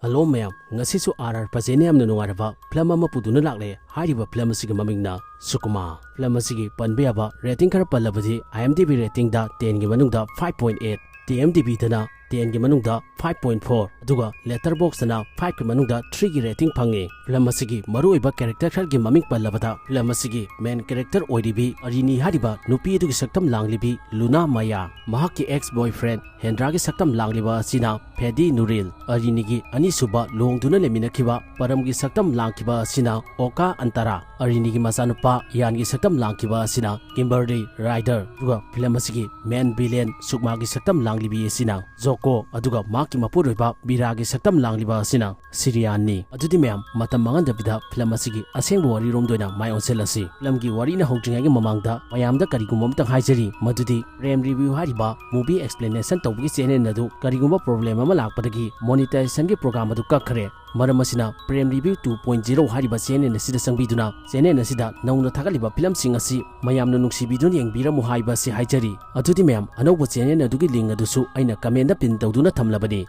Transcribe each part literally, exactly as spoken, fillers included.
Hello ꯃꯌꯥꯝ, ꯉꯁꯤꯁꯨ R R ꯄ꯭ꯔꯖꯦꯟꯅ ꯌꯥꯝꯅ ꯅꯨꯡꯉꯥꯏꯔꯕ ꯐꯤꯂꯝ ꯑꯃ ꯄꯨꯗꯨꯅ ꯂꯥꯛꯂꯦ꯫ ꯍꯥꯏꯔꯤꯕ ꯐꯤꯂꯝ ꯑꯁꯤꯒꯤ ꯃꯃꯤꯡꯅ ꯁꯨꯀꯨꯃꯥ꯫ ꯐꯤꯂꯝ ꯑꯁꯤꯒꯤ ꯄꯟꯕ ꯌꯥꯕ ꯔꯦꯇꯤꯡ ꯈꯔ ꯄꯜꯂꯕꯗꯤ, IMDb ꯔꯦꯇꯤꯡꯗ ꯇꯦꯟꯒꯤ ꯃꯅꯨꯡꯗ five point eight, TMDbꯗꯅ ꯇꯦꯟꯒꯤ ꯃꯅꯨꯡꯗ five point four, ꯑꯗꯨꯒ Letterboxdꯅ fiveꯀꯤ ꯃꯅꯨꯡꯗ threeꯒꯤ ꯔꯦꯇꯤꯡ ꯐꯪꯉꯤ꯫ ꯐꯤꯂꯝ ꯑꯁꯤꯒꯤ ꯃꯔꯨꯑꯣꯏꯕ ꯀꯦꯔꯦꯛꯇꯔ ꯈꯔꯒꯤ ꯃꯃꯤꯡ ꯄꯜꯂꯕꯗ, ꯐꯤꯂꯝ ꯑꯁꯤꯒꯤ ꯃꯦꯟ ꯀꯦꯔꯦꯛꯇꯔ ꯑꯣꯏꯔꯤꯕꯤ ꯑꯔꯤꯅꯤ ꯍꯥꯏꯔꯤꯕ ꯅꯨꯄꯤ ꯑꯗꯨꯒꯤ ꯁꯛꯇꯝ ꯂꯥꯡꯂꯤꯕꯤ ꯂꯨꯅꯥ ꯃꯌꯥ, ꯃꯍꯥꯛꯀꯤ ꯑꯦꯛꯁ ꯕꯣꯏꯐ꯭ꯔꯦꯟ ꯍꯦꯟꯗ꯭ꯔꯥꯒꯤ ꯁꯛꯇꯝ ꯂꯥꯡꯂꯤꯕ ꯑꯁꯤꯅ ꯐꯦꯗꯤ ꯅꯨꯔꯤꯜ, ꯑꯔꯤꯅꯤꯒꯤ ꯑꯅꯤꯁꯨꯕ ꯂꯨꯍꯣꯡꯗꯨꯅ ꯂꯩꯃꯤꯟꯅꯈꯤꯕ ꯄꯔꯝꯒꯤ ꯁꯛꯇꯝ ꯂꯥꯡꯈꯤꯕ ꯑꯁꯤꯅ ꯑꯣꯀꯥ ꯑꯟꯇꯥꯔꯥ, ꯑꯔꯤꯅꯤꯒꯤ ꯃꯆꯥꯅꯨꯄꯥ ꯏꯌꯥꯟꯒꯤ ꯁꯛꯇꯝ ꯂꯥꯡꯈꯤꯕ ꯑꯁꯤꯅ ꯀꯤꯝꯕꯔꯂꯤ ꯔꯥꯏꯗꯔ, ꯑꯗꯨꯒ ꯐꯤꯂꯝ ꯑꯁꯤꯒꯤ ꯃꯦꯟ ꯚꯤꯂꯦꯟ ꯁꯨꯛꯃꯥꯒꯤ ꯁꯛꯇꯝ ꯂꯥꯡꯂꯤꯕꯤ ꯑꯁꯤꯅ ꯖꯣꯀꯣ, ꯑꯗꯨꯒ ꯃꯍꯥꯛꯀꯤ ꯃꯄꯨꯔꯣꯏꯕ ꯕꯤꯔꯥꯒꯤ ꯁꯛꯇꯝ ꯂꯥꯡꯂꯤꯕ ꯑꯁꯤꯅ ꯁꯤꯔꯤꯌꯥꯟꯅꯤ꯫ ꯑꯗꯨꯗꯤ ꯃꯌꯥꯝ, ꯃꯇꯝ ꯃꯥꯡꯍꯟꯗꯕꯤꯗ ꯐꯤꯂꯝ ꯑꯁꯤꯒꯤ ꯑꯁꯦꯡꯕ ꯋꯥꯔꯤꯔꯣꯝꯗ ꯑꯣꯏꯅ ꯃꯥꯏ ꯑꯣꯟꯁꯤꯜꯂꯁꯤ꯫ ꯐꯤꯂꯝꯒꯤ ꯋꯥꯔꯤꯅ ꯍꯧꯗ꯭ꯔꯤꯉꯩꯒꯤ ꯃꯃꯥꯡꯗ ꯃꯌꯥꯝꯗ ꯀꯔꯤꯒꯨꯝꯕ ꯑꯃꯇꯪ ꯍꯥꯏꯖꯔꯤ, ꯃꯗꯨꯗꯤ Prem Review ꯍꯥꯏꯔꯤꯕ movie explanation ꯇꯧꯕꯒꯤ ꯆꯦꯅꯦꯜ ꯑꯗꯨ ꯀꯔꯤꯒꯨꯝꯕ ꯄ꯭ꯔꯣꯕ꯭ꯂꯦꯝ ꯑꯃ ꯂꯥꯛꯄꯗꯒꯤ ꯃꯣꯅꯤꯇꯥꯏꯖꯦꯁꯟꯒꯤ ꯄ꯭ꯔꯣꯒ꯭ꯔꯥꯝ ꯑꯗꯨ ꯀꯛꯈ꯭ꯔꯦ꯫ ꯃꯔꯝ ꯑꯁꯤꯅ Prem Review two point zero ꯍꯥꯏꯔꯤꯕ ꯆꯦꯅꯦꯜ ꯑꯁꯤꯗ ꯆꯪꯕꯤꯗꯨꯅ ꯆꯦꯅꯦꯜ ꯑꯁꯤꯗ ꯅꯧꯅ ꯊꯥꯒꯠꯂꯤꯕ ꯐꯤꯂꯝꯁꯤꯡ ꯑꯁꯤ ꯃꯌꯥꯝꯅ ꯅꯨꯡꯁꯤꯕꯤꯗꯨꯅ ꯌꯦꯡꯕꯤꯔꯝꯃꯨ ꯍꯥꯏꯕ ꯑꯁꯤ ꯍꯥꯏꯖꯔꯤ꯫ ꯑꯗꯨꯗꯤ ꯃꯌꯥꯝ, ꯑꯅꯧꯕ ꯆꯦꯅꯦꯜ ꯑꯗꯨꯒꯤ ꯂꯤꯡ ꯑꯗꯨꯁꯨ ꯑꯩꯅ ꯀꯃꯦꯟꯗ ꯄꯤꯟ ꯇꯧꯗꯨꯅ ꯊꯝꯂꯕꯅꯤ꯫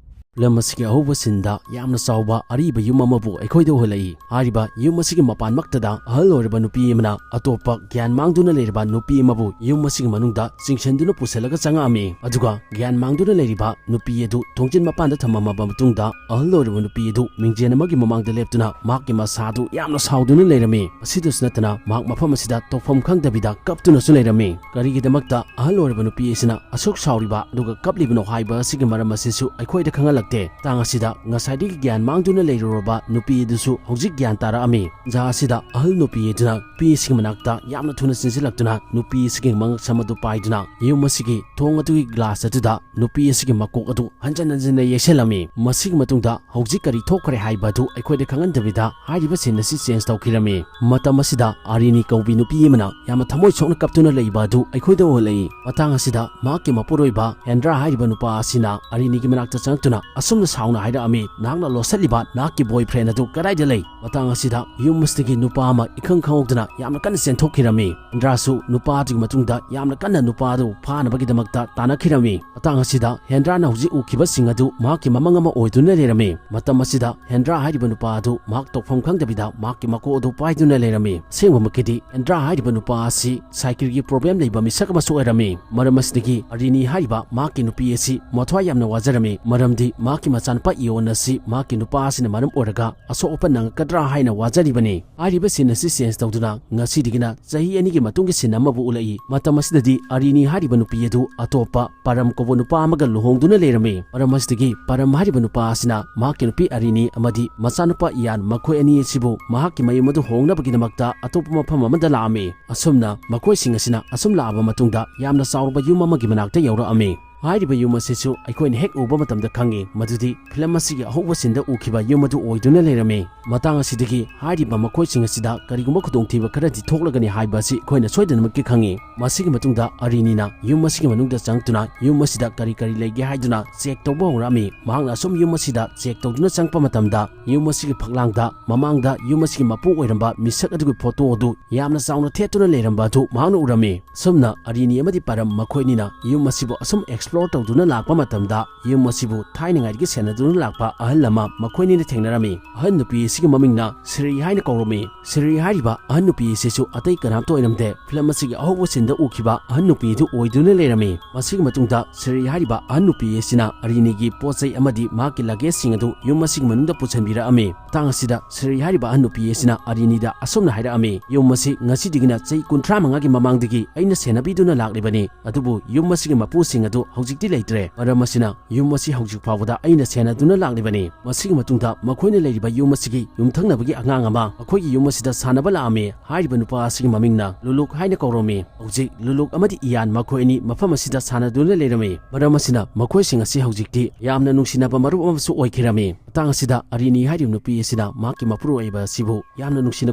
ꯐꯤꯂꯝ ꯑꯁꯤꯒꯤ ꯑꯍꯧꯕ ꯁꯤꯟꯗ ꯌꯥꯝꯅ ꯆꯥꯎꯕ ꯑꯔꯤꯕ ꯌꯨꯝ ꯑꯃꯕꯨ ꯑꯩꯈꯣꯏꯗ ꯎꯍꯜꯂꯛꯏ꯫ ꯍꯥꯏꯔꯤꯕ ꯌꯨꯝ ꯑꯁꯤꯒꯤ ꯃꯄꯥꯟꯃꯛꯇꯗ ꯑꯍꯜ ꯑꯣꯏꯔꯕ ꯅꯨꯄꯤ ꯑꯃꯅ ꯑꯇꯣꯞꯄ ꯒ꯭ꯌꯥꯟ ꯃꯥꯡꯗꯨꯅ ꯂꯩꯔꯕ ꯅꯨꯄꯤ ꯑꯃꯕꯨ ꯌꯨꯝ ꯑꯁꯤꯒꯤ ꯃꯅꯨꯡꯗ ꯆꯤꯡꯁꯤꯟꯗꯨꯅ ꯄꯨꯁꯤꯜꯂꯒ ꯆꯪꯉꯛꯑꯝꯃꯤ꯫ ꯑꯗꯨꯒ ꯒ꯭ꯌꯥꯟ ꯃꯥꯡꯗꯨꯅ ꯂꯩꯔꯤꯕ ꯅꯨꯄꯤ ꯑꯗꯨ ꯊꯣꯡꯖꯤꯟ ꯃꯄꯥꯟꯗ ꯊꯝꯃꯝꯃꯕ ꯃꯇꯨꯡꯗ, ꯑꯍꯜ ꯑꯣꯏꯔꯕ ꯅꯨꯄꯤ ꯑꯗꯨ ꯃꯤꯡꯖꯦꯜ ꯑꯃꯒꯤ ꯃꯃꯥꯡꯗ ꯂꯦꯞꯇꯨꯅ ꯃꯍꯥꯛꯀꯤ ꯃꯁꯥꯗꯨ ꯌꯥꯝꯅ ꯁꯥꯎꯗꯨꯅ ꯂꯩꯔꯝꯃꯤ꯫ ꯑꯁꯤꯗꯁꯨ ꯅꯠꯇꯅ, ꯃꯍꯥꯛ ꯃꯐꯝ ꯑꯁꯤꯗ ꯇꯧꯐꯝ ꯈꯪꯗꯕꯤꯗ ꯀꯞꯇꯨꯅꯁꯨ ꯂꯩꯔꯝꯃꯤ꯫ ꯀꯔꯤꯒꯤꯗꯃꯛꯇ ꯑꯍꯜ ꯑꯣꯏꯔꯕ ꯅꯨꯄꯤ ꯑꯁꯤꯅ ꯑꯁꯨꯛ ꯁꯥꯎꯔꯤꯕ ꯑꯗꯨꯒ ꯀꯞꯂꯤꯕꯅꯣ ꯍꯥꯏꯕ ꯑꯁꯤꯒꯤ ꯃꯔꯝ ꯑꯁꯤꯁꯨ ꯑꯩꯈꯣꯏꯗ ꯈꯪꯍꯜꯂꯛꯇꯦ꯫ ꯃꯇꯥꯡ ꯑꯁꯤꯗ ꯉꯁꯥꯏꯗꯒꯤ ꯒ꯭ꯌꯥꯟ ꯃꯥꯡꯗꯨꯅ ꯂꯩꯔꯨꯔꯕ ꯅꯨꯄꯤ ꯑꯗꯨꯁꯨ ꯍꯧꯖꯤꯛ ꯒ꯭ꯌꯥꯟ ꯇꯥꯔꯛꯑꯝꯃꯤ꯫ ꯖꯥ ꯑꯁꯤꯗ ꯑꯍꯜ ꯅꯨꯄꯤ ꯑꯗꯨꯅ ꯅꯨꯄꯤ ꯑꯁꯤꯒꯤ ꯃꯅꯥꯛꯇ ꯌꯥꯝꯅ ꯊꯨꯅ ꯆꯦꯟꯁꯤꯜꯂꯛꯇꯨꯅ ꯅꯨꯄꯤ ꯑꯁꯤꯒꯤ ꯃꯉꯛꯁꯝ ꯑꯗꯨ ꯄꯥꯏꯗꯨꯅ ꯌꯨꯝ ꯑꯁꯤꯒꯤ ꯊꯣꯡ ꯑꯗꯨꯒꯤ ꯒ꯭ꯂꯥꯁ ꯑꯗꯨꯗ ꯅꯨꯄꯤ ꯑꯁꯤꯒꯤ ꯃꯀꯣꯛ ꯑꯗꯨ ꯍꯟꯖꯟ ꯍꯟꯖꯟꯅ ꯌꯩꯁꯜꯂꯝꯃꯤ꯫ ꯃꯁꯤꯒꯤ ꯃꯇꯨꯡꯗ ꯍꯧꯖꯤꯛ ꯀꯔꯤ ꯊꯣꯛꯈ꯭ꯔꯦ ꯍꯥꯏꯕ ꯑꯗꯨ ꯑꯩꯈꯣꯏꯗ ꯈꯪꯍꯟꯗꯕꯤꯗ ꯍꯥꯏꯔꯤꯕ ꯁꯤꯟ ꯑꯁꯤ ꯆꯦꯟꯖ ꯇꯧꯈꯤꯔꯝꯃꯤ꯫ ꯃꯇꯝ ꯑꯁꯤꯗ ꯑꯥꯔꯤꯅꯤ ꯀꯧꯕꯤ ꯅꯨꯄꯤ ꯑꯃꯅ ꯌꯥꯝꯅ ꯊꯃꯣꯏ ꯁꯣꯛꯅ ꯀꯞꯇꯨꯅ ꯂꯩꯕ ꯑꯗꯨ ꯑꯩꯈꯣꯏꯗ ꯎꯍꯜꯂꯛꯏ꯫ ꯃꯇꯥꯡ ꯑꯁꯤꯗ ꯃꯍꯥꯛꯀꯤ ꯃꯄꯨꯔꯣꯏꯕ ꯍꯦꯟꯗ꯭ꯔꯥ ꯍꯥꯏꯔꯤꯕ ꯅꯨꯄꯥ ꯑꯁꯤꯅ ꯑꯥꯔꯤꯅꯤꯒꯤ ꯃꯅꯥꯛꯇ ꯆꯪꯂꯛꯇꯨꯅ ꯑꯁꯨꯝꯅ ꯁꯥꯎꯅ ꯍꯥꯏꯔꯛꯑꯝꯃꯤ, "ꯅꯍꯥꯛꯅ ꯂꯣꯠꯁꯤꯜꯂꯤꯕ ꯅꯍꯥꯛꯀꯤ boyfriend ꯑꯗꯨ ꯀꯗꯥꯏꯗ ꯂꯩ?" ꯃꯇꯥꯡ ꯑꯁꯤꯗ ꯌꯨꯝ ꯑꯁꯤꯗꯒꯤ ꯅꯨꯄꯥ ꯑꯃ ꯏꯈꯪ ꯈꯪꯍꯧꯗꯅ ꯌꯥꯝꯅ ꯀꯟꯅ ꯆꯦꯟꯊꯣꯛꯈꯤꯔꯝꯃꯤ꯫ ꯍꯦꯟꯗ꯭ꯔꯥꯁꯨ ꯅꯨꯄꯥ ꯑꯗꯨꯒꯤ ꯃꯇꯨꯡꯗ ꯌꯥꯝꯅ ꯀꯟꯅ ꯅꯨꯄꯥ ꯑꯗꯨ ꯐꯥꯅꯕꯒꯤꯗꯃꯛꯇ ꯇꯥꯟꯅꯈꯤꯔꯝꯃꯤ꯫ ꯃꯇꯥꯡ ꯑꯁꯤꯗ ꯍꯦꯟꯗ꯭ꯔꯥꯅ ꯍꯧꯖꯤꯛ ꯎꯈꯤꯕꯁꯤꯡ ꯑꯗꯨ ꯃꯍꯥꯛꯀꯤ ꯃꯃꯪ ꯑꯃ ꯑꯣꯏꯗꯨꯅ ꯂꯩꯔꯝꯃꯤ꯫ ꯃꯇꯝ ꯑꯁꯤꯗ ꯍꯦꯟꯗ꯭ꯔꯥ ꯍꯥꯏꯔꯤꯕ ꯅꯨꯄꯥ ꯑꯗꯨ ꯃꯍꯥꯛ ꯇꯧꯐꯝ ꯈꯪꯗꯕꯤꯗ ꯃꯍꯥꯛꯀꯤ ꯃꯀꯣꯛ ꯑꯗꯨ ꯄꯥꯏꯗꯨꯅ ꯂꯩꯔꯝꯃꯤ꯫ ꯑꯁꯦꯡꯕꯃꯛꯀꯤꯗꯤ ꯍꯦꯟꯗ꯭ꯔꯥ ꯍꯥꯏꯔꯤꯕ ꯅꯨꯄꯥ ꯑꯁꯤ ꯁꯥꯏꯀꯜꯒꯤ problem ꯂꯩꯕ ꯃꯤꯁꯛ ꯑꯃꯁꯨ ꯑꯣꯏꯔꯝꯃꯤ꯫ ꯃꯔꯝ ꯑꯁꯤꯗꯒꯤ ꯑꯔꯤꯅꯤ ꯍꯥꯏꯔꯤꯕ ꯃꯍꯥꯛꯀꯤ ꯅꯨꯄꯤ ꯑꯁꯤ ꯃꯊ꯭ꯋꯥꯏ ꯌꯥꯝꯅ ꯋꯥꯖꯔꯝꯃꯤ, ꯃꯔꯝꯗꯤ ꯃꯍꯥꯛꯀꯤ ꯃꯆꯥꯅꯨꯄꯥ ꯏꯌꯣꯟ ꯑꯁꯤ ꯃꯍꯥꯛꯀꯤ ꯅꯨꯄꯥ ꯑꯁꯤꯅ ꯃꯔꯝ ꯑꯣꯏꯔꯒ ꯑꯁꯣꯛ ꯑꯄꯟ ꯅꯪꯉꯛꯀꯗ꯭ꯔꯥ ꯍꯥꯏꯅ ꯋꯥꯖꯔꯤꯕꯅꯤ꯫ ꯍꯥꯏꯔꯤꯕ scene ꯑꯁꯤ change ꯇꯧꯗꯨꯅ ꯉꯁꯤꯗꯒꯤꯅ ꯆꯍꯤ ꯑꯅꯤꯒꯤ ꯃꯇꯨꯡꯒꯤ scene ꯑꯃꯕꯨ ꯎꯠꯂꯛꯏ꯫ ꯃꯇꯝ ꯑꯁꯤꯗꯗꯤ ꯑꯔꯤꯅꯤ ꯍꯥꯏꯔꯤꯕ ꯅꯨꯄꯤ ꯑꯗꯨ ꯑꯇꯣꯞꯄ ꯄꯔꯝ ꯀꯧꯕ ꯅꯨꯄꯥ ꯑꯃꯒ ꯂꯨꯍꯣꯡꯗꯨꯅ ꯂꯩꯔꯝꯃꯤ꯫ ꯃꯔꯝ ꯑꯁꯤꯗꯒꯤ ꯄꯔꯝ ꯍꯥꯏꯔꯤꯕ ꯅꯨꯄꯥ ꯑꯁꯤꯅ ꯃꯍꯥꯛꯀꯤ ꯅꯨꯄꯤ ꯑꯔꯤꯅꯤ ꯑꯃꯗꯤ ꯃꯆꯥꯅꯨꯄꯥ ꯏꯌꯥꯟ ꯃꯈꯣꯏ ꯑꯅꯤ ꯑꯁꯤꯕꯨ ꯃꯍꯥꯛꯀꯤ ꯃꯌꯨꯝ ꯑꯗꯨ ꯍꯣꯡꯅꯕꯒꯤꯗꯃꯛꯇ ꯑꯇꯣꯞꯄ ꯃꯐꯝ ꯑꯃꯗ ꯂꯥꯛꯑꯝꯃꯤ꯫ ꯑꯁꯨꯝꯅ ꯃꯈꯣꯏꯁꯤꯡ ꯑꯁꯤꯅ ꯑꯁꯨꯝ ꯂꯥꯛꯑꯕ ꯃꯇꯨꯡꯗ ꯌꯥꯝꯅ ꯆꯥꯎꯔꯕ ꯌꯨꯝ ꯑꯃꯒꯤ ꯃꯅꯥꯛꯇ ꯌꯧꯔꯛꯑꯝꯃꯤ꯫ ꯍꯥꯏꯔꯤꯕ ꯌꯨꯝ ꯑꯁꯤꯁꯨ ꯑꯩꯈꯣꯏꯅ ꯍꯦꯛ ꯎꯕ ꯃꯇꯝꯗ ꯈꯪꯉꯤ ꯃꯗꯨꯗꯤ film ꯑꯁꯤꯒꯤ ꯑꯍꯧꯕ sceneꯗ ꯎꯈꯤꯕ ꯌꯨꯝ ꯑꯗꯨ ꯑꯣꯏꯗꯨꯅ ꯂꯩꯔꯝꯃꯤ꯫ ꯃꯇꯥꯡ ꯑꯁꯤꯗꯒꯤ ꯍꯥꯏꯔꯤꯕ ꯃꯈꯣꯏꯁꯤꯡ ꯑꯁꯤꯗ ꯀꯔꯤꯒꯨꯝꯕ ꯈꯨꯗꯣꯡꯊꯤꯕ ꯈꯔꯗꯤ ꯊꯣꯛꯂꯒꯅꯤ ꯍꯥꯏꯕ ꯑꯁꯤ ꯑꯩꯈꯣꯏꯅ ꯁꯣꯏꯗꯅꯃꯛꯀꯤ ꯈꯪꯉꯤ꯫ ꯃꯁꯤꯒꯤ ꯃꯇꯨꯡꯗ ꯑꯔꯤꯅꯤꯅ ꯌꯨꯝ ꯑꯁꯤꯒꯤ ꯃꯅꯨꯡꯗ ꯆꯪꯂꯛꯇꯨꯅ ꯌꯨꯝ ꯑꯁꯤꯗ ꯀꯔꯤ ꯀꯔꯤ ꯂꯩꯒꯦ ꯍꯥꯏꯗꯨꯅ check ꯇꯧꯕ ꯍꯧꯔꯛꯑꯝꯃꯤ꯫ ꯃꯍꯥꯛꯅ ꯑꯁꯨꯝ ꯌꯨꯝ ꯑꯁꯤꯗ check ꯇꯧꯗꯨꯅ ꯆꯪꯂꯛꯄ ꯃꯇꯝꯗ ꯌꯨꯝ ꯑꯁꯤꯒꯤ ꯐꯛꯂꯥꯡꯗ ꯃꯃꯥꯡꯗ ꯌꯨꯝ ꯑꯁꯤꯒꯤ ꯃꯄꯨ ꯑꯣꯏꯔꯝꯕ ꯃꯤꯁꯛ ꯑꯗꯨꯒꯤ photo ꯑꯗꯨ ꯌꯥꯝꯅ ꯆꯥꯎꯅ ꯊꯦꯠꯇꯨꯅ ꯂꯩꯔꯝꯕ ꯑꯗꯨ ꯃꯍꯥꯛꯅ ꯎꯔꯝꯃꯤ꯫ ꯑꯁꯨꯝꯅ ꯑꯔꯤꯅꯤ ꯑꯃꯗꯤ ꯄꯔꯝ ꯃꯈꯣꯏ ꯑꯅꯤꯅ ꯌꯨꯝ ꯑꯁꯤꯕꯨ ꯑꯁꯨꯝ explore ꯇꯧꯗꯨꯅ ꯂꯥꯛꯄ ꯃꯇꯝꯗ ꯌꯨꯝ ꯑꯁꯤꯕꯨ ꯊꯥꯏꯅꯉꯥꯏꯗꯒꯤ ꯁꯦꯟꯅꯗꯨꯅ ꯂꯥꯛꯄ ꯑꯍꯜ ꯑꯃ ꯃꯈꯣꯏ ꯑꯅꯤꯅ ꯊꯦꯡꯅꯔꯝꯃꯤ꯫ ꯑꯍꯜ ꯅꯨꯄꯤ ꯑꯁꯤꯒꯤ ꯃꯃꯤꯡꯅ ꯁꯤꯔꯤ ꯍꯥꯏꯅ ꯀꯧꯔꯝꯃꯤ꯫ ꯁꯤꯔꯤ ꯍꯥꯏꯔꯤꯕ ꯑꯍꯜ ꯅꯨꯄꯤ ꯑꯁꯤꯁꯨ ꯑꯇꯩ ꯀꯅꯥꯝꯇ ꯑꯣꯏꯔꯝꯗꯦ, film ꯑꯁꯤꯒꯤ ꯑꯍꯧꯕ sceneꯗ ꯎꯈꯤꯕ ꯑꯍꯜ ꯅꯨꯄꯤ ꯑꯗꯨ ꯑꯣꯏꯗꯨꯅ ꯂꯩꯔꯝꯃꯤ꯫ ꯃꯁꯤꯒꯤ ꯃꯇꯨꯡꯗ ꯁꯤꯔꯤ ꯍꯥꯏꯔꯤꯕ ꯑꯍꯜ ꯅꯨꯄꯤ ꯑꯁꯤꯅ ꯑꯔꯤꯅꯤꯒꯤ ꯄꯣꯠ ꯆꯩ ꯑꯃꯗꯤ ꯃꯍꯥꯛꯀꯤ luggageꯁꯤꯡ ꯑꯗꯨ ꯌꯨꯝ ꯑꯁꯤꯒꯤ ꯃꯅꯨꯡꯗ ꯄꯨꯁꯤꯟꯕꯤꯔꯛꯑꯝꯃꯤ꯫ ꯃꯇꯥꯡ ꯑꯁꯤꯗ ꯁꯤꯔꯤ ꯍꯥꯏꯔꯤꯕ ꯑꯍꯜ ꯅꯨꯄꯤ ꯑꯁꯤꯅ ꯑꯔꯤꯅꯤꯗ ꯑꯁꯨꯝꯅ ꯍꯥꯏꯔꯛꯑꯝꯃꯤ, "ꯌꯨꯝ ꯑꯁꯤ ꯉꯁꯤꯗꯒꯤꯅ ꯆꯍꯤ ꯀꯨꯟꯊ꯭ꯔꯥ ꯃꯉꯥꯒꯤ ꯃꯃꯥꯡꯗꯒꯤ ꯑꯩꯅ ꯁꯦꯟꯅꯕꯤꯗꯨꯅ ꯂꯥꯛꯂꯤꯕꯅꯤ, ꯑꯗꯨꯕꯨ ꯌꯨꯝ ꯑꯁꯤꯒꯤ ꯃꯄꯨꯁꯤꯡ ꯑꯗꯨ ꯍꯧꯖꯤꯛꯇꯤ ꯂꯩꯇ꯭ꯔꯦ꯫ ꯃꯔꯝ ꯑꯁꯤꯅ ꯌꯨꯝ ꯑꯁꯤ ꯍꯧꯖꯤꯛ ꯐꯥꯎꯕꯗ ꯑꯩꯅ ꯁꯦꯟꯅꯗꯨꯅ ꯂꯥꯛꯂꯤꯕꯅꯤ꯫" ꯃꯁꯤꯒꯤ ꯃꯇꯨꯡꯗ ꯃꯈꯣꯏꯅ ꯂꯩꯔꯤꯕ ꯌꯨꯝ ꯑꯁꯤꯒꯤ ꯌꯨꯝꯊꯪꯅꯕꯒꯤ ꯑꯉꯥꯡ ꯑꯃ ꯃꯈꯣꯏꯒꯤ ꯌꯨꯝ ꯑꯁꯤꯗ ꯁꯥꯟꯅꯕ ꯂꯥꯛꯑꯝꯃꯤ꯫ ꯍꯥꯏꯔꯤꯕ ꯅꯨꯄꯥ ꯑꯁꯤꯒꯤ ꯃꯃꯤꯡꯅ ꯂꯨꯂꯨꯛ ꯍꯥꯏꯅ ꯀꯧꯔꯝꯃꯤ꯫ ꯍꯧꯖꯤꯛ ꯂꯨꯂꯨꯛ ꯑꯃꯗꯤ ꯏꯌꯥꯟ ꯃꯈꯣꯏ ꯑꯅꯤ ꯃꯐꯝ ꯑꯁꯤꯗ ꯁꯥꯟꯅꯗꯨꯅ ꯂꯩꯔꯝꯃꯤ꯫ ꯃꯔꯝ ꯑꯁꯤꯅ ꯃꯈꯣꯏꯁꯤꯡ ꯑꯁꯤ ꯍꯧꯖꯤꯛꯇꯤ ꯌꯥꯝꯅ ꯅꯨꯡꯁꯤꯅꯕ ꯃꯔꯨꯞ ꯑꯃꯁꯨ ꯑꯣꯏꯈꯤꯔꯝꯃꯤ꯫ ꯃꯇꯥꯡ ꯑꯁꯤꯗ ꯑꯔꯤꯅꯤ ꯍꯥꯏꯔꯤꯕ ꯅꯨꯄꯤ ꯑꯁꯤꯅ ꯃꯍꯥꯛꯀꯤ ꯃꯄꯨꯔꯣꯏꯕ ꯑꯁꯤꯕꯨ ꯌꯥꯝꯅ ꯅꯨꯡꯁꯤꯅ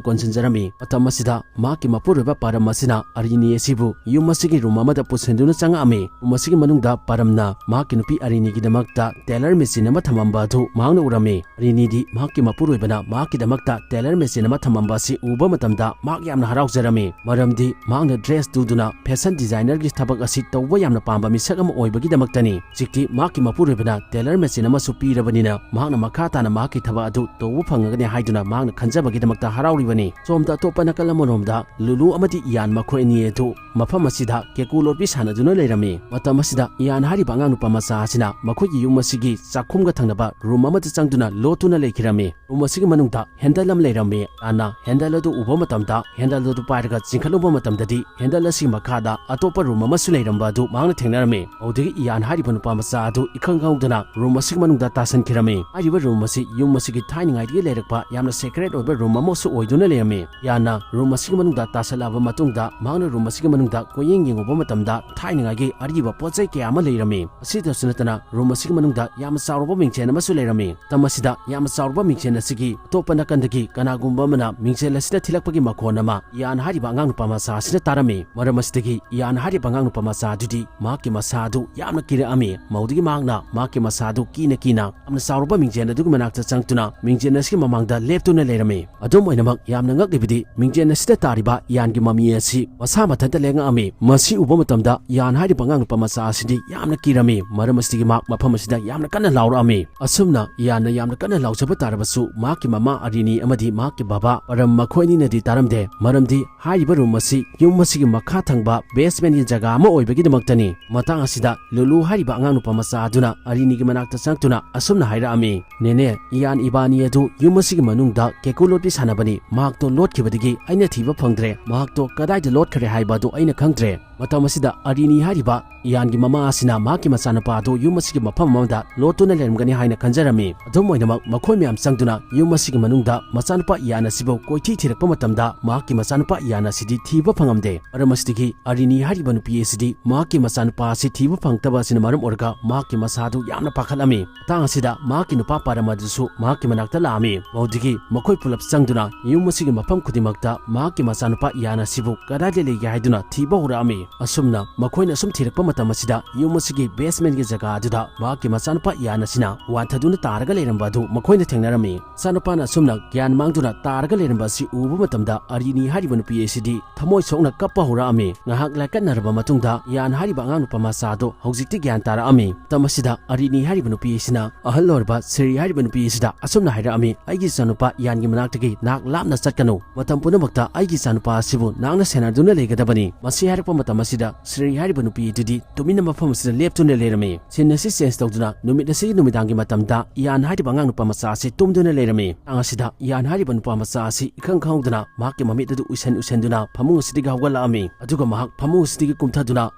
ꯀꯣꯟꯁꯤꯟꯖꯔꯝꯃꯤ꯫ ꯃꯇꯝ ꯑꯁꯤꯗ ꯃꯍꯥꯛꯀꯤ ꯃꯄꯨꯔꯣꯏꯕ ꯄꯥꯔꯝ ꯑꯁꯤꯅ ꯑꯔꯤꯅꯤ ꯑꯁꯤꯕꯨ ꯌꯨꯝ ꯑꯁꯤꯒꯤ ꯔꯨꯝ ꯑꯃꯗ ꯄꯨꯁꯤꯟꯗꯨꯅ ꯆꯪꯉꯛꯑꯝꯃꯤ꯫ ꯔꯨꯝ ꯑꯁꯤꯒꯤ ꯃꯅꯨꯡꯗ ꯄꯥꯔꯝꯅ ꯃꯍꯥꯛꯀꯤ ꯅꯨꯄꯤ ꯑꯔꯤꯅꯤꯒꯤꯗꯃꯛꯇ ꯇꯦꯂꯔ ꯃꯦꯆꯤꯟ ꯑꯃ ꯊꯝꯃꯝꯕ ꯑꯗꯨ ꯃꯍꯥꯛꯅ ꯎꯔꯝꯃꯤ꯫ ꯑꯔꯤꯅꯤꯗꯤ ꯃꯍꯥꯛꯀꯤ ꯃꯄꯨꯔꯣꯏꯕꯅ ꯃꯍꯥꯛꯀꯤꯗꯃꯛꯇ ꯇꯦꯂꯔ ꯃꯦꯆꯤꯟ ꯑꯃ ꯊꯝꯃꯝꯕ ꯑꯁꯤ ꯎꯕ ꯃꯇꯝꯗ ꯃꯍꯥꯛ ꯌꯥꯝꯅ ꯍꯔꯥꯎꯖꯔꯝꯃꯤ, ꯃꯔꯝꯗꯤ ꯃꯍꯥꯛꯅ ꯗ꯭ꯔꯦꯁ ꯇꯨꯗꯨꯅ ꯐꯦꯁꯟ ꯗꯤꯖꯥꯏꯅꯔꯒꯤ ꯊꯕꯛ ꯑꯁꯤ ꯇꯧꯕ ꯌꯥꯝꯅ ꯄꯥꯝꯕ ꯃꯤꯁꯛ ꯑꯃ ꯑꯣꯏꯕꯒꯤꯗꯃꯛꯇꯅꯤ꯫ ꯍꯧꯖꯤꯛꯇꯤ ꯃꯍꯥꯛꯀꯤ ꯃꯄꯨꯔꯣꯏꯕꯅ ꯇꯦꯂꯔ ꯃꯦꯆꯤꯟ ꯑꯃꯁꯨ ꯄꯤꯔꯕꯅꯤꯅ ꯃꯍꯥꯛꯅ ꯃꯈꯥ ꯇꯥꯅ ꯃꯍꯥꯛꯀꯤ ꯊꯕꯛ ꯑꯗꯨ ꯇꯧꯕ ꯐꯪꯉꯒꯅꯤ ꯍꯥꯏꯗꯨꯅ ꯃꯍꯥꯛꯅ ꯈꯟꯖꯕꯒꯤꯗꯃꯛꯇ ꯍꯔꯥꯎꯔꯤꯕꯅꯤ꯫ ꯁꯣꯝꯗ ꯑꯇꯣꯞꯄ ꯅꯥꯀꯜ ꯑꯃꯔꯣꯝꯗ ꯂꯨꯂꯨ ꯑꯃꯗꯤ ꯏꯌꯥꯟ ꯃꯈꯣꯏ ꯑꯅꯤ ꯑꯗꯨ ꯃꯐꯝ ꯑꯁꯤꯗ ꯀꯦꯀꯨ ꯂꯣꯠꯄꯤ ꯁꯥꯟꯅꯗꯨꯅ ꯂꯩꯔꯝꯃꯤ꯫ ꯃꯇꯝ ꯑꯁꯤꯗ ꯏꯌꯥꯟ ꯍꯥꯏꯔꯤꯕ ꯑꯉꯥꯡ ꯅꯨꯄꯥ ꯃꯆꯥ ꯑꯁꯤꯅ ꯃꯈꯣꯏꯒꯤ ꯌꯨꯝ ꯑꯁꯤꯒꯤ ꯆꯥꯛꯈꯨꯝꯒ ꯊꯪꯅꯕ ꯔꯨꯝ ꯑꯃꯗ ꯆꯪꯗꯨꯅ ꯂꯣꯠꯇꯨꯅ ꯂꯩꯈꯤꯔꯝꯃꯤ꯫ ꯔꯨꯝ ꯑꯁꯤꯒꯤ ꯃꯅꯨꯡꯗ ꯍꯦꯟꯗꯜ ꯑꯃ ꯂꯩꯔꯝꯃꯤ꯫ ꯏꯌꯥꯟꯅ ꯍꯦꯟꯗꯜ ꯑꯗꯨ ꯎꯕ ꯃꯇꯝꯗ ꯍꯦꯟꯗꯜ ꯑꯗꯨ ꯄꯥꯏꯔꯒ ꯆꯤꯡꯈꯠꯂꯨꯕ ꯃꯇꯝꯗꯗꯤ ꯍꯦꯟꯗꯜ ꯑꯁꯤꯒꯤ ꯃꯈꯥꯗ ꯑꯇꯣꯞꯄ ꯔꯨꯝ ꯑꯃꯁꯨ ꯂꯩꯔꯝꯕ ꯑꯗꯨ ꯃꯍꯥꯛꯅ ꯊꯦꯡꯅꯔꯝꯃꯤ꯫ ꯃꯗꯨꯗꯒꯤ ꯏꯌꯥꯟ ꯍꯥꯏꯔꯤꯕ ꯅꯨꯄꯥ ꯃꯆꯥ ꯑꯗꯨ ꯏꯈꯪ ꯈꯪꯍꯧꯗꯅ ꯔꯨꯝ ꯑꯁꯤꯒꯤ ꯃꯅꯨꯡꯗ ꯇꯥꯁꯟꯈꯤꯔꯝꯃꯤ꯫ ꯍꯥꯏꯔꯤꯕ ꯔꯨꯝ ꯑꯁꯤ ꯌꯨꯝ ꯑꯁꯤꯒꯤ ꯊꯥꯏꯅꯉꯥꯏꯗꯒꯤ ꯂꯩꯔꯛꯄ ꯌꯥꯝꯅ ꯁꯦꯀ꯭ꯔꯦꯠ ꯑꯣꯏꯕ ꯔꯨꯝ ꯑꯃꯁꯨ ꯑꯣꯏꯗꯨꯅ ꯂꯩꯔꯝꯃꯤ꯫ ꯏꯌꯥꯟꯅ ꯔꯨꯝ ꯑꯁꯤꯒꯤ ꯃꯅꯨꯡꯗ ꯇꯥꯁꯜꯂꯛꯑꯕ ꯃꯇꯨꯡꯗ ꯃꯍꯥꯛꯅ ꯔꯨꯝ ꯑꯁꯤꯒꯤ ꯃꯅꯨꯡꯗ ꯀꯣꯏꯌꯦꯡ ꯌꯦꯡꯉꯨꯕ ꯃꯇꯝꯗ ꯊꯥꯏꯅꯉꯥꯏꯒꯤ ꯑꯔꯤꯕ ꯄꯣꯠ ꯆꯩ ꯀꯌꯥ ꯑꯃ ꯂꯩꯔꯝꯃꯤ꯫ ꯑꯁꯤꯗꯁꯨ ꯅꯠꯇꯅ ꯔꯨꯝ ꯑꯁꯤꯒꯤ ꯃꯅꯨꯡꯗ ꯌꯥꯝꯅ ꯆꯥꯎꯔꯕ ꯃꯤꯡꯁꯦꯟ ꯑꯃꯁꯨ ꯂꯩꯔꯝꯃꯤ꯫ ꯃꯇꯝ ꯑꯁꯤꯗ ꯌꯥꯝꯅ ꯆꯥꯎꯔꯕ ꯃꯤꯡꯁꯦꯟ ꯑꯁꯤꯒꯤ ꯑꯇꯣꯞꯄ ꯅꯥꯀꯟꯗꯒꯤ ꯀꯅꯥꯒꯨꯝꯕ ꯑꯃꯅ ꯃꯤꯡꯁꯦꯟ ꯑꯁꯤꯗ ꯊꯤꯜꯂꯛꯄꯒꯤ ꯃꯈꯣꯟ ꯑꯃ ꯏꯌꯥꯟ ꯍꯥꯏꯔꯤꯕ ꯑꯉꯥꯡ ꯅꯨꯄꯥ ꯃꯆꯥ ꯑꯁꯤꯅ ꯇꯥꯔꯝꯃꯤ꯫ ꯃꯔꯝ ꯑꯁꯤꯗꯒꯤ ꯏꯌꯥꯟ ꯍꯥꯏꯔꯤꯕ ꯑꯉꯥꯡ ꯅꯨꯄꯥ ꯃꯆꯥ ꯑꯗꯨꯗꯤ ꯃꯍꯥꯛꯀꯤ ꯃꯁꯥ ꯑꯗꯨ ꯌꯥꯝꯅ ꯀꯤꯔꯛꯑꯝꯃꯤ꯫ ꯃꯗꯨꯗꯒꯤ ꯃꯍꯥꯛꯅ ꯃꯍꯥꯛꯀꯤ ꯃꯁꯥ ꯑꯗꯨ ꯀꯤꯅ ꯀꯤꯅ ꯌꯥꯝꯅ ꯆꯥꯎꯔꯕ ꯃꯤꯡꯁꯦꯟ ꯑꯗꯨꯒꯤ ꯃꯅꯥꯛꯇ ꯆꯪꯗꯨꯅ ꯃꯤꯡꯁꯦꯟ ꯑꯁꯤꯒꯤ ꯃꯃꯥꯡꯗ ꯂꯦꯞꯇꯨꯅ ꯂꯩꯔꯝꯃꯤ꯫ ꯑꯗꯨꯝ ꯑꯣꯏꯅꯃꯛ, ꯌꯥꯝꯅ ꯉꯛꯂꯤꯕꯗꯤ ꯃꯤꯡꯁꯦꯟ ꯑꯁꯤꯗ ꯇꯥꯔꯤꯕ ꯏꯌꯥꯟꯒꯤ ꯃꯃꯤ ꯑꯁꯤ ꯃꯁꯥ ꯃꯊꯟꯇ ꯂꯦꯡꯉꯛꯑꯝꯃꯤ꯫ ꯃꯁꯤ ꯎꯕ ꯃꯇꯝꯗ ꯏꯌꯥꯟ ꯍꯥꯏꯔꯤꯕ ꯑꯉꯥꯡ ꯅꯨꯄꯥ ꯃꯆꯥ ꯑꯁꯤꯗꯤ ꯌꯥꯝꯅ ꯀꯤꯔꯝꯃꯤ꯫ ꯃꯔꯝ ꯑꯁꯤꯗꯒꯤ ꯃꯍꯥꯛ ꯃꯐꯝ ꯑꯁꯤꯗ ꯌꯥꯝꯅ ꯀꯟꯅ ꯂꯥꯎꯔꯛꯑꯝꯃꯤ꯫ ꯑꯁꯨꯝꯅ ꯏꯌꯥꯟꯅ ꯌꯥꯝꯅ ꯀꯟꯅ ꯂꯥꯎꯖꯕ ꯇꯥꯔꯕꯁꯨ ꯃꯍꯥꯛꯀꯤ ꯃꯃꯥ ꯑꯔꯤꯅꯤ ꯑꯃꯗꯤ ꯃꯍꯥꯛꯀꯤ ꯕꯕꯥ ꯄꯔꯝ ꯃꯈꯣꯏ ꯑꯅꯤꯅꯗꯤ ꯇꯥꯔꯝꯗꯦ꯫ ꯃꯔꯝꯗꯤ ꯍꯥꯏꯔꯤꯕ ꯔꯨꯝ ꯑꯁꯤ ꯌꯨꯝ ꯑꯁꯤꯒꯤ ꯃꯈꯥ ꯊꯪꯕ ꯕꯦꯁꯃꯦꯟꯒꯤ ꯖꯒꯥ ꯑꯃ ꯑꯣꯏꯕꯒꯤꯗꯃꯛꯇꯅꯤ꯫ ꯃꯇꯥꯡ ꯑꯁꯤꯗ ꯂꯨꯂꯨ ꯍꯥꯏꯔꯤꯕ ꯑꯉꯥꯡ ꯅꯨꯄꯥ ꯃꯆꯥ ꯑꯗꯨꯅ ꯑꯔꯤꯅꯤꯒꯤ ꯃꯅꯥꯛꯇ ꯆꯪꯗꯨꯅ ꯑꯁꯨꯝꯅ ꯍꯥꯏꯔꯛꯑꯝꯃꯤ, "ꯅꯦꯅꯦ, ꯏꯌꯥꯟ ꯏꯕꯥꯅꯤ ꯑꯗꯨ ꯌꯨꯝ ꯑꯁꯤꯒꯤ ꯃꯅꯨꯡꯗ ꯀꯦꯀꯨ ꯂꯣꯠꯄꯤ ꯁꯥꯟꯅꯕꯅꯤ꯫ ꯃꯍꯥꯛꯇꯣ ꯂꯣꯠꯈꯤꯕꯗꯒꯤ ꯑꯩꯅ ꯊꯤꯕ ꯐꯪꯗ꯭ꯔꯦ꯫ ꯃꯍꯥꯛꯇꯣ ꯀꯗꯥꯏꯗ ꯂꯣꯠꯈ꯭ꯔꯦ ꯍꯥꯏꯕ ꯑꯗꯨ ꯑꯩꯅ ꯈꯪꯗ꯭ꯔꯦ꯫ ꯃꯇꯝ ꯑꯁꯤꯗ ꯑꯔꯤꯅꯤ ꯍꯥꯏꯔꯤꯕ ꯏꯌꯥꯟꯒꯤ ꯃꯃꯥ ꯑꯁꯤꯅ ꯃꯍꯥꯛꯀꯤ ꯃꯆꯥꯅꯨꯄꯥ ꯑꯗꯨ ꯌꯨꯝ ꯑꯁꯤꯒꯤ ꯃꯐꯝ ꯑꯃꯗ ꯂꯣꯠꯇꯨꯅ ꯂꯩꯔꯝꯒꯅꯤ ꯍꯥꯏꯅ ꯈꯟꯖꯔꯝꯃꯤ꯫ ꯑꯗꯨꯝ ꯑꯣꯏꯅꯃꯛ, ꯃꯈꯣꯏ ꯃꯌꯥꯝ ꯆꯪꯗꯨꯅ ꯌꯨꯝ ꯑꯁꯤꯒꯤ ꯃꯅꯨꯡꯗ ꯃꯆꯥꯅꯨꯄꯥ ꯏꯌꯥꯟ ꯑꯁꯤꯕꯨ ꯀꯣꯏꯊꯤ ꯊꯤꯔꯛꯄ ꯃꯇꯝꯗ, ꯃꯍꯥꯛꯀꯤ ꯃꯆꯥꯅꯨꯄꯥ ꯏꯌꯥꯟ ꯑꯁꯤꯗꯤ ꯊꯤꯕ ꯐꯪꯉꯝꯗꯦ꯫ ꯃꯔꯝ ꯑꯁꯤꯗꯒꯤ ꯑꯔꯤꯅꯤ ꯍꯥꯏꯔꯤꯕ ꯅꯨꯄꯤ ꯑꯁꯤꯗꯤ ꯃꯍꯥꯛꯀꯤ ꯃꯆꯥꯅꯨꯄꯥ ꯑꯁꯤ ꯊꯤꯕ ꯐꯪꯂꯛꯇꯕ ꯑꯁꯤꯅ ꯃꯔꯝ ꯑꯣꯏꯔꯒ ꯃꯍꯥꯛꯀꯤ ꯃꯁꯥꯗꯨ ꯌꯥꯝꯅ ꯄꯥꯈꯠꯂꯝꯃꯤ꯫ ꯃꯇꯥꯡ ꯑꯁꯤꯗ ꯃꯍꯥꯛꯀꯤ ꯅꯨꯄꯥ ꯄꯥꯔꯝ ꯑꯗꯨꯁꯨ ꯃꯍꯥꯛꯀꯤ ꯃꯅꯥꯛꯇ ꯂꯥꯛꯑꯝꯃꯤ꯫ ꯃꯗꯨꯗꯒꯤ ꯃꯈꯣꯏ ꯄꯨꯂꯞ ꯆꯪꯗꯨꯅ ꯌꯨꯝ ꯑꯁꯤꯒꯤ ꯃꯐꯝ ꯈꯨꯗꯤꯡꯃꯛꯇ ꯃꯍꯥꯛꯀꯤ ꯃꯆꯥꯅꯨꯄꯥ ꯏꯌꯥꯟ ꯑꯁꯤꯕꯨ ꯀꯗꯥꯏꯗ ꯂꯩꯒꯦ ꯍꯥꯏꯗꯨꯅ ꯊꯤꯕ ꯍꯧꯔꯛꯑꯝꯃꯤ꯫ ꯑꯁꯨꯝꯅ ꯃꯈꯣꯏꯅ ꯑꯁꯨꯝ ꯊꯤꯔꯛꯄ ꯃꯇꯝ ꯑꯁꯤꯗ, ꯌꯨꯝ ꯑꯁꯤꯒꯤ basementꯀꯤ ꯖꯒꯥ ꯑꯗꯨꯗ ꯃꯍꯥꯛꯀꯤ ꯃꯆꯥꯅꯨꯄꯥ ꯏꯌꯥꯟ ꯑꯁꯤꯅ ꯋꯥꯟꯊꯗꯨꯅ ꯇꯥꯔꯒ ꯂꯩꯔꯝꯕ ꯑꯗꯨ ꯃꯈꯣꯏꯅ ꯊꯦꯡꯅꯔꯝꯃꯤ꯫ ꯃꯆꯥꯅꯨꯄꯥꯅ ꯑꯁꯨꯝꯅ ꯒ꯭ꯌꯥꯟ ꯃꯥꯡꯗꯨꯅ ꯇꯥꯔꯒ ꯂꯩꯔꯝꯕ ꯑꯁꯤ ꯎꯕ ꯃꯇꯝꯗ, ꯑꯔꯤꯅꯤ ꯍꯥꯏꯔꯤꯕ ꯅꯨꯄꯤ ꯑꯁꯤꯗꯤ ꯊꯃꯣꯏ ꯁꯣꯛꯅ ꯀꯞꯄ ꯍꯧꯔꯛꯑꯝꯃꯤ꯫ ꯉꯥꯏꯍꯥꯛ ꯂꯥꯏꯀꯠꯅꯔꯕ ꯃꯇꯨꯡꯗ, ꯏꯌꯥꯟ ꯍꯥꯏꯔꯤꯕ ꯑꯉꯥꯡ ꯅꯨꯄꯥ ꯃꯆꯥ ꯑꯗꯨ ꯍꯧꯖꯤꯛꯇꯤ ꯒ꯭ꯌꯥꯟ ꯇꯥꯔꯛꯑꯝꯃꯤ꯫ ꯃꯇꯝ ꯑꯁꯤꯗ ꯑꯔꯤꯅꯤ ꯍꯥꯏꯔꯤꯕ ꯅꯨꯄꯤ ꯑꯁꯤꯅ ꯑꯍꯜ ꯑꯣꯏꯔꯕ ꯁꯤꯔꯤ ꯍꯥꯏꯔꯤꯕ ꯅꯨꯄꯤ ꯑꯁꯤꯗ ꯑꯁꯨꯝꯅ ꯍꯥꯏꯔꯛꯑꯝꯃꯤ, "ꯑꯩꯒꯤ ꯏꯆꯥꯅꯨꯄꯥ ꯏꯌꯥꯟꯒꯤ ꯃꯅꯥꯛꯇꯒꯤ ꯅꯥꯛ ꯂꯥꯞꯅ ꯆꯠꯀꯅꯨ꯫ ꯃꯇꯝ ꯄꯨꯝꯅꯃꯛꯇ ꯑꯩꯒꯤ ꯏꯆꯥꯅꯨꯄꯥ ꯑꯁꯤꯕꯨ ꯅꯥꯛꯅ ꯁꯦꯟꯅꯗꯨꯅ ꯂꯩꯒꯗꯕꯅꯤ"꯫ ꯃꯁꯤ ꯍꯥꯏꯔꯛꯄ ꯃꯇꯝ ꯑꯁꯤꯗ, ꯁꯤꯔꯤ ꯍꯥꯏꯔꯤꯕ ꯅꯨꯄꯤ ꯑꯗꯨꯗꯤ ꯇꯨꯃꯤꯟꯅ ꯃꯐꯝ ꯑꯁꯤꯗ ꯂꯦꯞꯇꯨꯅ ꯂꯩꯔꯝꯃꯤ꯫ Scene ꯑꯁꯤ change ꯇꯧꯗꯨꯅ ꯅꯨꯃꯤꯠ ꯑꯁꯤꯒꯤ ꯅꯨꯃꯤꯗꯥꯡꯒꯤ ꯃꯇꯝꯗ ꯏꯌꯥꯟ ꯍꯥꯏꯔꯤꯕ ꯑꯉꯥꯡ ꯅꯨꯄꯥ ꯃꯆꯥ ꯑꯁꯤ ꯇꯨꯝꯗꯨꯅ ꯂꯩꯔꯝꯃꯤ꯫ ꯃꯇꯥꯡ ꯑꯁꯤꯗ ꯏꯌꯥꯟ ꯍꯥꯏꯔꯤꯕ ꯅꯨꯄꯥ ꯃꯆꯥ ꯑꯁꯤ ꯏꯈꯪ ꯈꯪꯍꯧꯗꯅ ꯃꯍꯥꯛꯀꯤ ꯃꯃꯤꯠ ꯑꯗꯨ ꯎꯏꯁꯟ ꯎꯏꯁꯟꯗꯨꯅ ꯐꯃꯨꯡ ꯑꯁꯤꯗꯒꯤ ꯍꯧꯒꯠꯂꯛꯑꯝꯃꯤ꯫ ꯑꯗꯨꯒ ꯃꯍꯥꯛ ꯐꯃꯨꯡ ꯑꯁꯤꯗꯒꯤ ꯀꯨꯝꯊꯗꯨꯅ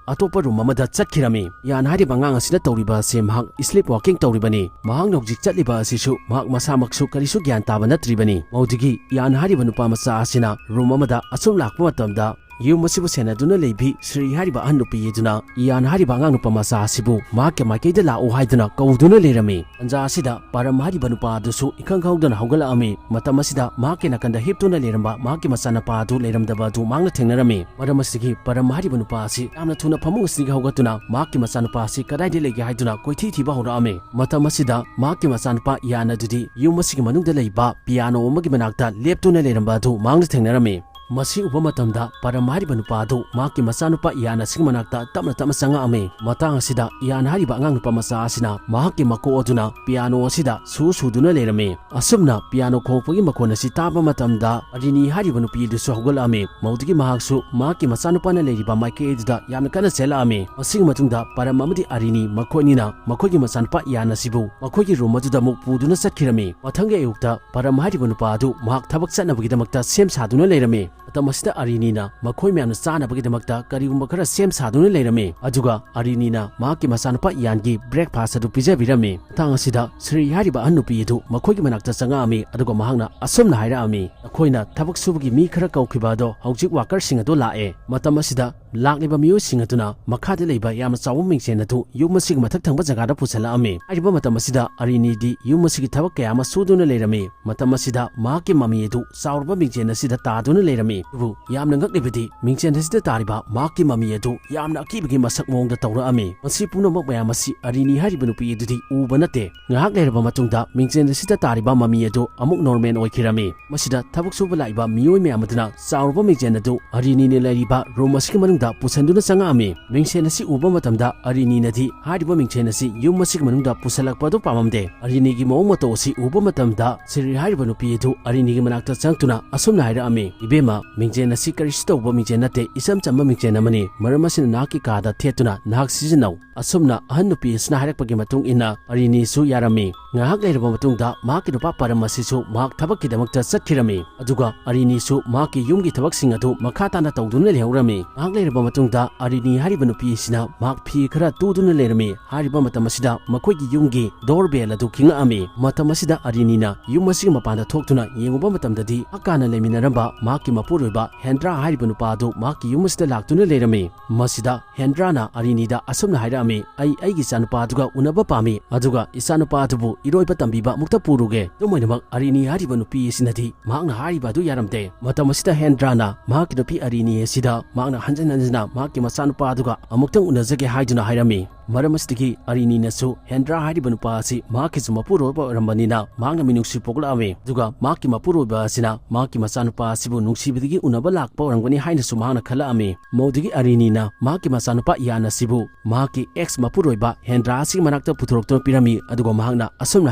ꯑꯇꯣꯞꯄ room ꯑꯃꯗ ꯆꯠꯈꯤꯔꯝꯃꯤ꯫ ꯏꯌꯥꯟ ꯍꯥꯏꯔꯤꯕ ꯑꯉꯥꯡ ꯑꯁꯤꯅ ꯇꯧꯔꯤꯕ ꯑꯁꯤ ꯃꯍꯥꯛ sleepwalking ꯇꯧꯔꯤꯕꯅꯤ꯫ ꯃꯍꯥꯛꯅ ꯍꯧꯖꯤꯛ ꯆꯠꯂꯤꯕ ꯑꯁꯤꯁꯨ ꯃꯍꯥꯛ ꯃꯁꯥꯃꯛꯁꯨ ꯀꯔꯤꯁꯨ ꯒ꯭ꯌꯥꯟ ꯇꯥꯕ ꯅꯠꯇ꯭ꯔꯤꯕꯅꯤ꯫ ꯃꯗꯨꯗꯒꯤ ꯏꯌꯥꯟ ꯍꯥꯏꯔꯤꯕ ꯅꯨꯄꯥ ꯃꯆꯥ ꯑꯁꯤꯅ room ꯑꯃꯗ ꯑꯁꯨꯝ ꯂꯥꯛꯄ ꯃꯇꯝꯗ, ꯌꯨꯝ ꯑꯁꯤꯕꯨ ꯁꯦꯟꯅꯗꯨꯅ ꯂꯩꯕꯤ ꯁꯤꯔꯤ ꯍꯥꯏꯔꯤꯕ ꯑꯍꯟ ꯅꯨꯄꯤ ꯑꯗꯨꯅ ꯏꯌꯥꯟ ꯍꯥꯏꯔꯤꯕ ꯑꯉꯥꯡ ꯅꯨꯄꯥ ꯃꯆꯥ ꯑꯁꯤꯕꯨ ꯃꯍꯥꯛꯀꯤ ꯃꯥꯏꯀꯩꯗ ꯂꯥꯛꯎ ꯍꯥꯏꯗꯨꯅ ꯀꯧꯗꯨꯅ ꯂꯩꯔꯝꯃꯤ꯫ ꯇꯟꯖꯥ ꯑꯁꯤꯗ ꯄꯥꯔꯝ ꯍꯥꯏꯔꯤꯕ ꯅꯨꯄꯥ ꯑꯗꯨꯁꯨ ꯏꯈꯪ ꯈꯪꯍꯧꯗꯅ ꯍꯧꯒꯠꯂꯛꯑꯝꯃꯤ꯫ ꯃꯇꯝ ꯑꯁꯤꯗ ꯃꯍꯥꯛꯀꯤ ꯅꯥꯀꯟꯗ ꯍꯤꯞꯇꯨꯅ ꯂꯩꯔꯝꯕ ꯃꯍꯥꯛꯀꯤ ꯃꯆꯥꯅꯨꯄꯥ ꯑꯗꯨ ꯂꯩꯔꯝꯗꯕ ꯑꯗꯨ ꯃꯍꯥꯛꯅ ꯊꯦꯡꯅꯔꯝꯃꯤ꯫ ꯃꯔꯝ ꯑꯁꯤꯗꯒꯤ ꯄꯥꯔꯝ ꯍꯥꯏꯔꯤꯕ ꯅꯨꯄꯥ ꯑꯁꯤ ꯌꯥꯝꯅ ꯊꯨꯅ ꯐꯃꯨꯡ ꯑꯁꯤꯗꯒꯤ ꯍꯧꯒꯠꯇꯨꯅ ꯃꯍꯥꯛꯀꯤ ꯃꯆꯥꯅꯨꯄꯥ ꯑꯁꯤ ꯀꯗꯥꯏꯗ ꯂꯩꯒꯦ ꯍꯥꯏꯗꯨꯅ ꯀꯣꯏꯊꯤ ꯊꯤꯕ ꯍꯧꯔꯛꯑꯝꯃꯤ꯫ ꯃꯇꯝ ꯑꯁꯤꯗ ꯃꯍꯥꯛꯀꯤ ꯃꯆꯥꯅꯨꯄꯥ ꯏꯌꯥꯟ ꯑꯗꯨꯗꯤ ꯌꯨꯝ ꯑꯁꯤꯒꯤ ꯃꯅꯨꯡꯗ ꯂꯩꯕ piano ꯑꯃꯒꯤ ꯃꯅꯥꯛꯇ ꯂꯦꯞꯇꯨꯅ ꯂꯩꯔꯝꯕ ꯑꯗꯨ ꯃꯍꯥꯛꯅ ꯊꯦꯡꯅꯔꯝꯃꯤ꯫ ꯃꯁꯤ ꯎꯕ ꯃꯇꯝꯗ ꯄꯥꯔꯝ ꯍꯥꯏꯔꯤꯕ ꯅꯨꯄꯥ ꯑꯗꯨ ꯃꯍꯥꯛꯀꯤ ꯃꯆꯥꯅꯨꯄꯥ ꯏꯌꯥꯟ ꯑꯁꯤꯒꯤ ꯃꯅꯥꯛꯇ ꯇꯞꯅ ꯇꯞꯅ ꯆꯪꯉꯛꯑꯝꯃꯤ꯫ ꯃꯇꯥꯡ ꯑꯁꯤꯗ ꯏꯌꯥꯟ ꯍꯥꯏꯔꯤꯕ ꯑꯉꯥꯡ ꯅꯨꯄꯥ ꯃꯆꯥ ꯑꯁꯤꯅ ꯃꯍꯥꯛꯀꯤ ꯃꯀꯣꯛ ꯑꯗꯨꯅ piano ꯑꯁꯤꯗ ꯁꯨ ꯁꯨꯗꯨꯅ ꯂꯩꯔꯝꯃꯤ꯫ ꯑꯁꯨꯝꯅ piano ꯈꯣꯡꯂꯛꯄꯒꯤ ꯃꯈꯣꯟ ꯑꯁꯤ ꯇꯥꯕ ꯃꯇꯝꯗ, ꯑꯔꯤꯅꯤ ꯍꯥꯏꯔꯤꯕ ꯅꯨꯄꯤ ꯑꯗꯨꯁꯨ ꯍꯧꯒꯠꯂꯛꯑꯝꯃꯤ꯫ ꯃꯗꯨꯗꯒꯤ ꯃꯍꯥꯛꯁꯨ ꯃꯍꯥꯛꯀꯤ ꯃꯆꯥꯅꯨꯄꯥꯅ ꯂꯩꯔꯤꯕ ꯃꯥꯏꯀꯩ ꯑꯗꯨꯗ ꯌꯥꯝꯅ ꯀꯟꯅ ꯆꯦꯜꯂꯛꯑꯝꯃꯤ꯫ ꯃꯁꯤꯒꯤ ꯃꯇꯨꯡꯗ ꯄꯥꯔꯝ ꯑꯃꯗꯤ ꯑꯔꯤꯅꯤ ꯃꯈꯣꯏ ꯑꯅꯤꯅ ꯃꯈꯣꯏꯒꯤ ꯃꯆꯥꯅꯨꯄꯥ ꯏꯌꯥꯟ ꯑꯁꯤꯕꯨ ꯃꯈꯣꯏꯒꯤ room ꯑꯗꯨꯗ ꯑꯃꯨꯛ ꯄꯨꯗꯨꯅ ꯆꯠꯈꯤꯔꯝꯃꯤ꯫ ꯃꯊꯪꯒꯤ ꯑꯌꯨꯛꯇ ꯄꯥꯔꯝ ꯍꯥꯏꯔꯤꯕ ꯅꯨꯄꯥ ꯑꯗꯨ ꯃꯍꯥꯛ ꯊꯕꯛ ꯆꯠꯅꯕꯒꯤꯗꯃꯛꯇ ꯁꯦꯝ ꯁꯥꯗꯨꯅ ꯂꯩꯔꯝꯃꯤ꯫ ꯃꯇꯝ ꯑꯁꯤꯗ ꯑꯔꯤꯅꯤꯅ ꯃꯈꯣꯏ ꯃꯌꯥꯝꯅ ꯆꯥꯅꯕꯒꯤꯗꯃꯛꯇ ꯀꯔꯤꯒꯨꯝꯕ ꯈꯔ ꯁꯦꯝ ꯁꯥꯗꯨꯅ ꯂꯩꯔꯝꯃꯤ꯫ ꯑꯗꯨꯒ ꯑꯔꯤꯅꯤꯅ ꯃꯍꯥꯛꯀꯤ ꯃꯆꯥꯅꯨꯄꯥ ꯏꯌꯥꯟꯒꯤ breakfast ꯑꯗꯨ ꯄꯤꯖꯕꯤꯔꯝꯃꯤ꯫ ꯃꯇꯥꯡ ꯑꯁꯤꯗ ꯁ꯭ꯔꯤ ꯍꯥꯏꯔꯤꯕ ꯑꯍꯟ ꯅꯨꯄꯤ ꯑꯗꯨ ꯃꯈꯣꯏꯒꯤ ꯃꯅꯥꯛꯇ ꯆꯪꯉꯛꯑꯝꯃꯤ, ꯑꯗꯨꯒ ꯃꯍꯥꯛꯅ ꯑꯁꯨꯝꯅ ꯍꯥꯏꯔꯛꯑꯝꯃꯤ, "ꯅꯈꯣꯏꯅ ꯊꯕꯛ ꯁꯨꯕꯒꯤ ꯃꯤ ꯈꯔ ꯀꯧꯈꯤꯕ ꯑꯗꯣ ꯍꯧꯖꯤꯛ workerꯁꯤꯡ ꯑꯗꯨ ꯂꯥꯛꯑꯦ꯫" ꯃꯇꯝ ꯑꯁꯤꯗ ꯂꯥꯛꯂꯤꯕ ꯃꯤꯑꯣꯏꯁꯤꯡ ꯑꯗꯨꯅ ꯃꯈꯥꯗ ꯂꯩꯕ ꯌꯥꯝꯅ ꯆꯥꯎꯕ ꯃꯤꯡꯁꯦꯟ ꯑꯗꯨ ꯌꯨꯝ ꯑꯁꯤꯒꯤ ꯃꯊꯛ ꯊꯪꯕ ꯖꯒꯥꯗ ꯄꯨꯁꯜꯂꯛꯑꯝꯃꯤ꯫ ꯍꯥꯏꯔꯤꯕ ꯃꯇꯝ ꯑꯁꯤꯗ ꯑꯔꯤꯅꯤꯗꯤ ꯌꯨꯝ ꯑꯁꯤꯒꯤ ꯊꯕꯛ ꯀꯌꯥ ꯑꯃ ꯁꯨꯗꯨꯅ ꯂꯩꯔꯝꯃꯤ꯫ ꯃꯇꯝ ꯑꯁꯤꯗ ꯃꯍꯥꯛꯀꯤ ꯃꯃꯤ ꯑꯗꯨ ꯆꯥꯎꯔꯕ ꯃꯤꯡꯁꯦꯟ ꯑꯁꯤꯗ ꯇꯥꯗꯨꯅ ꯂꯩꯔꯝꯃꯤ꯫ ꯑꯗꯨꯕꯨ ꯌꯥꯝꯅ ꯉꯛꯂꯤꯕꯗꯤ ꯃꯤꯡꯁꯦꯟ ꯑꯁꯤꯗ ꯇꯥꯔꯤꯕ ꯃꯍꯥꯛꯀꯤ ꯃꯃꯤ ꯑꯗꯨ ꯌꯥꯝꯅ ꯑꯀꯤꯕꯒꯤ ꯃꯁꯛ ꯃꯑꯣꯡꯗ ꯇꯧꯔꯛꯑꯝꯃꯤ꯫ ꯃꯁꯤ ꯄꯨꯝꯅꯃꯛ ꯃꯌꯥꯝ ꯑꯁꯤ ꯑꯔꯤꯅꯤ ꯍꯥꯏꯔꯤꯕ ꯅꯨꯄꯤ ꯑꯗꯨꯗꯤ ꯎꯕ ꯅꯠꯇꯦ꯫ ꯉꯥꯏꯍꯥꯛ ꯂꯩꯔꯕ ꯃꯇꯨꯡꯗ ꯃꯤꯡꯁꯦꯟ ꯑꯁꯤꯗ ꯇꯥꯔꯤꯕ ꯃꯃꯤ ꯑꯗꯨ ꯑꯃꯨꯛ normal ꯑꯣꯏꯈꯤꯔꯝꯃꯤ꯫ ꯃꯁꯤꯗ ꯊꯕꯛ ꯁꯨꯕ ꯂꯥꯛꯏꯕ ꯃꯤꯑꯣꯏ ꯃꯌꯥꯝ ꯑꯗꯨꯅ ꯆꯥꯎꯔꯕ ꯃꯤꯡꯁꯦꯟ ꯑꯗꯨ ꯑꯔꯤꯅꯤꯅ ꯂꯩꯔꯤꯕ room ꯑꯁꯤꯒꯤ ꯃꯅꯨꯡꯗ ꯄꯨꯁꯤꯟꯗꯨꯅ ꯆꯪꯉꯛꯑꯝꯃꯤ꯫ ꯃꯤꯡꯁꯦꯟ ꯑꯁꯤ ꯎꯕ ꯃꯇꯝꯗ ꯑꯔꯤꯅꯤꯅꯗꯤ ꯍꯥꯏꯔꯤꯕ ꯃꯤꯡꯁꯦꯟ ꯑꯁꯤ ꯌꯨꯝ ꯑꯁꯤꯒꯤ ꯃꯅꯨꯡꯗ ꯄꯨꯁꯤꯜꯂꯛꯄ ꯑꯗꯨ ꯄꯥꯝꯂꯝꯗꯦ꯫ ꯑꯔꯤꯅꯤꯒꯤ ꯃꯑꯣꯡ ꯃꯇꯧ ꯑꯁꯤ ꯎꯕ ꯃꯇꯝꯗ ꯁꯤꯔꯤ ꯍꯥꯏꯔꯤꯕ ꯅꯨꯄꯤ ꯑꯗꯨ ꯑꯔꯤꯅꯤꯒꯤ ꯃꯅꯥꯛꯇ ꯆꯪꯂꯛꯇꯨꯅ ꯑꯁꯨꯝꯅ ꯍꯥꯏꯔꯛꯑꯝꯃꯤ, "ꯏꯕꯦꯝꯃ, ꯃꯤꯡꯁꯦꯟ ꯑꯁꯤ ꯀꯔꯤꯁꯨ ꯇꯧꯕ ꯃꯤꯡꯁꯦꯟ ꯅꯠꯇꯦ, ꯏꯆꯝ ꯆꯝꯕ ꯃꯤꯡꯁꯦꯟ ꯑꯃꯅꯤ꯫ ꯃꯔꯝ ꯑꯁꯤꯅ ꯅꯍꯥꯛꯀꯤ ꯀꯥꯗ ꯊꯦꯠꯇꯨꯅ ꯅꯍꯥꯛ ꯁꯤꯖꯤꯟꯅꯧ꯫" ꯑꯁꯨꯝꯅ ꯑꯍꯟ ꯅꯨꯄꯤ ꯑꯁꯤꯅ ꯍꯥꯏꯔꯛꯄꯒꯤ ꯃꯇꯨꯡ ꯏꯟꯅ ꯑꯔꯤꯅꯤꯁꯨ ꯌꯥꯔꯝꯃꯤ꯫ ꯉꯥꯏꯍꯥꯛ ꯂꯩꯔꯕ ꯃꯇꯨꯡꯗ ꯃꯍꯥꯛꯀꯤ ꯅꯨꯄꯥ ꯄꯔꯝ ꯑꯁꯤꯁꯨ ꯃꯍꯥꯛ ꯊꯕꯛꯀꯤꯗꯃꯛꯇ ꯆꯠꯈꯤꯔꯝꯃꯤ꯫ ꯑꯗꯨꯒ ꯑꯔꯤꯅꯤꯁꯨ ꯃꯍꯥꯛꯀꯤ ꯌꯨꯝꯒꯤ ꯊꯕꯛꯁꯤꯡ ꯑꯗꯨ ꯃꯈꯥ ꯇꯥꯅ ꯇꯧꯗꯨꯅ ꯂꯩꯍꯧꯔꯝꯃꯤ꯫ ꯉꯥꯏꯍꯥꯛ ꯂꯩꯔꯕ ꯃꯇꯨꯡꯗ ꯑꯔꯤꯅꯤ ꯍꯥꯏꯔꯤꯕ ꯅꯨꯄꯤ ꯑꯁꯤꯅ ꯃꯍꯥꯛ ꯐꯤ ꯈꯔ ꯇꯨꯗꯨꯅ ꯂꯩꯔꯝꯃꯤ꯫ ꯍꯥꯏꯔꯤꯕ ꯃꯇꯝ ꯑꯁꯤꯗ ꯃꯈꯣꯏꯒꯤ ꯌꯨꯝꯒꯤ doorbell ꯑꯗꯨ ꯈꯤꯡꯉꯛꯑꯝꯃꯤ꯫ ꯃꯇꯝ ꯑꯁꯤꯗ ꯑꯔꯤꯅꯤꯅ ꯌꯨꯝ ꯑꯁꯤꯒꯤ ꯃꯄꯥꯟꯗ ꯊꯣꯛꯇꯨꯅ ꯌꯦꯡꯉꯨꯕ ꯃꯇꯝꯗꯗꯤ ꯃꯍꯥꯛꯀꯥꯅ ꯂꯩꯃꯤꯟꯅꯔꯝꯕ ꯃꯍꯥꯛꯀꯤ ꯃꯄꯨꯔꯣꯏꯕ ꯍꯦꯟꯗ꯭ꯔꯥ ꯍꯥꯏꯔꯤꯕ ꯅꯨꯄꯥ ꯑꯗꯨ ꯃꯍꯥꯛꯀꯤ ꯌꯨꯝ ꯑꯁꯤꯗ ꯂꯥꯛꯇꯨꯅ ꯂꯩꯔꯝꯃꯤ꯫ ꯃꯁꯤꯗ ꯍꯦꯟꯗ꯭ꯔꯥꯅ ꯑꯔꯤꯅꯤꯗ ꯑꯁꯨꯝꯅ ꯍꯥꯏꯔꯛꯑꯝꯃꯤ, "ꯑꯩ ꯑꯩꯒꯤ ꯏꯆꯥꯅꯨꯄꯥ ꯑꯗꯨꯒ ꯎꯅꯕ ꯄꯥꯝꯃꯤ, ꯑꯗꯨꯒ ꯏꯆꯥꯅꯨꯄꯥ ꯑꯗꯨꯕꯨ ꯏꯔꯣꯏꯕ ꯇꯝꯕꯤꯕ ꯑꯃꯨꯛꯇ ꯄꯨꯔꯨꯒꯦ꯫" ꯑꯗꯨꯝ ꯑꯣꯏꯅꯃꯛ ꯑꯔꯤꯅꯤ ꯍꯥꯏꯔꯤꯕ ꯅꯨꯄꯤ ꯑꯁꯤꯅꯗꯤ ꯃꯍꯥꯛꯅ ꯍꯥꯏꯔꯤꯕ ꯑꯗꯨ ꯌꯥꯔꯝꯗꯦ꯫ ꯃꯇꯝ ꯑꯁꯤꯗ ꯍꯦꯟꯗ꯭ꯔꯥꯅ ꯃꯍꯥꯛꯀꯤ ꯅꯨꯄꯤ ꯑꯔꯤꯅꯤ ꯑꯁꯤꯗ ꯃꯍꯥꯛꯅ ꯍꯟꯖꯤꯟ ꯍꯟꯖꯤꯟꯅ ꯃꯍꯥꯛꯀꯤ ꯃꯆꯥꯅꯨꯄꯥ ꯑꯗꯨꯒ ꯑꯃꯨꯛꯇꯪ ꯎꯅꯖꯒꯦ ꯍꯥꯏꯗꯨꯅ ꯍꯥꯏꯔꯝꯃꯤ꯫ ꯃꯔꯝ ꯑꯁꯤꯗꯒꯤ ꯑꯔꯤꯅꯤꯅꯁꯨ ꯍꯦꯟꯗ꯭ꯔꯥ ꯍꯥꯏꯔꯤꯕ ꯅꯨꯄꯥ ꯑꯁꯤ ꯃꯍꯥꯛꯀꯤꯁꯨ ꯃꯄꯨꯔꯣꯏꯕ ꯑꯣꯏꯔꯝꯕꯅꯤꯅ ꯃꯍꯥꯛꯅ ꯃꯤꯅꯨꯡꯁꯤ ꯄꯣꯛꯂꯛꯑꯝꯃꯤ꯫ ꯑꯗꯨꯒ ꯃꯍꯥꯛꯀꯤ ꯃꯄꯨꯔꯣꯏꯕ ꯑꯁꯤꯅ ꯃꯍꯥꯛꯀꯤ ꯃꯆꯥꯅꯨꯄꯥ ꯑꯁꯤꯕꯨ ꯅꯨꯡꯁꯤꯕꯗꯒꯤ ꯎꯅꯕ ꯂꯥꯛꯄ ꯑꯣꯏꯔꯝꯒꯅꯤ ꯍꯥꯏꯅꯁꯨ ꯃꯍꯥꯛꯅ ꯈꯜꯂꯛꯑꯝꯃꯤ꯫ ꯃꯧꯗꯒꯤ ꯑꯔꯤꯅꯤꯅ ꯃꯍꯥꯛꯀꯤ ꯃꯆꯥꯅꯨꯄꯥ ꯏꯌꯥꯟ ꯑꯁꯤꯕꯨ ꯃꯍꯥꯛꯀꯤ ex ꯃꯄꯨꯔꯣꯏꯕ ꯍꯦꯟꯗ꯭ꯔꯥ ꯑꯁꯤꯒꯤ ꯃꯅꯥꯛꯇ ꯄꯨꯊꯣꯔꯛꯇꯨꯅ ꯄꯤꯔꯝꯃꯤ꯫ ꯑꯗꯨꯒ ꯃꯍꯥꯛꯅ ꯑꯁꯨꯝꯅ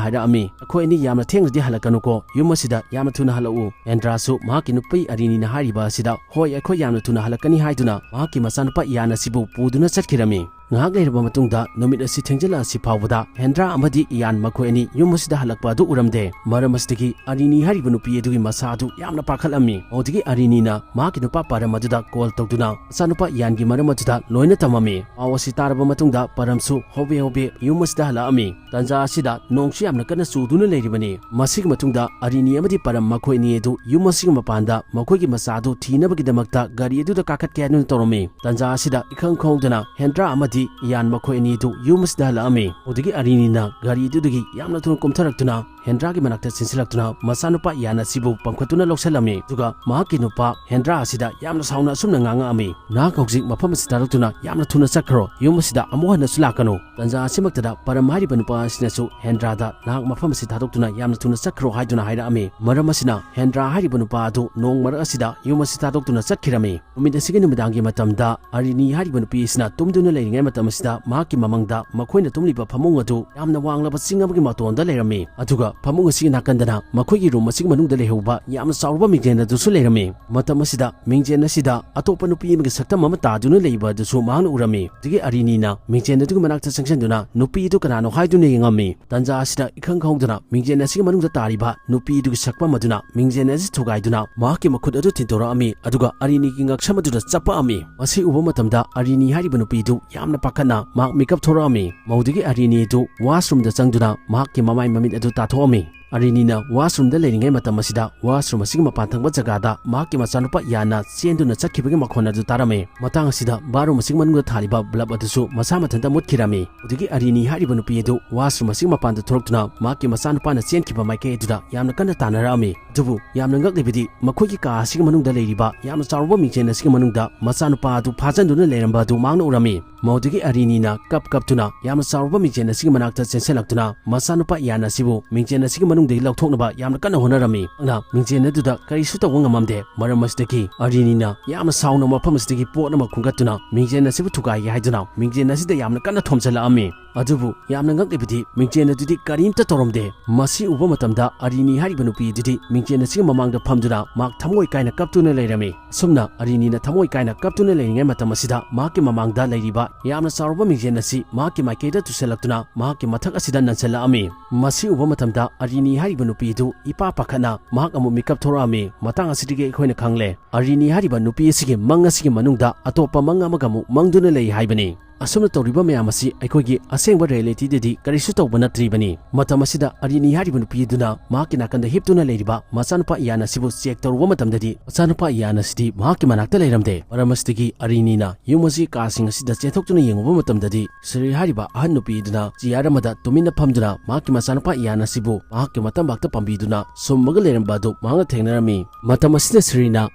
ꯍꯥꯏꯔꯛꯑꯝꯃꯤ, "ꯑꯩꯈꯣꯏ ꯑꯅꯤ ꯌꯥꯝꯅ ꯊꯦꯡꯅꯗꯤ ꯍꯜꯂꯛꯀꯅꯨꯀꯣ, ꯌꯨꯝ ꯑꯁꯤꯗ ꯌꯥꯝꯅ ꯊꯨꯅ ꯍꯜꯂꯛꯎ꯫" ꯍꯦꯟꯗ꯭ꯔꯥꯁꯨ ꯃꯍꯥꯛꯀꯤ ꯅꯨꯄꯤ ꯑꯔꯤꯅꯤꯅ ꯍꯥꯏꯔꯤꯕ ꯑꯁꯤꯗ, "ꯍꯣꯏ, ꯑꯩꯈꯣꯏ ꯌꯥꯝꯅ ꯊꯨꯅ ꯍꯜꯂꯛꯀꯅꯤ" ꯍꯥꯏꯗꯨꯅ ꯃꯍꯥꯛꯀꯤ ꯃꯆꯥꯅꯨꯄꯥ ꯏꯌꯥꯟ ꯑꯁꯤꯕꯨ ꯄꯨꯗꯨꯅ ꯆꯠꯈꯤꯔꯝꯃꯤ꯫ ꯉꯥꯏꯍꯥꯛ ꯂꯩꯔꯕ ꯃꯇꯨꯡꯗ ꯅꯨꯃꯤꯠ ꯑꯁꯤ ꯊꯦꯡꯖꯤꯜꯂꯛꯑꯁꯤ ꯐꯥꯎꯕꯗ ꯍꯦꯟꯗ꯭ꯔꯥ ꯑꯃꯗꯤ ꯏꯌꯥꯟ ꯃꯈꯣꯏ ꯑꯅꯤ ꯌꯨꯝ ꯑꯁꯤꯗ ꯍꯜꯂꯛꯄ ꯑꯗꯨ ꯎꯔꯝꯗꯦ꯫ ꯃꯔꯝ ꯑꯁꯤꯗꯒꯤ ꯑꯔꯤꯅꯤ ꯍꯥꯏꯔꯤꯕ ꯅꯨꯄꯤ ꯑꯗꯨꯒꯤ ꯃꯁꯥ ꯑꯗꯨ ꯌꯥꯝꯅ ꯄꯥꯈꯠꯂꯝꯃꯤ꯫ ꯑꯗꯨꯗꯒꯤ ꯑꯔꯤꯅꯤꯅ ꯃꯍꯥꯛꯀꯤ ꯅꯨꯄꯥ ꯄꯔꯝ ꯑꯗꯨꯗ ꯀꯣꯜ ꯇꯧꯗꯨꯅ ꯃꯆꯥꯅꯨꯄꯥ ꯏꯌꯥꯟꯒꯤ ꯃꯔꯝ ꯑꯗꯨꯗ ꯂꯣꯏꯅ ꯇꯝꯃꯝꯃꯤ꯫ ꯄꯥꯎ ꯑꯁꯤ ꯇꯥꯔꯕ ꯃꯇꯨꯡꯗ ꯄꯔꯝꯁꯨ ꯍꯣꯕꯦ ꯍꯣꯕꯦ ꯌꯨꯝ ꯑꯁꯤꯗ ꯍꯜꯂꯛꯑꯝꯃꯤ꯫ ꯇꯟꯖꯥ ꯑꯁꯤꯗ ꯅꯣꯡꯁꯨ ꯌꯥꯝꯅ ꯀꯟꯅ ꯆꯨꯗꯨꯅ ꯂꯩꯔꯤꯕꯅꯤ꯫ ꯃꯁꯤꯒꯤ ꯃꯇꯨꯡꯗ ꯑꯔꯤꯅꯤ ꯑꯃꯗꯤ ꯄꯔꯝ ꯃꯈꯣꯏ ꯑꯅꯤ ꯑꯗꯨ ꯌꯨꯝ ꯑꯁꯤꯒꯤ ꯃꯄꯥꯟꯗ ꯃꯈꯣꯏꯒꯤ ꯃꯆꯥ ꯑꯗꯨ ꯊꯤꯅꯕꯒꯤꯗꯃꯛꯇ ꯒꯥꯔꯤ ꯑꯗꯨꯗ ꯀꯥꯈꯠꯀꯦ ꯍꯥꯏꯗꯨꯅ ꯇꯧꯔꯝꯃꯤ꯫ ꯇꯟꯖꯥ ꯑꯁꯤꯗ ꯏꯈꯪ ꯈꯪꯍꯧꯗꯅ ꯍꯦꯟꯗ꯭ꯔꯥ ꯑꯃꯗꯤ ꯏꯌꯥꯟ ꯃꯈꯣꯏ ꯑꯅꯤ ꯑꯗꯨ ꯌꯨꯝ ꯑꯁꯤꯗ ꯍꯜꯂꯛꯑꯝꯃꯤ꯫ ꯑꯗꯨꯗꯒꯤ ꯑꯔꯤꯅꯤꯅ ꯒꯥꯔꯤ ꯑꯗꯨꯗꯒꯤ ꯌꯥꯝꯅ ꯊꯨꯅ ꯀꯨꯝꯊꯔꯛꯇꯨꯅ ꯍꯦꯟꯗ꯭ꯔꯥꯒꯤ ꯃꯅꯥꯛꯇ ꯆꯦꯟꯁꯤꯜꯂꯛꯇꯨꯅ ꯃꯆꯥꯅꯨꯄꯥ ꯏꯌꯥꯟ ꯑꯁꯤꯕꯨ ꯄꯝꯈꯠꯇꯨꯅ ꯂꯧꯁꯤꯜꯂꯝꯃꯤ꯫ ꯑꯗꯨꯒ ꯃꯍꯥꯛꯀꯤ ꯅꯨꯄꯥ ꯍꯦꯟꯗ꯭ꯔꯥ ꯑꯁꯤꯗ ꯌꯥꯝꯅ ꯁꯥꯎꯅ ꯑꯁꯨꯝꯅ ꯉꯥꯡꯉꯛꯑꯝꯃꯤ, "ꯅꯍꯥꯛ ꯍꯧꯖꯤꯛ ꯃꯐꯝ ꯑꯁꯤ ꯊꯥꯗꯣꯛꯇꯨꯅ ꯌꯥꯝꯅ ꯊꯨꯅ ꯆꯠꯈ꯭ꯔꯣ, ꯌꯨꯝ ꯑꯁꯤꯗ ꯑꯃꯨꯛ ꯍꯟꯅꯁꯨ ꯂꯥꯛꯀꯅꯨ"꯫ ꯇꯟꯖꯥ ꯑꯁꯤꯃꯛꯇꯗ ꯄꯔꯝ ꯍꯥꯏꯔꯤꯕ ꯅꯨꯄꯥ ꯑꯁꯤꯅꯁꯨ ꯍꯦꯟꯗ꯭ꯔꯥꯗ, "ꯅꯍꯥꯛ ꯃꯐꯝ ꯑꯁꯤ ꯊꯥꯗꯣꯛꯇꯨꯅ ꯌꯥꯝꯅ ꯊꯨꯅ ꯆꯠꯈ꯭ꯔꯣ" ꯍꯥꯏꯗꯨꯅ ꯍꯥꯏꯔꯛꯑꯝꯃꯤ꯫ ꯃꯔꯝ ꯑꯁꯤꯅ ꯍꯦꯟꯗ꯭ꯔꯥ ꯍꯥꯏꯔꯤꯕ ꯅꯨꯄꯥ ꯑꯗꯨ ꯅꯣꯡ ꯃꯔꯛ ꯑꯁꯤꯗ ꯌꯨꯝ ꯑꯁꯤ ꯊꯥꯗꯣꯛꯇꯨꯅ ꯆꯠꯈꯤꯔꯝꯃꯤ꯫ ꯅꯨꯃꯤꯠ ꯑꯁꯤꯒꯤ ꯅꯨꯃꯤꯗꯥꯡꯒꯤ ꯃꯇꯝꯗ ꯑꯔꯤꯅꯤ ꯍꯥꯏꯔꯤꯕ ꯅꯨꯄꯤ ꯑꯁꯤꯅ ꯇꯨꯝꯗꯨꯅ ꯂꯩꯔꯤꯉꯩ ꯃꯇꯝ ꯑꯁꯤꯗ ꯃꯍꯥꯛꯀꯤ ꯃꯃꯪꯗ ꯃꯈꯣꯏꯅ ꯇꯨꯝꯂꯤꯕ ꯐꯃꯨꯡ ꯑꯗꯨ ꯌꯥꯝꯅ ꯋꯥꯡꯂꯕ ꯆꯤꯡ ꯑꯃꯒꯤ ꯃꯇꯣꯟꯗ ꯂꯩꯔꯝꯃꯤ꯫ ꯑꯗꯨꯒ ꯐꯃꯨꯡ ꯑꯁꯤꯒꯤ ꯅꯥꯀꯟꯗꯅ ꯃꯈꯣꯏꯒꯤ ꯔꯨꯝ ꯑꯁꯤꯒꯤ ꯃꯅꯨꯡꯗ ꯂꯩꯍꯧꯕ ꯌꯥꯝꯅ ꯆꯥꯎꯔꯕ ꯃꯤꯡꯖꯦꯜ ꯑꯗꯨꯁꯨ ꯂꯩꯔꯝꯃꯤ꯫ ꯃꯇꯝ ꯑꯁꯤꯗ ꯃꯤꯡꯖꯦꯜ ꯑꯁꯤꯗ ꯑꯇꯣꯞꯄ ꯅꯨꯄꯤ ꯑꯃꯒꯤ ꯁꯛꯇꯝ ꯑꯃ ꯇꯥꯗꯨꯅ ꯂꯩꯕ ꯑꯗꯨꯁꯨ ꯃꯍꯥꯛꯅ ꯎꯔꯝꯃꯤ꯫ ꯑꯗꯨꯗꯒꯤ ꯑꯔꯤꯅꯤꯅ ꯃꯤꯡꯖꯦꯜ ꯑꯗꯨꯒꯤ ꯃꯅꯥꯛꯇ ꯆꯪꯁꯤꯟꯗꯨꯅ ꯅꯨꯄꯤ ꯑꯗꯨ ꯀꯅꯥꯅꯣ ꯍꯥꯏꯗꯨꯅ ꯌꯦꯡꯉꯝꯃꯤ꯫ ꯇꯟꯖꯥ ꯑꯁꯤꯗ ꯏꯈꯪ ꯈꯪꯍꯧꯗꯅ ꯃꯤꯡꯖꯦꯜ ꯑꯁꯤꯒꯤ ꯃꯅꯨꯡꯗ ꯇꯥꯔꯤꯕ ꯅꯨꯄꯤ ꯑꯗꯨꯒꯤ ꯁꯛꯐꯝ ꯑꯗꯨꯅ ꯃꯤꯡꯖꯦꯜ ꯑꯁꯤ ꯊꯨꯒꯥꯏꯗꯨꯅ ꯃꯍꯥꯛꯀꯤ ꯃꯈꯨꯠ ꯑꯗꯨ ꯊꯤꯟꯗꯣꯔꯛꯑꯝꯃꯤ, ꯑꯗꯨꯒ ꯑꯔꯤꯅꯤꯒꯤ ꯉꯛꯁꯝ ꯑꯗꯨꯗ ꯆꯞꯄꯛꯑꯝꯃꯤ꯫ ꯃꯁꯤ ꯎꯕ ꯃꯇꯝꯗ ꯑꯔꯤꯅꯤ ꯍꯥꯏꯔꯤꯕ ꯅꯨꯄꯤ ꯑꯗꯨ ꯌꯥꯝꯅ ꯄꯥꯈꯠꯅ ꯃꯍꯥꯛ ꯃꯤꯀꯞ ꯊꯣꯔꯛꯑꯝꯃꯤ꯫ ꯃꯧꯗꯒꯤ ꯑꯔꯤꯅꯤ ꯑꯗꯨ ꯋꯥꯁꯔꯨꯝꯗ ꯆꯪꯗꯨꯅ ꯃꯍꯥꯛꯀꯤ ꯃꯃꯥꯏ ꯃꯃꯤꯠ ꯑꯗꯨ ꯇꯥꯊꯣꯛꯑꯝꯃꯤ꯫ ꯑꯔꯤꯅꯤꯅ ꯋꯥꯁꯔꯨꯝꯗ ꯂꯩꯔꯤꯉꯩ ꯃꯇꯝ ꯑꯁꯤꯗ ꯋꯥꯁꯔꯨꯝ ꯑꯁꯤꯒꯤ ꯃꯄꯥꯟ ꯊꯪꯕ ꯖꯒꯥꯗ ꯃꯍꯥꯛꯀꯤ ꯃꯆꯥꯅꯨꯄꯥ ꯏꯌꯥꯟꯅ ꯆꯦꯟꯗꯨꯅ ꯆꯠꯈꯤꯕꯒꯤ ꯃꯈꯣꯟ ꯑꯗꯨ ꯇꯥꯔꯝꯃꯤ꯫ ꯃꯇꯥꯡ ꯑꯁꯤꯗ ꯕꯥꯠꯔꯨꯝ ꯑꯁꯤꯒꯤ ꯃꯅꯨꯡꯗ ꯊꯥꯜꯂꯤꯕ ꯕꯜꯕ ꯑꯗꯨꯁꯨ ꯃꯁꯥ ꯃꯊꯟꯇ ꯃꯨꯠꯈꯤꯔꯝꯃꯤ꯫ ꯑꯗꯨꯗꯒꯤ ꯑꯔꯤꯅꯤ ꯍꯥꯏꯔꯤꯕ ꯅꯨꯄꯤ ꯑꯗꯨ ꯋꯥꯁꯔꯨꯝ ꯑꯁꯤꯒꯤ ꯃꯄꯥꯟꯗ ꯊꯣꯛꯂꯛꯇꯨꯅ ꯃꯍꯥꯛꯀꯤ ꯃꯆꯥꯅꯨꯄꯥꯅ ꯆꯦꯟꯈꯤꯕ ꯃꯥꯏꯀꯩ ꯑꯗꯨꯗ ꯌꯥꯝꯅ ꯀꯟꯅ ꯇꯥꯟꯅꯔꯛꯑꯝꯃꯤ꯫ ꯑꯗꯨꯕꯨ ꯌꯥꯝꯅ ꯉꯛꯂꯤꯕꯗꯤ ꯃꯈꯣꯏꯒꯤ ꯀꯥ ꯑꯁꯤꯒꯤ ꯃꯅꯨꯡꯗ ꯂꯩꯔꯤꯕ ꯌꯥꯝꯅ ꯆꯥꯎꯔꯕ ꯃꯤꯡꯖꯦꯜ ꯑꯁꯤꯒꯤ ꯃꯅꯨꯡꯗ ꯃꯆꯥꯅꯨꯄꯥ ꯑꯗꯨ ꯐꯥꯖꯟꯗꯨꯅ ꯂꯩꯔꯝꯕ ꯑꯗꯨ ꯃꯍꯥꯛꯅ ꯎꯔꯝꯃꯤ꯫ ꯃꯗꯨꯗꯒꯤ ꯑꯔꯤꯅꯤꯅ ꯀꯞ ꯀꯞꯇꯨꯅ ꯌꯥꯝꯅ ꯆꯥꯎꯔꯕ ꯃꯤꯡꯖꯦꯜ ꯑꯁꯤꯒꯤ ꯃꯅꯥꯛꯇ ꯆꯦꯟꯁꯤꯜꯂꯛꯇꯨꯅ ꯃꯆꯥꯅꯨꯄꯥ ꯏꯌꯥꯟ ꯑꯁꯤꯕꯨ ꯃꯤꯡꯖꯦꯜ ꯑꯁꯤꯒꯤ ꯃꯅꯨꯡꯗꯒꯤ ꯂꯧꯊꯣꯛꯅꯕ ꯌꯥꯝꯅ ꯀꯟꯅ ꯍꯣꯠꯅꯔꯝꯃꯤ꯫ ꯃꯍꯥꯛꯅ ꯃꯤꯡꯖꯦꯜ ꯑꯗꯨꯗ ꯀꯔꯤꯁꯨ ꯇꯧꯕ ꯉꯝꯃꯝꯗꯦ꯫ ꯃꯔꯝ ꯑꯁꯤꯗꯒꯤ ꯑꯔꯤꯅꯤꯅ ꯌꯥꯝꯅ ꯁꯥꯎꯅ ꯃꯐꯝ ꯑꯁꯤꯗꯒꯤ ꯄꯣꯠ ꯑꯃ ꯈꯨꯟꯒꯠꯇꯨꯅ ꯃꯤꯡꯖꯦꯜ ꯑꯁꯤꯕꯨ ꯊꯨꯒꯥꯏꯒꯦ ꯍꯥꯏꯗꯨꯅ ꯃꯤꯡꯖꯦꯜ ꯑꯁꯤꯗ ꯌꯥꯝꯅ ꯀꯟꯅ ꯊꯣꯝꯖꯤꯜꯂꯛꯑꯝꯃꯤ꯫ ꯑꯗꯨꯕꯨ ꯌꯥꯝꯅ ꯉꯛꯂꯤꯕꯗꯤ ꯃꯤꯡꯖꯦꯜ ꯑꯗꯨꯗꯤ ꯀꯔꯤꯝꯇ ꯇꯧꯔꯝꯗꯦ꯫ ꯃꯁꯤ ꯎꯕ ꯃꯇꯝꯗ ꯑꯔꯤꯅꯤ ꯍꯥꯏꯔꯤꯕ ꯅꯨꯄꯤ ꯑꯗꯨꯗꯤ ꯃꯤꯡꯖꯦꯜ ꯑꯁꯤꯒꯤ ꯃꯃꯥꯡꯗ ꯐꯝꯗꯨꯅ ꯃꯍꯥꯛ ꯊꯃꯣꯏ ꯀꯥꯏꯅ ꯀꯞꯇꯨꯅ ꯂꯩꯔꯝꯃꯤ꯫ ꯑꯁꯨꯝꯅ ꯑꯔꯤꯅꯤꯅ ꯊꯃꯣꯏ ꯀꯥꯏꯅ ꯀꯞꯇꯨꯅ ꯂꯩꯔꯤꯉꯩ ꯃꯇꯝ ꯑꯁꯤꯗ ꯃꯍꯥꯛꯀꯤ ꯃꯃꯥꯡꯗ ꯂꯩꯔꯤꯕ ꯌꯥꯝꯅ ꯆꯥꯎꯔꯕ ꯃꯤꯡꯖꯦꯜ ꯑꯁꯤ ꯃꯍꯥꯛꯀꯤ ꯃꯥꯏꯀꯩꯗ ꯇꯨꯁꯤꯜꯂꯛꯇꯨꯅ ꯃꯍꯥꯛꯀꯤ ꯃꯊꯛ ꯑꯁꯤꯗ ꯅꯟꯁꯤꯜꯂꯛꯑꯝꯃꯤ꯫ ꯃꯁꯤ ꯎꯕ ꯃꯇꯝꯗ ꯑꯔꯤꯅꯤ ꯍꯥꯏꯔꯤꯕ ꯅꯨꯄꯤ ꯑꯗꯨ ꯏꯄꯥ ꯄꯥꯈꯠꯅ ꯃꯍꯥꯛ ꯑꯃꯨꯛ ꯃꯤꯀꯞ ꯊꯣꯔꯛꯑꯝꯃꯤ꯫ ꯃꯇꯥꯡ ꯑꯁꯤꯗꯒꯤ ꯑꯩꯈꯣꯏꯅ ꯈꯪꯂꯦ, ꯑꯔꯤꯅꯤ ꯍꯥꯏꯔꯤꯕ ꯅꯨꯄꯤ ꯑꯁꯤꯒꯤ ꯃꯪ ꯑꯁꯤꯒꯤ ꯃꯅꯨꯡꯗ ꯑꯇꯣꯞꯄ ꯃꯪ ꯑꯃꯒ ꯑꯃꯨꯛ ꯃꯪꯗꯨꯅ ꯂꯩ ꯍꯥꯏꯕꯅꯤ꯫ ꯑꯁꯨꯝꯅ ꯇꯧꯔꯤꯕ ꯃꯌꯥꯝ ꯑꯁꯤ ꯑꯩꯈꯣꯏꯒꯤ ꯑꯁꯦꯡꯕ ꯔꯤꯌꯦꯂꯤꯇꯤꯗꯗꯤ ꯀꯔꯤꯁꯨ ꯇꯧꯕ ꯅꯠꯇ꯭ꯔꯤꯕꯅꯤ꯫ ꯃꯇꯝ ꯑꯁꯤꯗ ꯑꯔꯤꯅꯤ ꯍꯥꯏꯔꯤꯕ ꯅꯨꯄꯤ ꯑꯗꯨꯅ ꯃꯍꯥꯛꯀꯤ ꯅꯥꯀꯟꯗ ꯍꯤꯞꯇꯨꯅ ꯂꯩꯔꯤꯕ ꯃꯆꯥꯅꯨꯄꯥ ꯏꯌꯥꯟ ꯑꯁꯤꯕꯨ ꯆꯦꯛ ꯇꯧꯔꯨꯕ ꯃꯇꯝꯗꯗꯤ, ꯃꯆꯥꯅꯨꯄꯥ ꯏꯌꯥꯟ ꯑꯁꯤꯗꯤ ꯃꯍꯥꯛꯀꯤ ꯃꯅꯥꯛꯇ ꯂꯩꯔꯝꯗꯦ꯫ ꯃꯔꯝ ꯑꯁꯤꯗꯒꯤ ꯑꯔꯤꯅꯤꯅ ꯌꯨꯝ ꯑꯁꯤ ꯀꯥꯁꯤꯡ ꯑꯁꯤꯗ ꯆꯦꯟꯊꯣꯛꯇꯨꯅ ꯌꯦꯡꯉꯨꯕ ꯃꯇꯝꯗꯗꯤ, ꯁꯤꯔꯤ ꯍꯥꯏꯔꯤꯕ ꯑꯍꯟ ꯅꯨꯄꯤ ꯑꯗꯨꯅ ꯆꯤꯌꯥꯔ ꯑꯃꯗ ꯇꯨꯃꯤꯟꯅ ꯐꯝꯗꯨꯅ ꯃꯍꯥꯛꯀꯤ ꯃꯆꯥꯅꯨꯄꯥ ꯏꯌꯥꯟ ꯑꯁꯤꯕꯨ ꯃꯍꯥꯛꯀꯤ ꯃꯇꯝꯕꯥꯛꯇ ꯄꯥꯝꯕꯤꯗꯨꯅ ꯁꯨꯝꯃꯒ ꯂꯩꯔꯝꯕ ꯑꯗꯨ ꯃꯍꯥꯛꯅ ꯊꯦꯡꯅꯔꯝꯃꯤ꯫ ꯃꯇꯝ ꯑꯁꯤꯗ ꯁꯤꯔꯤꯅ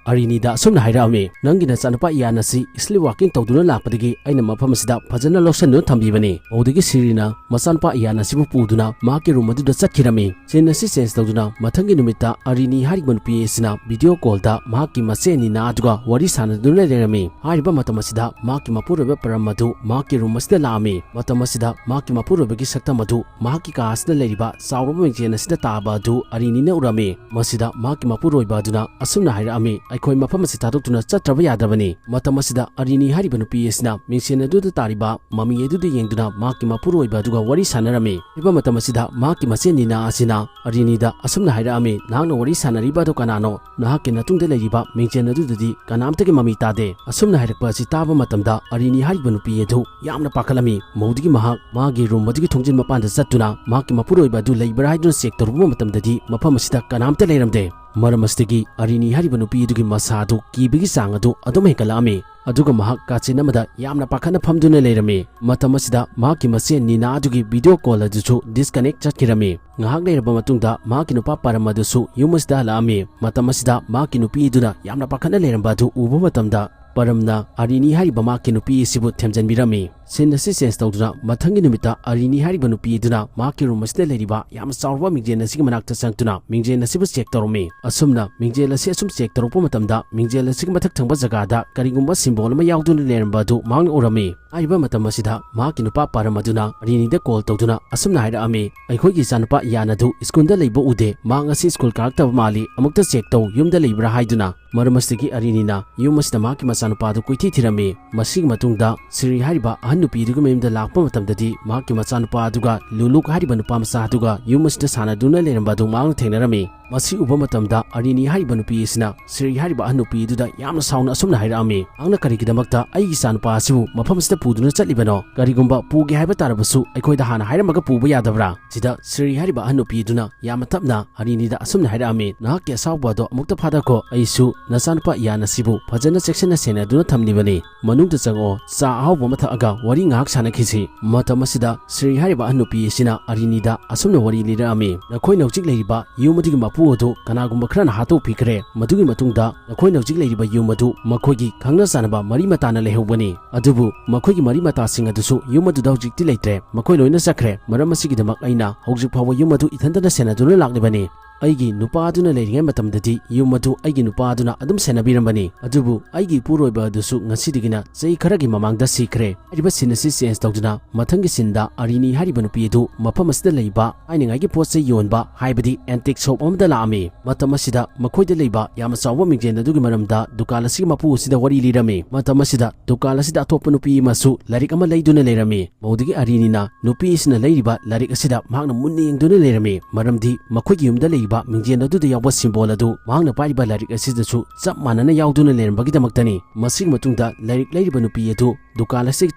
ꯑꯔꯤꯅꯤꯗ ꯑꯁꯨꯝꯅ ꯍꯥꯏꯔꯛꯑꯝꯃꯤ, "ꯅꯪꯒꯤ ꯅꯆꯥꯅꯨꯄꯥ ꯏꯌꯥꯟ ꯑꯁꯤ ꯁ꯭ꯂꯤꯞ ꯋꯥꯀꯤꯡ ꯇꯧꯗꯨꯅ ꯂꯥꯛꯄꯗꯒꯤ ꯑꯩꯅ ꯃꯐꯝ ꯑꯁꯤꯗ ꯐꯖꯅ ꯂꯧꯁꯤꯟꯗꯨꯅ ꯊꯝꯕꯤꯕꯅꯤ꯫" ꯃꯧꯗꯒꯤ ꯁꯤꯔꯤꯅ ꯃꯆꯥꯅꯨꯄꯥ ꯏꯌꯥꯟ ꯑꯁꯤꯕꯨ ꯄꯨꯗꯨꯅ ꯃꯍꯥꯛꯀꯤ ꯔꯨꯝ ꯑꯗꯨꯗ ꯆꯠꯈꯤꯔꯝꯃꯤ꯫ ꯁꯤꯟ ꯑꯁꯤ ꯆꯦꯟꯖ ꯇꯧꯗꯨꯅ ꯃꯊꯪꯒꯤ ꯅꯨꯃꯤꯠꯇ ꯑꯔꯤꯅꯤ ꯍꯥꯏꯔꯤꯕ ꯅꯨꯄꯤ ꯑꯁꯤꯅ ꯚꯤꯗꯤꯑꯣ ꯀꯣꯜꯗ ꯃꯍꯥꯛꯀꯤ ꯃꯆꯦ ꯅꯤꯅꯥ ꯑꯗꯨꯒ ꯋꯥꯔꯤ ꯁꯥꯟꯅꯗꯨꯅ ꯂꯩꯔꯝꯃꯤ꯫ ꯍꯥꯏꯔꯤꯕ ꯃꯇꯝ ꯑꯁꯤꯗ ꯃꯍꯥꯛꯀꯤ ꯃꯄꯨꯔꯣꯏꯕ ꯄꯔꯝ ꯑꯗꯨ ꯃꯍꯥꯛꯀꯤ ꯔꯨꯝ ꯑꯁꯤꯗ ꯂꯥꯛꯑꯝꯃꯤ꯫ ꯃꯇꯝ ꯑꯁꯤꯗ ꯃꯍꯥꯛꯀꯤ ꯃꯄꯨꯔꯣꯏꯕꯒꯤ ꯁꯛꯇꯝ ꯑꯗꯨ ꯃꯍꯥꯛꯀꯤ ꯀꯥ ꯑꯁꯤꯗ ꯂꯩꯔꯤꯕ ꯆꯥꯎꯔꯕ ꯃꯤꯡꯁꯦꯟ ꯑꯁꯤꯗ ꯇꯥꯕ ꯑꯗꯨ ꯑꯔꯤꯅꯤꯅ ꯎꯔꯝꯃꯤ꯫ ꯃꯁꯤꯗ ꯃꯍꯥꯛꯀꯤ ꯃꯄꯨꯔꯣꯏꯕ ꯑꯗꯨꯅ ꯑꯁꯨꯝꯅ ꯍꯥꯏꯔꯛꯑꯝꯃꯤ, "ꯑꯩꯈꯣꯏ ꯃꯐꯝ ꯑꯁꯤ ꯊꯥꯗꯣꯛꯇꯨꯅ ꯆꯠꯇ꯭ꯔꯕ ꯌꯥꯗ꯭ꯔꯕꯅꯤ꯫" ꯃꯇꯝ ꯑꯁꯤꯗ ꯑꯔꯤꯅꯤ ꯍꯥꯏꯔꯤꯕ ꯅꯨꯄꯤ ꯑꯁꯤꯅ ꯃꯤꯡꯁꯦꯟ ꯑꯗꯨꯗ ꯇꯥꯔꯤꯕ ꯃꯃꯤ ꯑꯗꯨꯗ ꯌꯦꯡꯗꯨꯅ ꯃꯍꯥꯛꯀꯤ ꯃꯄꯨꯔꯣꯏꯕ ꯑꯗꯨꯒ ꯋꯥꯔꯤ ꯁꯥꯟꯅꯔꯝꯃꯤ꯫ ꯍꯥꯏꯕ ꯃꯇꯝ ꯑꯁꯤꯗ ꯃꯍꯥꯛꯀꯤ ꯃꯆꯦ ꯅꯤꯅꯥ ꯑꯁꯤꯅ ꯑꯔꯤꯅꯤꯗ ꯑꯁꯨꯝꯅ ꯍꯥꯏꯔꯛꯑꯝꯃꯤ, "ꯅꯍꯥꯛꯅ ꯋꯥꯔꯤ ꯁꯥꯟꯅꯔꯤꯕ ꯑꯗꯨ ꯀꯅꯥꯅꯣ? ꯅꯍꯥꯛꯀꯤ ꯅꯇꯨꯡꯗ ꯂꯩꯔꯤꯕ ꯃꯤꯡꯁꯦꯟ ꯑꯗꯨꯗꯗꯤ ꯀꯅꯥꯝꯇꯒꯤ ꯃꯃꯤ ꯇꯥꯗꯦ꯫" ꯑꯁꯨꯝꯅ ꯍꯥꯏꯔꯛꯄ ꯑꯁꯤ ꯇꯥꯕ ꯃꯇꯝꯗ ꯑꯔꯤꯅꯤ ꯍꯥꯏꯔꯤꯕ ꯅꯨꯄꯤ ꯑꯗꯨ ꯌꯥꯝꯅ ꯄꯥꯈꯠꯂꯝꯃꯤ꯫ ꯃꯧꯗꯒꯤ ꯃꯍꯥꯛ ꯃꯥꯒꯤ ꯔꯨꯝ ꯑꯗꯨꯒꯤ ꯊꯣꯡꯖꯤꯟ ꯃꯄꯥꯟꯗ ꯆꯠꯇꯨꯅ ꯃꯍꯥꯛꯀꯤ ꯃꯄꯨꯔꯣꯏꯕ ꯑꯗꯨ ꯂꯩꯕ꯭ꯔꯥ ꯍꯥꯏꯗꯨꯅ ꯆꯦꯛ ꯇꯧꯔꯨꯕ ꯃꯇꯝꯗꯗꯤ ꯃꯐꯝ ꯑꯁꯤꯗ ꯀꯅꯥꯝꯇ ꯂꯩꯔꯝꯗꯦ꯫ ꯃꯔꯝ ꯑꯁꯤꯗꯒꯤ ꯑꯔꯤꯅꯤ ꯍꯥꯏꯔꯤꯕ ꯅꯨꯄꯤ ꯑꯗꯨꯒꯤ ꯃꯁꯥ ꯑꯗꯨ ꯀꯤꯕꯒꯤ ꯆꯥꯡ ꯑꯗꯨ ꯑꯗꯨꯝ ꯍꯦꯟꯒꯠꯂꯛꯑꯝꯃꯤ꯫ ꯑꯗꯨꯒ ꯃꯍꯥꯛ ꯀꯥꯆꯤꯟ ꯑꯃꯗ ꯌꯥꯝꯅ ꯄꯥꯈꯠꯅ ꯐꯝꯗꯨꯅ ꯂꯩꯔꯝꯃꯤ꯫ ꯃꯇꯝ ꯑꯁꯤꯗ ꯃꯍꯥꯛꯀꯤ ꯃꯆꯦ ꯅꯤꯅꯥ ꯑꯗꯨꯒꯤ ꯚꯤꯗꯤꯑꯣ ꯀꯣꯜ ꯑꯗꯨꯁꯨ ꯗꯤꯁꯀꯅꯦꯛ ꯆꯠꯈꯤꯔꯝꯃꯤ꯫ ꯉꯥꯏꯍꯥꯛ ꯂꯩꯔꯕ ꯃꯇꯨꯡꯗ ꯃꯍꯥꯛꯀꯤ ꯅꯨꯄꯥ ꯄꯔꯝ ꯑꯗꯨꯁꯨ ꯌꯨꯝ ꯑꯁꯤꯗ ꯍꯜꯂꯛꯑꯝꯃꯤ꯫ ꯃꯇꯝ ꯑꯁꯤꯗ ꯃꯍꯥꯛꯀꯤ ꯅꯨꯄꯤ ꯑꯗꯨꯅ ꯌꯥꯝꯅ ꯄꯥꯈꯠꯅ ꯂꯩꯔꯝꯕ ꯑꯗꯨ ꯎꯕ ꯃꯇꯝꯗ, ꯄꯔꯝꯅ ꯑꯔꯤꯅꯤ ꯍꯥꯏꯔꯤꯕ ꯃꯍꯥꯛꯀꯤ ꯅꯨꯄꯤ ꯑꯁꯤꯕꯨ ꯊꯦꯝꯖꯤꯟꯕꯤꯔꯝꯃꯤ꯫ ꯁꯤꯟ ꯑꯁꯤ ꯆꯦꯟꯖ ꯇꯧꯗꯨꯅ ꯃꯊꯪꯒꯤ ꯅꯨꯃꯤꯠꯇ ꯑꯔꯤꯅꯤ ꯍꯥꯏꯔꯤꯕ ꯅꯨꯄꯤ ꯑꯗꯨꯅ ꯃꯍꯥꯛꯀꯤ ꯔꯨꯝ ꯑꯁꯤꯗ ꯂꯩꯔꯤꯕ ꯌꯥꯝꯅ ꯆꯥꯎꯔꯕ ꯃꯤꯡꯖꯦꯜ ꯑꯁꯤꯒꯤ ꯃꯅꯥꯛꯇ ꯆꯪꯗꯨꯅ ꯃꯤꯡꯖꯦꯜ ꯑꯁꯤꯕꯨ ꯆꯦꯛ ꯇꯧꯔꯝꯃꯤ꯫ ꯑꯁꯨꯝꯅ ꯃꯤꯡꯖꯦꯜ ꯑꯁꯤ ꯑꯁꯨꯝ ꯆꯦꯛ ꯇꯧꯔꯛꯄ ꯃꯇꯝꯗ ꯃꯤꯡꯖꯦꯜ ꯑꯁꯤꯒꯤ ꯃꯊꯛ ꯊꯪꯕ ꯖꯒꯥꯗ ꯀꯔꯤꯒꯨꯝꯕ ꯁꯤꯝꯕꯣꯜ ꯑꯃ ꯌꯥꯎꯗꯨꯅ ꯂꯩꯔꯝꯕ ꯑꯗꯨ ꯃꯍꯥꯛꯅ ꯎꯔꯝꯃꯤ꯫ ꯍꯥꯏꯔꯤꯕ ꯃꯇꯝ ꯑꯁꯤꯗ ꯃꯍꯥꯛꯀꯤ ꯅꯨꯄꯥ ꯄꯥꯔꯝ ꯑꯗꯨꯅ ꯑꯔꯤꯅꯤꯗ ꯀꯣꯜ ꯇꯧꯗꯨꯅ ꯑꯁꯨꯝꯅ ꯍꯥꯏꯔꯛꯑꯝꯃꯤ, "ꯑꯩꯈꯣꯏꯒꯤ ꯏꯆꯥꯅꯨꯄꯥ ꯏꯌꯥꯟ ꯑꯗꯨ ꯁ꯭ꯀꯨꯜꯗ ꯂꯩꯕ ꯎꯗꯦ, ꯃꯍꯥꯛ ꯉꯁꯤ ꯁ꯭ꯀꯨꯜ ꯀꯥꯔꯛꯇꯕ ꯃꯥꯜꯂꯤ, ꯑꯃꯨꯛꯇ ꯆꯦꯛ ꯇꯧ, ꯌꯨꯝꯗ ꯂꯩꯕ꯭ꯔꯥ?" ꯍꯥꯏꯗꯨꯅ꯫ ꯃꯔꯝ ꯑꯁꯤꯗꯒꯤ ꯑꯔꯤꯅꯤꯅ ꯌꯨꯝ ꯑꯁꯤꯗ ꯃꯍꯥꯛꯀꯤ ꯃꯆꯥꯅꯨꯄꯥ ꯑꯗꯨ ꯀꯣꯏꯊꯤ ꯊꯤꯔꯝꯃꯤ꯫ ꯃꯁꯤꯒꯤ ꯃꯇꯨꯡꯗ ꯁꯤꯔꯤ ꯍꯥꯏꯔꯤꯕ ꯑꯍꯟ ꯅꯨꯄꯤ ꯑꯗꯨꯒꯤ ꯃꯌꯨꯝꯗ ꯂꯥꯛꯄ ꯃꯇꯝꯗꯗꯤ ꯃꯍꯥꯛꯀꯤ ꯃꯆꯥꯅꯨꯄꯥ ꯑꯗꯨꯒ ꯂꯨꯂꯨꯛ ꯍꯥꯏꯔꯤꯕ ꯅꯨꯄꯥ ꯃꯆꯥ ꯑꯗꯨꯒ ꯌꯨꯝ ꯑꯁꯤꯗ ꯁꯥꯟꯅꯗꯨꯅ ꯂꯩꯔꯝꯕ ꯑꯗꯨ ꯃꯍꯥꯛꯅ ꯊꯦꯡꯅꯔꯝꯃꯤ꯫ ꯃꯁꯤ ꯎꯕ ꯃꯇꯝꯗ ꯑꯔꯤꯅꯤ ꯍꯥꯏꯔꯤꯕ ꯅꯨꯄꯤ ꯑꯁꯤꯅ ꯁꯤꯔꯤ ꯍꯥꯏꯔꯤꯕ ꯑꯍꯟ ꯅꯨꯄꯤ ꯑꯗꯨꯗ ꯌꯥꯝꯅ ꯁꯥꯎꯅ ꯑꯁꯨꯝꯅ ꯍꯥꯏꯔꯛꯑꯝꯃꯤ, "ꯅꯍꯥꯛꯅ ꯀꯔꯤꯒꯤꯗꯃꯛꯇ ꯑꯩꯒꯤ ꯏꯆꯥꯅꯨꯄꯥ ꯑꯁꯤꯕꯨ ꯃꯐꯝ ꯑꯁꯤꯗ ꯄꯨꯗꯨꯅ ꯆꯠꯂꯤꯕꯅꯣ? ꯀꯔꯤꯒꯨꯝꯕ ꯄꯨꯒꯦ ꯍꯥꯏꯕ ꯇꯥꯔꯕꯁꯨ ꯑꯩꯈꯣꯏꯗ ꯍꯥꯟꯅ ꯍꯥꯏꯔꯝꯃꯒ ꯄꯨꯕ ꯌꯥꯗꯕ꯭ꯔꯥ?" ꯁꯤꯗ ꯁꯤꯔꯤ ꯍꯥꯏꯔꯤꯕ ꯑꯍꯟ ꯅꯨꯄꯤ ꯑꯗꯨꯅ ꯌꯥꯝꯅ ꯇꯞꯅ ꯑꯔꯤꯅꯤꯗ ꯑꯁꯨꯝꯅ ꯍꯥꯏꯔꯛꯑꯝꯃꯤ, "ꯅꯍꯥꯛꯀꯤ ꯑꯁꯥꯎꯕ ꯑꯗꯣ ꯑꯃꯨꯛꯇ ꯐꯥꯗꯈꯣ, ꯑꯩꯁꯨ ꯅꯆꯥꯅꯨꯄꯥ ꯏꯌꯥꯟ ꯑꯁꯤꯕꯨ ꯐꯖꯅ ꯆꯦꯛꯁꯤꯟꯅ ꯁꯦꯟꯅꯗꯨꯅ ꯊꯝꯂꯤꯕꯅꯤ꯫ ꯃꯅꯨꯡꯗ ꯆꯪꯉꯛꯑꯣ, ꯆꯥ ꯑꯍꯥꯎꯕ ꯑꯃ ꯊꯛꯑꯒ ꯋꯥꯔꯤ ꯉꯥꯏꯍꯥꯛ ꯁꯥꯟꯅꯈꯤꯁꯤ꯫" ꯃꯇꯝ ꯑꯁꯤꯗ ꯁꯤꯔꯤ ꯍꯥꯏꯔꯤꯕ ꯑꯍꯟ ꯅꯨꯄꯤ ꯑꯁꯤꯅ ꯑꯔꯤꯅꯤꯗ ꯑꯁꯨꯝꯅ ꯋꯥꯔꯤ ꯂꯤꯔꯛꯑꯝꯃꯤ, "ꯅꯈꯣꯏꯅ ꯍꯧꯖꯤꯛ ꯂꯩꯔꯤꯕ ꯌꯨꯝ ꯑꯗꯨꯒꯤ ꯃꯄꯨ ꯑꯗꯨ ꯀꯅꯥꯒꯨꯝꯕ ꯈꯔꯅ ꯍꯥꯠꯇꯣꯛꯄꯤꯈ꯭ꯔꯦ꯫ ꯃꯗꯨꯒꯤ ꯃꯇꯨꯡꯗ ꯅꯈꯣꯏꯅ ꯍꯧꯖꯤꯛ ꯂꯩꯔꯤꯕ ꯌꯨꯝ ꯑꯗꯨ ꯃꯈꯣꯏꯒꯤ ꯈꯪꯅ ꯆꯥꯟꯅꯕ ꯃꯔꯤ ꯃꯇꯥꯅ ꯂꯩꯍꯧꯕꯅꯤ꯫ ꯑꯗꯨꯕꯨ ꯃꯈꯣꯏꯒꯤ ꯃꯔꯤ ꯃꯇꯥꯁꯤꯡ ꯑꯗꯨꯁꯨ ꯌꯨꯝ ꯑꯗꯨꯗ ꯍꯧꯖꯤꯛꯇꯤ ꯂꯩꯇ꯭ꯔꯦ꯫ ꯃꯈꯣꯏ ꯂꯣꯏꯅ ꯆꯠꯈ꯭ꯔꯦ꯫ ꯃꯔꯝ ꯑꯁꯤꯒꯤꯗꯃꯛ ꯑꯩꯅ ꯍꯧꯖꯤꯛ ꯐꯥꯎꯕ ꯌꯨꯝ ꯑꯗꯨ ꯏꯊꯟꯇꯅ ꯁꯦꯟꯅꯗꯨꯅ ꯂꯥꯛꯂꯤꯕꯅꯤ꯫ ꯑꯩꯒꯤ ꯅꯨꯄꯥ ꯑꯗꯨꯅ ꯂꯩꯔꯤꯉꯩ ꯃꯇꯝꯗꯗꯤ ꯌꯨꯝ ꯑꯗꯨ ꯑꯩꯒꯤ ꯅꯨꯄꯥ ꯑꯗꯨꯅ ꯑꯗꯨꯝ ꯁꯦꯟꯅꯕꯤꯔꯝꯕꯅꯤ꯫ ꯑꯗꯨꯕꯨ ꯑꯩꯒꯤ ꯏꯄꯨꯔꯣꯏꯕ ꯑꯗꯨꯁꯨ ꯉꯁꯤꯗꯒꯤꯅ ꯆꯍꯤ ꯈꯔꯒꯤ ꯃꯃꯥꯡꯗ ꯁꯤꯈ꯭ꯔꯦ꯫" ꯍꯥꯏꯔꯤꯕ ꯁꯤꯟ ꯑꯁꯤ ꯆꯦꯟꯖ ꯇꯧꯗꯨꯅ ꯃꯊꯪꯒꯤ ꯁꯤꯟꯗ ꯑꯔꯤꯅꯤ ꯍꯥꯏꯔꯤꯕ ꯅꯨꯄꯤ ꯑꯗꯨ ꯃꯐꯝ ꯑꯁꯤꯗ ꯂꯩꯕ ꯊꯥꯏꯅꯉꯥꯏꯒꯤ ꯄꯣꯠ ꯆꯩ ꯌꯣꯟꯕ, ꯍꯥꯏꯕꯗꯤ ꯑꯦꯟꯇꯤꯛ ꯁꯣꯞ ꯑꯃꯗ ꯂꯥꯛꯑꯝꯃꯤ꯫ ꯃꯇꯝ ꯑꯁꯤꯗ ꯃꯈꯣꯏꯗ ꯂꯩꯕ ꯌꯥꯝꯅ ꯆꯥꯎꯕ ꯃꯤꯡꯖꯦꯜ ꯑꯗꯨꯒꯤ ꯃꯔꯝꯗ ꯗꯨꯀꯥꯟ ꯑꯁꯤꯒꯤ ꯃꯄꯨ ꯑꯁꯤꯗ ꯋꯥꯔꯤ ꯂꯤꯔꯝꯃꯤ꯫ ꯃꯇꯝ ꯑꯁꯤꯗ ꯗꯨꯀꯥꯟ ꯑꯁꯤꯗ ꯑꯇꯣꯞꯄ ꯅꯨꯄꯤ ꯑꯃꯁꯨ ꯂꯥꯏꯔꯤꯛ ꯑꯃ ꯂꯩꯗꯨꯅ ꯂꯩꯔꯝꯃꯤ꯫ ꯃꯧꯗꯨꯒꯤ ꯑꯔꯤꯅꯤꯅ ꯅꯨꯄꯤ ꯑꯁꯤꯅ ꯂꯩꯔꯤꯕ ꯂꯥꯏꯔꯤꯛ ꯑꯁꯤꯗ ꯃꯍꯥꯛꯅ ꯃꯨꯟꯅ ꯌꯦꯡꯗꯨꯅ ꯂꯩꯔꯝꯃꯤ, ꯃꯔꯝꯗꯤ ꯃꯈꯣꯏꯒꯤ ꯌꯨꯝꯗ ꯂꯩꯔꯤꯕ ꯃꯤꯡꯖꯦꯜ ꯑꯗꯨꯗ ꯌꯥꯎꯕ ꯁꯤꯝꯕꯣꯜ ꯑꯗꯨ ꯃꯍꯥꯛꯅ ꯄꯥꯏꯔꯤꯕ ꯂꯥꯏꯔꯤꯛ ꯑꯁꯤꯗꯁꯨ ꯆꯞ ꯃꯥꯟꯅꯅ ꯌꯥꯎꯗꯨꯅ ꯂꯩꯔꯝꯕꯒꯤꯗꯃꯛꯇꯅꯤ꯫ ꯃꯁꯤꯒꯤ ꯃꯇꯨꯡꯗ ꯂꯥꯏꯔꯤꯛ ꯂꯩꯔꯤꯕ ꯅꯨꯄꯤ ꯑꯗꯨ ꯗꯨꯀꯥꯟ ꯑꯁꯤꯗꯒꯤ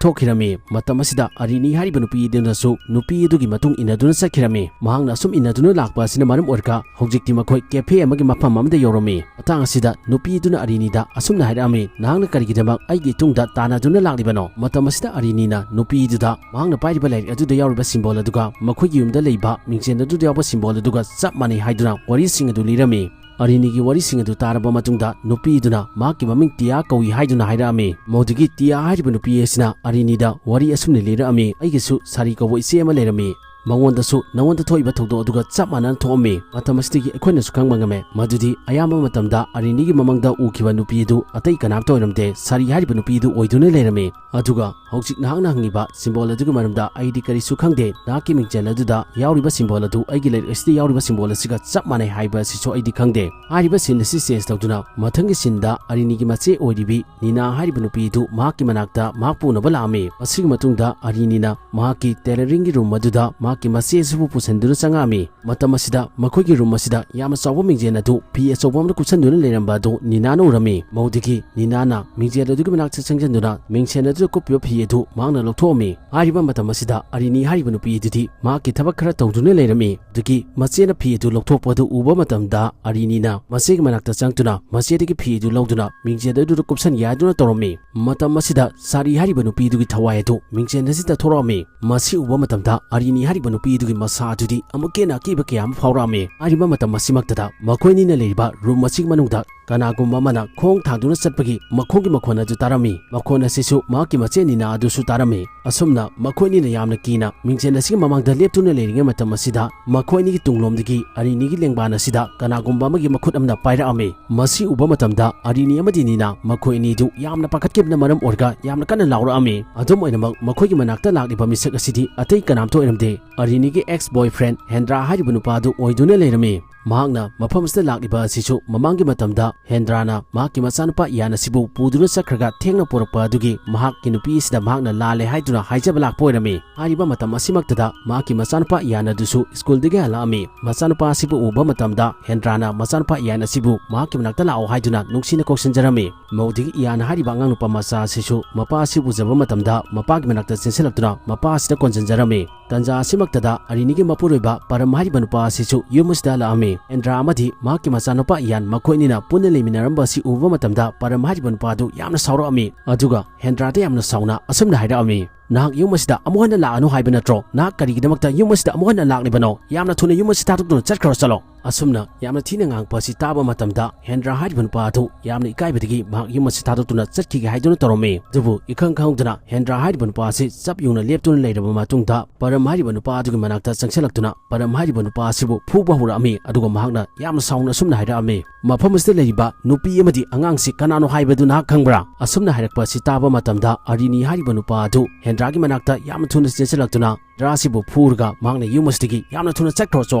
ꯊꯣꯛꯈꯤꯔꯝꯃꯤ꯫ ꯃꯇꯝ ꯑꯁꯤꯗ ꯑꯔꯤꯅꯤ ꯍꯥꯏꯔꯤꯕ ꯅꯨꯄꯤ ꯑꯗꯨꯅꯁꯨ ꯅꯨꯄꯤ ꯑꯗꯨꯒꯤ ꯃꯇꯨꯡ ꯏꯟꯅꯗꯨꯅ ꯆꯠꯈꯤꯔꯝꯃꯤ꯫ ꯃꯍꯥꯛꯅ ꯑꯁꯨꯝ ꯏꯟꯅꯗꯨꯅ ꯂꯥꯛꯄ ꯑꯁꯤꯅ ꯃꯔꯝ ꯑꯣꯏꯔꯒ ꯍꯧꯖꯤꯛꯇꯤ ꯃꯈꯣꯏ ꯀꯦꯐꯦ ꯑꯃꯒꯤ ꯃꯐꯝ ꯑꯃꯗ ꯌꯧꯔꯝꯃꯤ꯫ ꯃꯇꯥꯡ ꯑꯁꯤꯗ ꯅꯨꯄꯤ ꯑꯗꯨꯅ ꯑꯔꯤꯅꯤꯗ ꯑꯁꯨꯝꯅ ꯍꯥꯏꯔꯛꯑꯝꯃꯤ, "ꯅꯍꯥꯛꯅ ꯀꯔꯤꯒꯤꯗꯃꯛ ꯑꯩꯒꯤ ꯏꯇꯨꯡꯗ ꯇꯥꯟꯅꯗꯨꯅ ꯂꯥꯛꯂꯤꯕꯅꯣ?" ꯃꯇꯝ ꯑꯁꯤꯗ ꯑꯔꯤꯅꯤꯅ ꯅꯨꯄꯤꯗꯨꯗ ꯃꯍꯥꯛꯅ ꯄꯥꯏꯔꯤꯕ ꯂꯥꯏꯔꯤꯛ ꯑꯗꯨꯗ ꯌꯥꯎꯔꯤꯕ ꯁꯤꯝꯕꯣꯜ ꯑꯗꯨꯒ ꯃꯈꯣꯏꯒꯤ ꯌꯨꯝꯗ ꯂꯩꯕ ꯃꯤꯡꯖꯦꯜ ꯑꯗꯨꯗ ꯌꯥꯎꯕ ꯁꯤꯝꯕꯣꯜ ꯑꯗꯨꯒ ꯆꯞ ꯃꯥꯟꯅꯩ ꯍꯥꯏꯗꯨꯅ ꯋꯥꯔꯤꯁꯤꯡ ꯑꯗꯨ ꯂꯤꯔꯝꯃꯤ꯫ ꯑꯔꯤꯅꯤꯒꯤ ꯋꯥꯔꯤꯁꯤꯡ ꯑꯗꯨ ꯇꯥꯔꯕ ꯃꯇꯨꯡꯗ ꯅꯨꯄꯤꯗꯨꯅ ꯃꯍꯥꯛꯀꯤ ꯃꯃꯤꯡ ꯇꯤꯌꯥ ꯀꯧꯏ ꯍꯥꯏꯗꯨꯅ ꯍꯥꯏꯔꯛꯑꯝꯃꯤ꯫ ꯃꯗꯨꯗꯒꯤ ꯇꯤꯌꯥ ꯍꯥꯏꯔꯤꯕ ꯅꯨꯄꯤ ꯑꯁꯤꯅ ꯑꯔꯤꯅꯤꯗ ꯋꯥꯔꯤ ꯑꯁꯨꯝꯅ ꯂꯤꯔꯛꯑꯝꯃꯤ, "ꯑꯩꯒꯤꯁꯨ ꯁꯥꯔꯤ ꯀꯧꯕ ꯏꯆꯦ ꯑꯃ ꯂꯩꯔꯝꯃꯤ꯫ ꯃꯉꯣꯟꯗꯁꯨ ꯅꯉꯣꯟꯗ ꯊꯣꯛꯏꯕ ꯊꯧꯗꯣꯛ ꯑꯗꯨꯒ ꯆꯞ ꯃꯥꯟꯅꯅ ꯊꯣꯛꯑꯝꯃꯤ"꯫ ꯃꯇꯝ ꯑꯁꯤꯗꯒꯤ ꯑꯩꯈꯣꯏꯅꯁꯨ ꯈꯪꯕ ꯉꯝꯃꯦ ꯃꯗꯨꯗꯤ ꯑꯌꯥꯝꯕ ꯃꯇꯝꯗ ꯑꯔꯤꯅꯤꯒꯤ ꯃꯃꯥꯡꯗ ꯎꯈꯤꯕ ꯅꯨꯄꯤ ꯑꯗꯨ ꯑꯇꯩ ꯀꯅꯥꯝꯇ ꯑꯣꯏꯔꯝꯗꯦ, ꯁꯥꯔꯤ ꯍꯥꯏꯔꯤꯕ ꯅꯨꯄꯤ ꯑꯗꯨ ꯑꯣꯏꯗꯨꯅ ꯂꯩꯔꯝꯃꯤ꯫ ꯑꯗꯨꯒ ꯍꯧꯖꯤꯛ ꯅꯍꯥꯛꯅ ꯍꯪꯉꯤꯕ ꯁꯤꯝꯕꯣꯜ ꯑꯗꯨꯒꯤ ꯃꯔꯝꯗ ꯑꯩꯗꯤ ꯀꯔꯤꯁꯨ ꯈꯪꯗꯦ꯫ ꯅꯍꯥꯛꯀꯤ ꯃꯤꯡꯖꯦꯜ ꯑꯗꯨꯗ ꯌꯥꯎꯔꯤꯕ ꯁꯤꯝꯕꯣꯜ ꯑꯗꯨ ꯑꯩꯒꯤ ꯂꯥꯏꯔꯤꯛ ꯑꯁꯤꯗ ꯌꯥꯎꯔꯤꯕ ꯁꯤꯝꯕꯣꯜ ꯑꯁꯤꯒ ꯆꯞ ꯃꯥꯟꯅꯩ ꯍꯥꯏꯕ ꯑꯁꯤꯁꯨ ꯑꯩꯗꯤ ꯈꯪꯗꯦ꯫ ꯍꯥꯏꯔꯤꯕ ꯁꯤꯟ ꯑꯁꯤ ꯆꯦꯟꯖ ꯇꯧꯗꯨꯅ ꯃꯊꯪꯒꯤ ꯁꯤꯟꯗ ꯑꯔꯤꯅꯤꯒꯤ ꯃꯆꯦ ꯑꯣꯏꯔꯤꯕꯤ ꯅꯤꯅꯥ ꯍꯥꯏꯔꯤꯕ ꯅꯨꯄꯤ ꯑꯗꯨ ꯃꯍꯥꯛꯀꯤ ꯃꯅꯥꯛꯇ ꯃꯍꯥꯛ ꯄꯨꯅꯕ ꯂꯥꯛꯑꯝꯃꯤ꯫ ꯃꯁꯤꯒꯤ ꯃꯇꯨꯡꯗ ꯑꯔꯤꯅꯤꯅ ꯃꯍꯥꯛꯀꯤ ꯇꯦꯂꯔꯤꯡꯒꯤ ꯔꯨꯝ ꯑꯗꯨꯗ ꯃꯍꯥꯛꯀꯤ ꯃꯆꯦ ꯑꯁꯤꯕꯨ ꯄꯨꯁꯤꯟꯗꯨꯅ ꯆꯪꯉꯛꯑꯝꯃꯤ꯫ ꯃꯇꯝ ꯑꯁꯤꯗ ꯃꯈꯣꯏꯒꯤ ꯔꯨꯝ ꯑꯁꯤꯗ ꯌꯥꯝꯅ ꯆꯥꯎꯕ ꯃꯤꯡꯖꯦꯜ ꯑꯗꯨ ꯐꯤ ꯑꯆꯧꯕ ꯑꯃꯅ ꯀꯨꯞꯁꯟꯗꯨꯅ ꯂꯩꯔꯝꯕ ꯑꯗꯨ ꯅꯤꯅꯥꯅ ꯎꯔꯝꯃꯤ꯫ ꯃꯗꯨꯗꯒꯤ ꯅꯤꯅꯥꯅ ꯃꯤꯡꯖꯦꯜ ꯑꯗꯨꯒꯤ ꯃꯅꯥꯛꯇ ꯆꯪꯁꯤꯟꯗꯨꯅ ꯃꯤꯡꯁꯦꯜ ꯑꯗꯨꯗ ꯀꯨꯞꯄꯤꯕ ꯐꯤ ꯑꯗꯨ ꯃꯍꯥꯛꯅ ꯂꯧꯊꯣꯛꯑꯝꯃꯤ꯫ ꯍꯥꯏꯔꯤꯕ ꯃꯇꯝ ꯑꯁꯤꯗ ꯑꯔꯤꯅꯤ ꯍꯥꯏꯔꯤꯕ ꯅꯨꯄꯤ ꯑꯗꯨꯗꯤ ꯃꯍꯥꯛꯀꯤ ꯊꯕꯛ ꯈꯔ ꯇꯧꯗꯨꯅ ꯂꯩꯔꯝꯃꯤ꯫ ꯑꯗꯨꯗꯒꯤ ꯃꯆꯦꯅ ꯐꯤ ꯑꯗꯨ ꯂꯧꯊꯣꯛꯄ ꯑꯗꯨ ꯎꯕ ꯃꯇꯝꯗ ꯑꯔꯤꯅꯤꯅ ꯃꯆꯦꯒꯤ ꯃꯅꯥꯛꯇ ꯆꯪꯗꯨꯅ ꯃꯆꯦꯗꯒꯤ ꯐꯤ ꯑꯗꯨ ꯂꯧꯗꯨꯅ ꯃꯤꯡꯖꯦꯜ ꯑꯗꯨꯗ ꯀꯨꯞꯁꯟꯒꯦ ꯍꯥꯏꯗꯨꯅ ꯇꯧꯔꯝꯃꯤ꯫ ꯃꯇꯝ ꯑꯁꯤꯗ ꯁꯥꯔꯤ ꯍꯥꯏꯔꯤꯕ ꯅꯨꯄꯤ ꯑꯗꯨꯒꯤ ꯊꯋꯥꯏ ꯑꯗꯨ ꯃꯤꯡꯖꯦꯜ ꯑꯁꯤꯗ ꯊꯣꯔꯛꯑꯝꯃꯤ꯫ ꯃꯁꯤ ꯎꯕ ꯃꯇꯝꯗ ꯑꯔꯤꯅꯤ ꯍꯥꯏꯔꯤꯕ ꯅꯨꯄꯤ ꯑꯗꯨꯒꯤ ꯃꯁꯥ ꯑꯗꯨꯗꯤ ꯑꯃꯨꯛꯀ ꯍꯦꯟꯅ ꯑꯀꯤꯕ ꯀꯌꯥ ꯑꯃ ꯐꯥꯎꯔꯛꯑꯝꯃꯤ꯫ ꯍꯥꯏꯔꯤꯕ ꯃꯇꯝ ꯑꯁꯤꯃꯛꯇꯗ ꯃꯈꯣꯏ ꯑꯅꯤꯅ ꯂꯩꯔꯤꯕ ꯔꯨꯝ ꯑꯁꯤꯒꯤ ꯃꯅꯨꯡꯗ ꯀꯅꯥꯒꯨꯝꯕ ꯑꯃꯅ ꯈꯣꯡ ꯊꯥꯡꯗꯨꯅ ꯆꯠꯄꯒꯤ ꯃꯈꯣꯡꯒꯤ ꯃꯈꯣꯟ ꯑꯗꯨ ꯇꯥꯔꯝꯃꯤ꯫ ꯃꯈꯣꯟ ꯑꯁꯤꯁꯨ ꯃꯍꯥꯛꯀꯤ ꯃꯆꯦ ꯅꯤꯅꯥ ꯑꯗꯨꯁꯨ ꯇꯥꯔꯝꯃꯤ꯫ ꯑꯁꯨꯝꯅ ꯃꯈꯣꯏ ꯑꯅꯤꯅ ꯌꯥꯝꯅ ꯀꯤꯅ ꯃꯤꯡꯖꯦꯜ ꯑꯁꯤꯒꯤ ꯃꯃꯥꯡꯗ ꯂꯦꯞꯇꯨꯅ ꯂꯩꯔꯤꯉꯩ ꯃꯇꯝ ꯑꯁꯤꯗ ꯃꯈꯣꯏ ꯑꯅꯤꯒꯤ ꯇꯨꯡꯂꯣꯝꯗꯒꯤ ꯑꯔꯤꯅꯤꯒꯤ ꯂꯦꯡꯕꯥꯟ ꯑꯁꯤꯗ ꯀꯅꯥꯒꯨꯝꯕ ꯑꯃꯒꯤ ꯃꯈꯨꯠ ꯑꯃꯅ ꯄꯥꯏꯔꯛꯑꯝꯃꯤ꯫ ꯃꯁꯤ ꯎꯕ ꯃꯇꯝꯗ ꯑꯔꯤꯅꯤ ꯑꯃꯗꯤ ꯅꯤꯅꯥ ꯃꯈꯣꯏ ꯑꯅꯤꯗꯨ ꯌꯥꯝꯅ ꯄꯥꯈꯠꯈꯤꯕꯅ ꯃꯔꯝ ꯑꯣꯏꯔꯒ ꯌꯥꯝꯅ ꯀꯟꯅ ꯂꯥꯎꯔꯛꯑꯝꯃꯤ꯫ ꯑꯗꯨꯝ ꯑꯣꯏꯅꯃꯛ ꯃꯈꯣꯏꯒꯤ ꯃꯅꯥꯛꯇ ꯂꯥꯛꯂꯤꯕ ꯃꯤꯁꯛ ꯑꯁꯤꯗꯤ ꯑꯇꯩ ꯀꯅꯥꯝꯇ ꯑꯣꯏꯔꯝꯗꯦ꯫ ꯑꯔꯤꯅꯤꯒꯤ ex boyfriend ꯍꯦꯟꯗ꯭ꯔꯥ ꯍꯥꯏꯔꯤꯕ ꯅꯨꯄꯥ ꯑꯗꯨ ꯑꯣꯏꯗꯨꯅ ꯂꯩꯔꯝꯃꯤ꯫ ꯃꯍꯥꯛꯅ ꯃꯐꯝ ꯑꯁꯤꯗ ꯂꯥꯛꯂꯤꯕ ꯑꯁꯤꯁꯨ ꯃꯃꯥꯡꯒꯤ ꯃꯇꯝꯗ ꯍꯦꯟꯗ꯭ꯔꯥꯅ ꯃꯍꯥꯛꯀꯤ ꯃꯆꯥꯅꯨꯄꯥ ꯏꯌꯥꯟ ꯑꯁꯤꯕꯨ ꯄꯨꯗꯨꯅ ꯆꯠꯈ꯭ꯔꯒ ꯊꯦꯡꯅ ꯄꯨꯔꯛꯄ ꯑꯗꯨꯒꯤ ꯃꯍꯥꯛꯀꯤ ꯅꯨꯄꯤ ꯑꯁꯤꯗ ꯃꯍꯥꯛꯅ ꯂꯥꯜꯂꯦ ꯍꯥꯏꯗꯨꯅ ꯍꯥꯏꯖꯕ ꯂꯥꯛꯄ ꯑꯣꯏꯔꯝꯃꯤ꯫ ꯍꯥꯏꯔꯤꯕ ꯃꯇꯝ ꯑꯁꯤꯃꯛꯇꯗ ꯃꯍꯥꯛꯀꯤ ꯃꯆꯥꯅꯨꯄꯥ ꯏꯌꯥꯟ ꯑꯗꯨꯁꯨ ꯁ꯭ꯀꯨꯜꯗꯒꯤ ꯍꯜꯂꯛꯑꯝꯃꯤ꯫ ꯃꯆꯥꯅꯨꯄꯥ ꯑꯁꯤꯕꯨ ꯎꯕ ꯃꯇꯝꯗ ꯍꯦꯟꯗ꯭ꯔꯥꯅ ꯃꯆꯥꯅꯨꯄꯥ ꯏꯌꯥꯟ ꯑꯁꯤꯕꯨ ꯃꯍꯥꯛꯀꯤ ꯃꯅꯥꯛꯇ ꯂꯥꯛꯑꯣ ꯍꯥꯏꯗꯨꯅ ꯅꯨꯡꯁꯤꯅ ꯀꯧꯁꯤꯟꯖꯔꯝꯃꯤ꯫ ꯃꯧꯗꯒꯤ ꯏꯌꯥꯟ ꯍꯥꯏꯔꯤꯕ ꯑꯉꯥꯡ ꯅꯨꯄꯥ ꯃꯆꯥ ꯑꯁꯤꯁꯨ ꯃꯄꯥ ꯑꯁꯤ ꯎꯖꯕ ꯃꯇꯝꯗ ꯃꯄꯥꯒꯤ ꯃꯅꯥꯛꯇ ꯆꯦꯟꯁꯤꯜꯂꯛꯇꯨꯅ ꯃꯄꯥ ꯑꯁꯤꯗ ꯀꯣꯟꯁꯤꯟꯖꯔꯝꯃꯤ꯫ ꯇꯟꯖꯥ ꯑꯁꯤꯃꯛꯇꯗ ꯑꯔꯤꯅꯤꯒꯤ ꯃꯄꯨꯔꯣꯏꯕ ꯄꯔꯝ ꯍꯥꯏꯔꯤꯕ ꯅꯨꯄꯥ ꯑꯁꯤꯁꯨ ꯌꯨꯝ ꯑꯁꯤꯗ ꯍꯜꯂꯛꯑꯝꯃꯤ꯫ ꯍꯦꯟꯗ꯭ꯔꯥ ꯑꯃꯗꯤ ꯃꯍꯥꯛꯀꯤ ꯃꯆꯥꯅꯨꯄꯥ ꯏꯌꯥꯟ ꯃꯈꯣꯏ ꯑꯅꯤꯅ ꯄꯨꯟꯅ ꯂꯩꯃꯤꯟꯅꯔꯝꯕ ꯑꯁꯤ ꯎꯕ ꯃꯇꯝꯗ ꯄꯔꯝ ꯍꯥꯏꯔꯤꯕ ꯅꯨꯄꯥ ꯑꯗꯨ ꯌꯥꯝꯅ ꯁꯥꯎꯔꯛꯑꯝꯃꯤ꯫ ꯑꯗꯨꯒ ꯍꯦꯟꯗ꯭ꯔꯥꯗ ꯌꯥꯝꯅ ꯁꯥꯎꯅ ꯑꯁꯨꯝꯅ ꯍꯥꯏꯔꯛꯑꯝꯃꯤ, "ꯅꯍꯥꯛ ꯌꯨꯝ ꯑꯁꯤꯗ ꯑꯃꯨꯛ ꯍꯟꯅ ꯂꯥꯛꯑꯅꯨ ꯍꯥꯏꯕ ꯅꯠꯇ꯭ꯔꯣ? ꯅꯍꯥꯛ ꯀꯔꯤꯒꯤꯗꯃꯛꯇ ꯌꯨꯝ ꯑꯁꯤꯗ ꯑꯃꯨꯛ ꯍꯟꯅ ꯂꯥꯛꯂꯤꯕꯅꯣ? ꯌꯥꯝꯅ ꯊꯨꯅ ꯌꯨꯝ ꯑꯁꯤ ꯊꯥꯗꯣꯛꯇꯨꯅ ꯆꯠꯈ꯭ꯔꯣ, ꯆꯠꯂꯣ!" ꯑꯁꯨꯝꯅ ꯌꯥꯝꯅ ꯊꯤꯅ ꯉꯥꯡꯉꯛꯄ ꯑꯁꯤ ꯇꯥꯕ ꯃꯇꯝꯗ ꯍꯦꯟꯗ꯭ꯔꯥ ꯍꯥꯏꯔꯤꯕ ꯅꯨꯄꯥ ꯑꯗꯨ ꯌꯥꯝꯅ ꯏꯀꯥꯏꯕꯗꯒꯤ ꯃꯍꯥꯛ ꯌꯨꯝ ꯑꯁꯤ ꯊꯥꯗꯣꯛꯇꯨꯅ ꯆꯠꯈꯤꯒꯦ ꯍꯥꯏꯗꯨꯅ ꯇꯧꯔꯝꯃꯤ꯫ ꯑꯗꯨꯕꯨ ꯏꯈꯪ ꯈꯪꯍꯧꯗꯅ ꯍꯦꯟꯗ꯭ꯔꯥ ꯍꯥꯏꯔꯤꯕ ꯅꯨꯄꯥ ꯑꯁꯤ ꯆꯞ ꯌꯨꯡꯅ ꯂꯦꯞꯇꯨꯅ ꯂꯩꯔꯕ ꯃꯇꯨꯡꯗ ꯄꯔꯝ ꯍꯥꯏꯔꯤꯕ ꯅꯨꯄꯥ ꯑꯗꯨꯒꯤ ꯃꯅꯥꯛꯇ ꯆꯪꯁꯤꯜꯂꯛꯇꯨꯅ ꯄꯔꯝ ꯍꯥꯏꯔꯤꯕ ꯅꯨꯄꯥ ꯑꯁꯤꯕꯨ ꯐꯨꯕ ꯍꯧꯔꯛꯑꯝꯃꯤ꯫ ꯑꯗꯨꯒ ꯃꯍꯥꯛꯅ ꯌꯥꯝꯅ ꯁꯥꯎꯅ ꯑꯁꯨꯝꯅ ꯍꯥꯏꯔꯛꯑꯝꯃꯤ, "ꯃꯐꯝ ꯑꯁꯤꯗ ꯂꯩꯔꯤꯕ ꯅꯨꯄꯤ ꯑꯃꯗꯤ ꯑꯉꯥꯡꯁꯤ ꯀꯅꯥꯅꯣ ꯍꯥꯏꯕꯗꯨ ꯅꯍꯥꯛ ꯈꯪꯕ꯭ꯔꯥ?" ꯑꯁꯨꯝꯅ ꯍꯥꯏꯔꯛꯄ ꯑꯁꯤ ꯇꯥꯕ ꯃꯇꯝꯗ ꯑꯔꯤꯅꯤ ꯍꯥꯏꯔꯤꯕ ꯅꯨꯄꯥ ꯑꯗꯨ ꯍꯦꯟꯗ꯭ꯔꯥꯒꯤ ꯃꯅꯥꯛꯇ ꯌꯥꯝꯅ ꯊꯨꯅ ꯆꯦꯟꯁꯤꯜꯂꯛꯇꯨꯅ ꯍꯦꯟꯗ꯭ꯔꯥ ꯑꯁꯤꯕꯨ ꯐꯨꯔꯒ ꯃꯍꯥꯛꯅ ꯌꯨꯝ ꯑꯁꯤꯗꯒꯤ ꯌꯥꯝꯅ ꯊꯨꯅ ꯆꯠꯈ꯭ꯔꯣ ꯆꯣ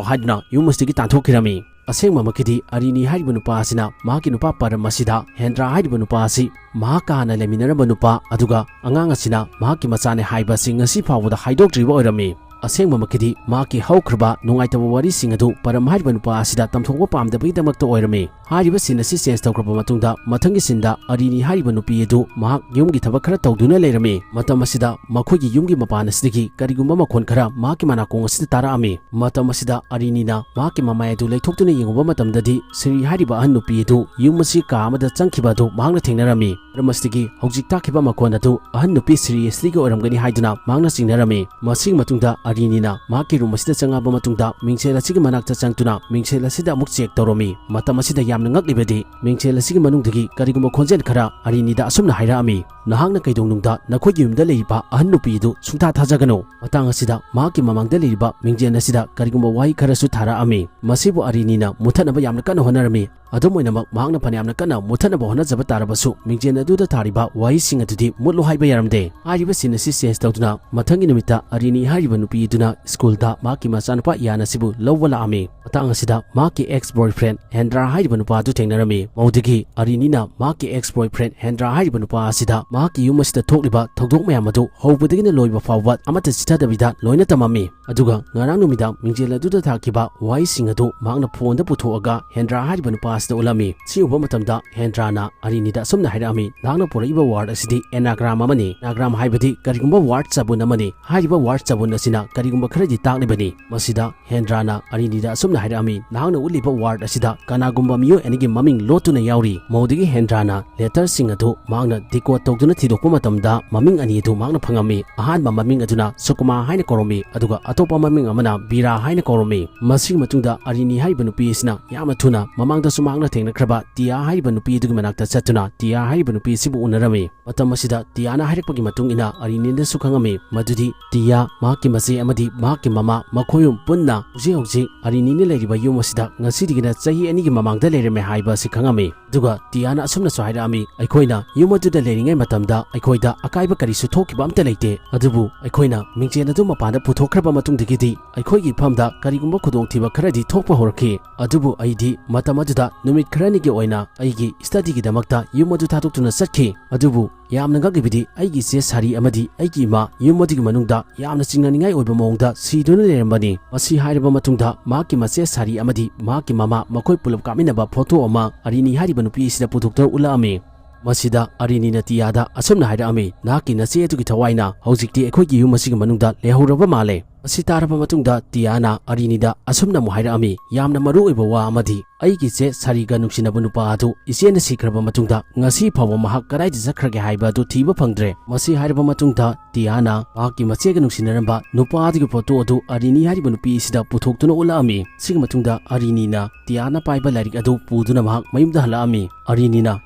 ꯍꯥꯏꯗꯨꯅ ꯌꯨꯝ ꯑꯁꯤꯗꯒꯤ ꯇꯥꯟꯊꯣꯛꯈꯤꯔꯝꯃꯤ꯫ ꯑꯁꯦꯡꯕꯃꯛꯀꯤꯗꯤ ꯑꯔꯤꯅꯤ ꯍꯥꯏꯔꯤꯕ ꯅꯨꯄꯥ ꯑꯁꯤꯅ ꯃꯍꯥꯛꯀꯤ ꯅꯨꯄꯥ ꯄꯔꯝ ꯑꯁꯤꯗ ꯍꯦꯟꯗ꯭ꯔꯥ ꯍꯥꯏꯔꯤꯕ ꯅꯨꯄꯥ ꯑꯁꯤ ꯃꯍꯥꯛꯀ ꯍꯥꯟꯅ ꯂꯩꯃꯤꯟꯅꯔꯝꯕ ꯅꯨꯄꯥ ꯑꯗꯨꯒ ꯑꯉꯥꯡ ꯑꯁꯤꯅ ꯃꯍꯥꯛꯀꯤ ꯃꯆꯥꯅꯦ ꯍꯥꯏꯕ ꯑꯁꯤ ꯉꯁꯤ ꯐꯥꯎꯕꯗ ꯍꯥꯏꯗꯣꯛꯇ꯭ꯔꯤꯕ ꯑꯣꯏꯔꯝꯃꯤ꯫ ꯑꯁꯦꯡꯕꯃꯛꯀꯤꯗꯤ ꯃꯍꯥꯛꯀꯤ ꯍꯧꯈ꯭ꯔꯕ ꯅꯨꯡꯉꯥꯏꯇꯕ ꯋꯥꯔꯤꯁꯤꯡ ꯑꯗꯨ ꯄꯔꯝ ꯍꯥꯏꯔꯤꯕ ꯅꯨꯄꯥ ꯑꯁꯤꯗ ꯇꯝꯊꯣꯛꯄ ꯄꯥꯝꯗꯕꯒꯤꯗꯃꯛꯇ ꯑꯣꯏꯔꯝꯃꯤ꯫ ꯍꯥꯏꯔꯤꯕ ꯁꯤꯟ ꯑꯁꯤ ꯆꯦꯟꯖ ꯇꯧꯈ꯭ꯔꯕ ꯃꯇꯨꯡꯗ ꯃꯊꯪꯒꯤ ꯁꯤꯟꯗ ꯑꯔꯤꯅꯤ ꯍꯥꯏꯔꯤꯕ ꯅꯨꯄꯤ ꯑꯗꯨ ꯃꯍꯥꯛ ꯌꯨꯝꯒꯤ ꯊꯕꯛ ꯈꯔ ꯇꯧꯗꯨꯅ ꯂꯩꯔꯝꯃꯤ꯫ ꯃꯇꯝ ꯑꯁꯤꯗ ꯃꯈꯣꯏꯒꯤ ꯌꯨꯝꯒꯤ ꯃꯄꯥꯟ ꯑꯁꯤꯗꯒꯤ ꯀꯔꯤꯒꯨꯝꯕ ꯃꯈꯣꯟ ꯈꯔ ꯃꯍꯥꯛꯀꯤ ꯃꯅꯥꯀꯣꯡ ꯑꯁꯤꯗ ꯇꯥꯔꯛꯑꯝꯃꯤ꯫ ꯃꯇꯝ ꯑꯁꯤꯗ ꯑꯔꯤꯅꯤꯅ ꯃꯍꯥꯛꯀꯤ ꯃꯃꯥꯏ ꯑꯗꯨ ꯂꯩꯊꯣꯛꯇꯨꯅ ꯌꯦꯡꯉꯨꯕ ꯃꯇꯝꯗꯗꯤ ꯁꯤꯔꯤ ꯍꯥꯏꯔꯤꯕ ꯑꯍꯟ ꯅꯨꯄꯤ ꯑꯗꯨ ꯌꯨꯝ ꯑꯁꯤ ꯀꯥ ꯑꯃꯗ ꯆꯪꯈꯤꯕ ꯑꯗꯨ ꯃꯍꯥꯛꯅ ꯊꯦꯡꯅꯔꯝꯃꯤ꯫ ꯃꯔꯝ ꯑꯁꯤꯗꯒꯤ ꯍꯧꯖꯤꯛ ꯇꯥꯈꯤꯕ ꯃꯈꯣꯟ ꯑꯗꯨ ꯑꯍꯟ ꯅꯨꯄꯤ ꯁꯤꯔꯤ ꯑꯁꯤꯗꯒꯤ ꯑꯣꯏꯔꯝꯒꯅꯤ ꯍꯥꯏꯗꯨꯅ ꯃꯍꯥꯛꯅ ꯆꯤꯡꯅꯔꯝꯃꯤ꯫ ꯃꯁꯤꯒꯤ ꯃꯇꯨꯡꯗ ꯑꯔꯤꯅꯤꯅ ꯃꯍꯥꯛꯀꯤ ꯔꯨꯝ ꯑꯁꯤꯗ ꯆꯪꯉꯛꯑꯕ ꯃꯇꯨꯡꯗ ꯃꯤꯡꯁꯦꯜ ꯑꯁꯤꯒꯤ ꯃꯅꯥꯛꯇ ꯆꯪꯗꯨꯅ ꯃꯤꯡꯁꯦꯜ ꯑꯁꯤꯗ ꯑꯃꯨꯛ ꯆꯦꯛ ꯇꯧꯔꯝꯃꯤ꯫ ꯃꯇꯝ ꯑꯁꯤꯗ ꯌꯥꯝꯅ ꯉꯛꯂꯤꯕꯗꯤ ꯃꯤꯡꯁꯦꯜ ꯑꯁꯤꯒꯤ ꯃꯅꯨꯡꯗꯒꯤ ꯀꯔꯤꯒꯨꯝꯕ ꯈꯣꯟꯖꯦꯜ ꯈꯔ ꯑꯔꯤꯅꯤꯗ ꯑꯁꯨꯝꯅ ꯍꯥꯏꯔꯛꯑꯝꯃꯤ, "ꯅꯍꯥꯛꯅ ꯀꯩꯗꯧꯅꯨꯡꯗ ꯅꯈꯣꯏꯒꯤ ꯌꯨꯝꯗ ꯂꯩꯔꯤꯕ ꯑꯍꯟ ꯅꯨꯄꯤ ꯑꯗꯨ ꯁꯨꯡꯊꯥ ꯊꯥꯖꯒꯅꯨ"꯫ ꯃꯇꯥꯡ ꯑꯁꯤꯗ ꯃꯍꯥꯛꯀꯤ ꯃꯃꯥꯡꯗ ꯂꯩꯔꯤꯕ ꯃꯤꯡꯖꯦꯜ ꯑꯁꯤꯗ ꯀꯔꯤꯒꯨꯝꯕ ꯋꯥꯍꯩ ꯈꯔꯁꯨ ꯊꯥꯔꯛꯑꯝꯃꯤ꯫ ꯃꯁꯤꯕꯨ ꯑꯔꯤꯅꯤꯅ ꯃꯨꯠꯊꯠꯅꯕ ꯌꯥꯝꯅ ꯀꯟꯅ ꯍꯣꯠꯅꯔꯝꯃꯤ꯫ ꯑꯗꯨꯝ ꯑꯣꯏꯅꯃꯛ ꯃꯍꯥꯛꯅ ꯐꯅꯌꯥꯝꯅ ꯀꯟꯅ ꯃꯨꯠꯊꯠꯅꯕ ꯍꯣꯠꯅꯖꯕ ꯇꯥꯔꯕꯁꯨ ꯃꯤꯡꯖꯦꯜ ꯑꯗꯨꯗ ꯊꯥꯔꯤꯕ ꯋꯥꯍꯩꯁꯤꯡ ꯑꯗꯨꯗꯤ ꯃꯨꯠꯂꯨ ꯍꯥꯏꯕ ꯌꯥꯔꯝꯗꯦ꯫ ꯍꯥꯏꯔꯤꯕ ꯁꯤꯟ ꯑꯁꯤ ꯆꯦꯟꯖ ꯇꯧꯗꯨꯅ ꯃꯊꯪꯒꯤ ꯅꯨꯃꯤꯠꯇ ꯑꯔꯤꯅꯤ ꯍꯥꯏꯔꯤꯕ ꯅꯨꯄꯤ ꯑꯗꯨꯅ ꯁ꯭ꯀꯨꯜꯗ ꯃꯍꯥꯛꯀꯤ ꯃꯆꯥꯅꯨꯄꯥ ꯏꯌꯥꯟ ꯑꯁꯤꯕꯨ ꯂꯧꯕ ꯂꯥꯛꯑꯝꯃꯤ꯫ ꯃꯇꯥꯡ ꯑꯁꯤꯗ ꯃꯍꯥꯛꯀꯤ ꯑꯦꯛꯁ ꯕꯣꯏꯐ꯭ꯔꯦꯟ ꯍꯦꯟꯗ꯭ꯔꯥ ꯍꯥꯏꯔꯤꯕ ꯅꯨꯄꯥ ꯑꯗꯨ ꯊꯦꯡꯅꯔꯝꯃꯤ꯫ ꯃꯧꯗꯒꯤ ꯑꯔꯤꯅꯤꯅ ꯃꯍꯥꯛꯀꯤ ꯑꯦꯛꯁ ꯕꯣꯏꯐ꯭ꯔꯦꯟ ꯍꯦꯟꯗ꯭ꯔꯥ ꯍꯥꯏꯔꯤꯕ ꯅꯨꯄꯥ ꯑꯁꯤꯗ ꯃꯍꯥꯛꯀꯤ ꯌꯨꯝ ꯑꯁꯤꯗ ꯊꯣꯛꯂꯤꯕ ꯊꯧꯗꯣꯛ ꯃꯌꯥꯝ ꯑꯗꯨ ꯍꯧꯕꯗꯒꯤꯅ ꯂꯣꯏꯕ ꯐꯥꯎꯕ ꯑꯃꯠꯇ ꯆꯤꯊꯗꯕꯤꯗ ꯂꯣꯏꯅ ꯇꯝꯃꯝꯃꯤ꯫ ꯑꯗꯨꯒ ꯉꯔꯥꯡ ꯅꯨꯃꯤꯗꯥꯡ ꯃꯤꯡꯖꯦꯜ ꯑꯗꯨꯗ ꯊꯥꯈꯤꯕ ꯋꯥꯍꯩꯁꯤꯡ ꯑꯗꯨ ꯃꯍꯥꯛꯅ ꯐꯣꯟꯗ ꯄꯨꯊꯣꯛꯑꯒ ꯍꯦꯟꯗ꯭ꯔꯥ ꯍꯥꯏꯔꯤꯕ ꯅꯨꯄꯥ ꯑꯁꯤꯗ ꯎꯠꯂꯝꯃꯤ꯫ ꯁꯤ ꯎꯕ ꯃꯇꯝꯗ ꯍꯦꯟꯗ꯭ꯔꯥꯅ ꯑꯔꯤꯅꯤꯗ ꯑꯁꯨꯝꯅ ꯍꯥꯏꯔꯛꯑꯝꯃꯤ, "ꯅꯍꯥꯛꯅ ꯄꯨꯔꯛꯏꯕ ꯋꯥꯔꯗ ꯑꯁꯤꯗꯤ ꯑꯦꯅꯥꯒ꯭ꯔꯥꯝ ꯑꯃꯅꯤ꯫ ꯑꯦꯅꯥꯒ꯭ꯔꯥꯝ ꯍꯥꯏꯕꯗꯤ ꯀꯔꯤꯒꯨꯝꯕ ꯋꯥꯔꯗ ꯆꯕꯨꯟ ꯑꯃꯅꯤ꯫ ꯍꯥꯏꯔꯤꯕ ꯋꯥꯔꯗ ꯆꯕꯨꯟ ꯑꯁꯤꯅ ꯀꯔꯤꯒꯨꯝꯕ ꯈꯔꯗꯤ ꯇꯥꯛꯂꯤꯕꯅꯤ꯫ ꯃꯁꯤꯗ ꯍꯦꯟꯗ꯭ꯔꯥꯅ ꯑꯔꯤꯅꯤꯗ ꯑꯁꯨꯝꯅ ꯍꯥꯏꯔꯛꯑꯝꯃꯤ, "ꯅꯍꯥꯛꯅ ꯎꯠꯂꯤꯕ ꯋꯥꯔꯗ ꯑꯁꯤꯗ ꯀꯅꯥꯒꯨꯝꯕ ꯃꯤꯑꯣꯏ ꯑꯅꯤꯒꯤ ꯃꯃꯤꯡ ꯂꯣꯠꯇꯨꯅ ꯌꯥꯎꯔꯤ꯫" ꯃꯧꯗꯒꯤ ꯍꯦꯟꯗ꯭ꯔꯥꯅ ꯂꯦꯇꯔꯁꯤꯡ ꯑꯗꯨ ꯃꯍꯥꯛꯅ ꯗꯤꯀꯣꯗ ꯇꯧꯗꯨꯅ ꯊꯤꯗꯣꯛꯄ ꯃꯇꯝꯗ ꯃꯃꯤꯡ ꯑꯅꯤ ꯑꯗꯨ ꯃꯍꯥꯛꯅ ꯐꯪꯉꯝꯃꯤ꯫ ꯑꯍꯥꯟꯕ ꯃꯃꯤꯡ ꯑꯗꯨꯅ ꯁꯨꯀꯨꯃꯥ ꯍꯥꯏꯅ ꯀꯧꯔꯝꯃꯤ, ꯑꯗꯨꯒ ꯑꯇꯣꯞꯄ ꯃꯃꯤꯡ ꯑꯃꯅ ꯕꯤꯔꯥ ꯍꯥꯏꯅ ꯀꯧꯔꯝꯃꯤ꯫ ꯃꯁꯤꯒꯤ ꯃꯇꯨꯡꯗ ꯑꯔꯤꯅꯤ ꯍꯥꯏꯔꯤꯕ ꯅꯨꯄꯤ ꯑꯁꯤꯅ ꯌꯥꯝꯅ ꯊꯨꯅ ꯃꯃꯥꯡꯗꯁꯨ ꯃꯍꯥꯛꯅ ꯊꯦꯡꯅꯈ꯭ꯔꯕ ꯇꯤꯌꯥ ꯍꯥꯏꯔꯤꯕ ꯅꯨꯄꯤ ꯑꯗꯨꯒꯤ ꯃꯅꯥꯛꯇ ꯆꯠꯇꯨꯅ ꯇꯤꯌꯥ ꯍꯥꯏꯔꯤꯕ ꯅꯨꯄꯤ ꯑꯁꯤꯕꯨ ꯎꯅꯔꯝꯃꯤ꯫ ꯃꯇꯝ ꯑꯁꯤꯗ ꯇꯤꯌꯥꯅ ꯍꯥꯏꯔꯛꯄꯒꯤ ꯃꯇꯨꯡ ꯏꯟꯅ ꯑꯔꯤꯅꯤꯅꯁꯨ ꯈꯪꯉꯝꯃꯤ ꯃꯗꯨꯗꯤ ꯇꯤꯌꯥ ꯃꯍꯥꯛꯀꯤ ꯃꯆꯦ ꯑꯃꯗꯤ ꯃꯍꯥꯛꯀꯤ ꯃꯃꯥ ꯃꯈꯣꯏ ꯑꯍꯨꯝ ꯄꯨꯟꯅ ꯍꯧꯖꯤꯛ ꯍꯧꯖꯤꯛ ꯑꯔꯤꯅꯤꯅ ꯂꯩꯔꯤꯕ ꯌꯨꯝ ꯑꯁꯤꯗ ꯉꯁꯤꯗꯒꯤꯅ ꯆꯍꯤ ꯑꯅꯤꯒꯤ ꯃꯃꯥꯡꯗ ꯂꯩꯔꯝꯃꯦ ꯍꯥꯏꯕ ꯑꯁꯤ ꯈꯪꯉꯝꯃꯤ꯫ ꯑꯗꯨꯒ ꯇꯤꯌꯥꯅ ꯑꯁꯨꯝꯅꯁꯨ ꯍꯥꯏꯔꯛꯑꯝꯃꯤ, "ꯑꯩꯈꯣꯏꯅ ꯌꯨꯝ ꯑꯗꯨꯗ ꯂꯩꯔꯤꯉꯩ ꯃꯇꯝꯗ ꯑꯩꯈꯣꯏꯗ ꯑꯀꯥꯏꯕ ꯀꯔꯤꯁꯨ ꯊꯣꯛꯈꯤꯕ ꯑꯝꯇ ꯂꯩꯇꯦ, ꯑꯗꯨꯕꯨ ꯑꯩꯈꯣꯏꯅ ꯃꯤꯡꯖꯦꯜ ꯑꯗꯨ ꯃꯄꯥꯟꯗ ꯄꯨꯊꯣꯛꯈ꯭ꯔꯕ ꯃꯇꯨꯡꯗꯒꯤꯗꯤ ꯑꯩꯈꯣꯏꯒꯤ ꯏꯐꯝꯗ ꯀꯔꯤꯒꯨꯝꯕ ꯈꯨꯗꯣꯡꯊꯤꯕ ꯈꯔꯗꯤ ꯊꯣꯛꯄ ꯍꯧꯔꯛꯈꯤ꯫ ꯑꯗꯨꯕꯨ ꯑꯩꯗꯤ ꯃꯇꯝ ꯑꯗꯨꯗ ꯅꯨꯃꯤꯠ ꯈꯔꯅꯤꯒꯤ ꯑꯣꯏꯅ ꯑꯩꯒꯤ ꯁ꯭ꯇꯗꯤꯒꯤꯗꯃꯛꯇ ꯌꯨꯝ ꯑꯗꯨ ꯊꯥꯗꯣꯛꯇꯨꯅ ꯆꯠꯈꯤ꯫ ꯑꯗꯨꯕꯨ ꯌꯥꯝꯅ ꯉꯛꯂꯤꯕꯗꯤ ꯑꯩꯒꯤ ꯏꯆꯦ ꯁꯥꯔꯤ ꯑꯃꯗꯤ ꯑꯩꯒꯤ ꯏꯃꯥ ꯌꯨꯝ ꯑꯗꯨꯒꯤ ꯃꯅꯨꯡꯗ ꯌꯥꯝꯅ ꯆꯤꯡꯅꯅꯤꯡꯉꯥꯏ ꯑꯣꯏꯕ ꯃꯑꯣꯡꯗ ꯁꯤꯗꯨꯅ ꯂꯩꯔꯝꯕꯅꯤ꯫" ꯃꯁꯤ ꯍꯥꯏꯔꯕ ꯃꯇꯨꯡꯗ ꯃꯍꯥꯛꯀꯤ ꯃꯆꯦ ꯁꯥꯔꯤ ꯑꯃꯗꯤ ꯃꯍꯥꯛꯀꯤ ꯃꯃꯥ ꯃꯈꯣꯏ ꯄꯨꯂꯞ ꯀꯥꯞꯃꯤꯟꯅꯕ ꯐꯣꯇꯣ ꯑꯃ ꯑꯔꯤꯅꯤ ꯍꯥꯏꯔꯤꯕ ꯅꯨꯄꯤ ꯑꯁꯤꯗ ꯄꯨꯊꯣꯛꯇꯨꯅ ꯎꯠꯂꯛꯑꯝꯃꯤ꯫ ꯃꯁꯤꯗ ꯑꯔꯤꯅꯤꯅ ꯇꯤꯌꯥꯗ ꯑꯁꯨꯝꯅ ꯍꯥꯏꯔꯛꯑꯝꯃꯤ, "ꯅꯍꯥꯛꯀꯤ ꯅꯆꯦ ꯑꯗꯨꯒꯤ ꯊꯋꯥꯏꯅ ꯍꯧꯖꯤꯛꯇꯤ ꯑꯩꯈꯣꯏꯒꯤ ꯌꯨꯝ ꯑꯁꯤꯒꯤ ꯃꯅꯨꯡꯗ ꯂꯩꯍꯧꯔꯕ ꯃꯥꯜꯂꯦ꯫" ꯑꯁꯤ ꯇꯥꯔꯕ ꯃꯇꯨꯡꯗ ꯇꯤꯌꯥꯅ ꯑꯔꯤꯅꯤꯗ ꯑꯁꯨꯝꯅ ꯑꯃꯨꯛ ꯍꯥꯏꯔꯛꯑꯝꯃꯤ, "ꯌꯥꯝꯅ ꯃꯔꯨ ꯑꯣꯏꯕ ꯋꯥ ꯑꯃꯗꯤ, ꯑꯩꯒꯤ ꯏꯆꯦ ꯁꯥꯔꯤꯒ ꯅꯨꯡꯁꯤꯅꯕ ꯅꯨꯄꯥ ꯑꯗꯨ ꯏꯆꯦꯅ ꯁꯤꯈ꯭ꯔꯕ ꯃꯇꯨꯡꯗ ꯉꯁꯤ ꯐꯥꯎꯕ ꯃꯍꯥꯛ ꯀꯗꯥꯏꯗ ꯆꯠꯈ꯭ꯔꯒꯦ ꯍꯥꯏꯕ ꯑꯗꯨ ꯊꯤꯕ ꯐꯪꯗ꯭ꯔꯦ꯫" ꯃꯁꯤ ꯍꯥꯏꯔꯕ ꯃꯇꯨꯡꯗ ꯇꯤꯌꯥꯅ ꯃꯍꯥꯛꯀꯤ ꯃꯆꯦꯒ ꯅꯨꯡꯁꯤꯅꯔꯝꯕ ꯅꯨꯄꯥ ꯑꯗꯨꯒꯤ ꯐꯣꯇꯣ ꯑꯗꯨ ꯑꯔꯤꯅꯤ ꯍꯥꯏꯔꯤꯕ ꯅꯨꯄꯤ ꯑꯁꯤꯗ ꯄꯨꯊꯣꯛꯇꯨꯅ ꯎꯠꯂꯛꯑꯝꯃꯤ꯫ ꯁꯤꯒꯤ ꯃꯇꯨꯡꯗ ꯑꯔꯤꯅꯤꯅ ꯇꯤꯌꯥꯅ ꯄꯥꯏꯕ ꯂꯥꯏꯔꯤꯛ ꯑꯗꯨ ꯄꯨꯗꯨꯅ ꯃꯍꯥꯛ ꯃꯌꯨꯝꯗ ꯍꯜꯂꯛꯑꯝꯃꯤ꯫ ꯑꯔꯤꯅꯤꯅ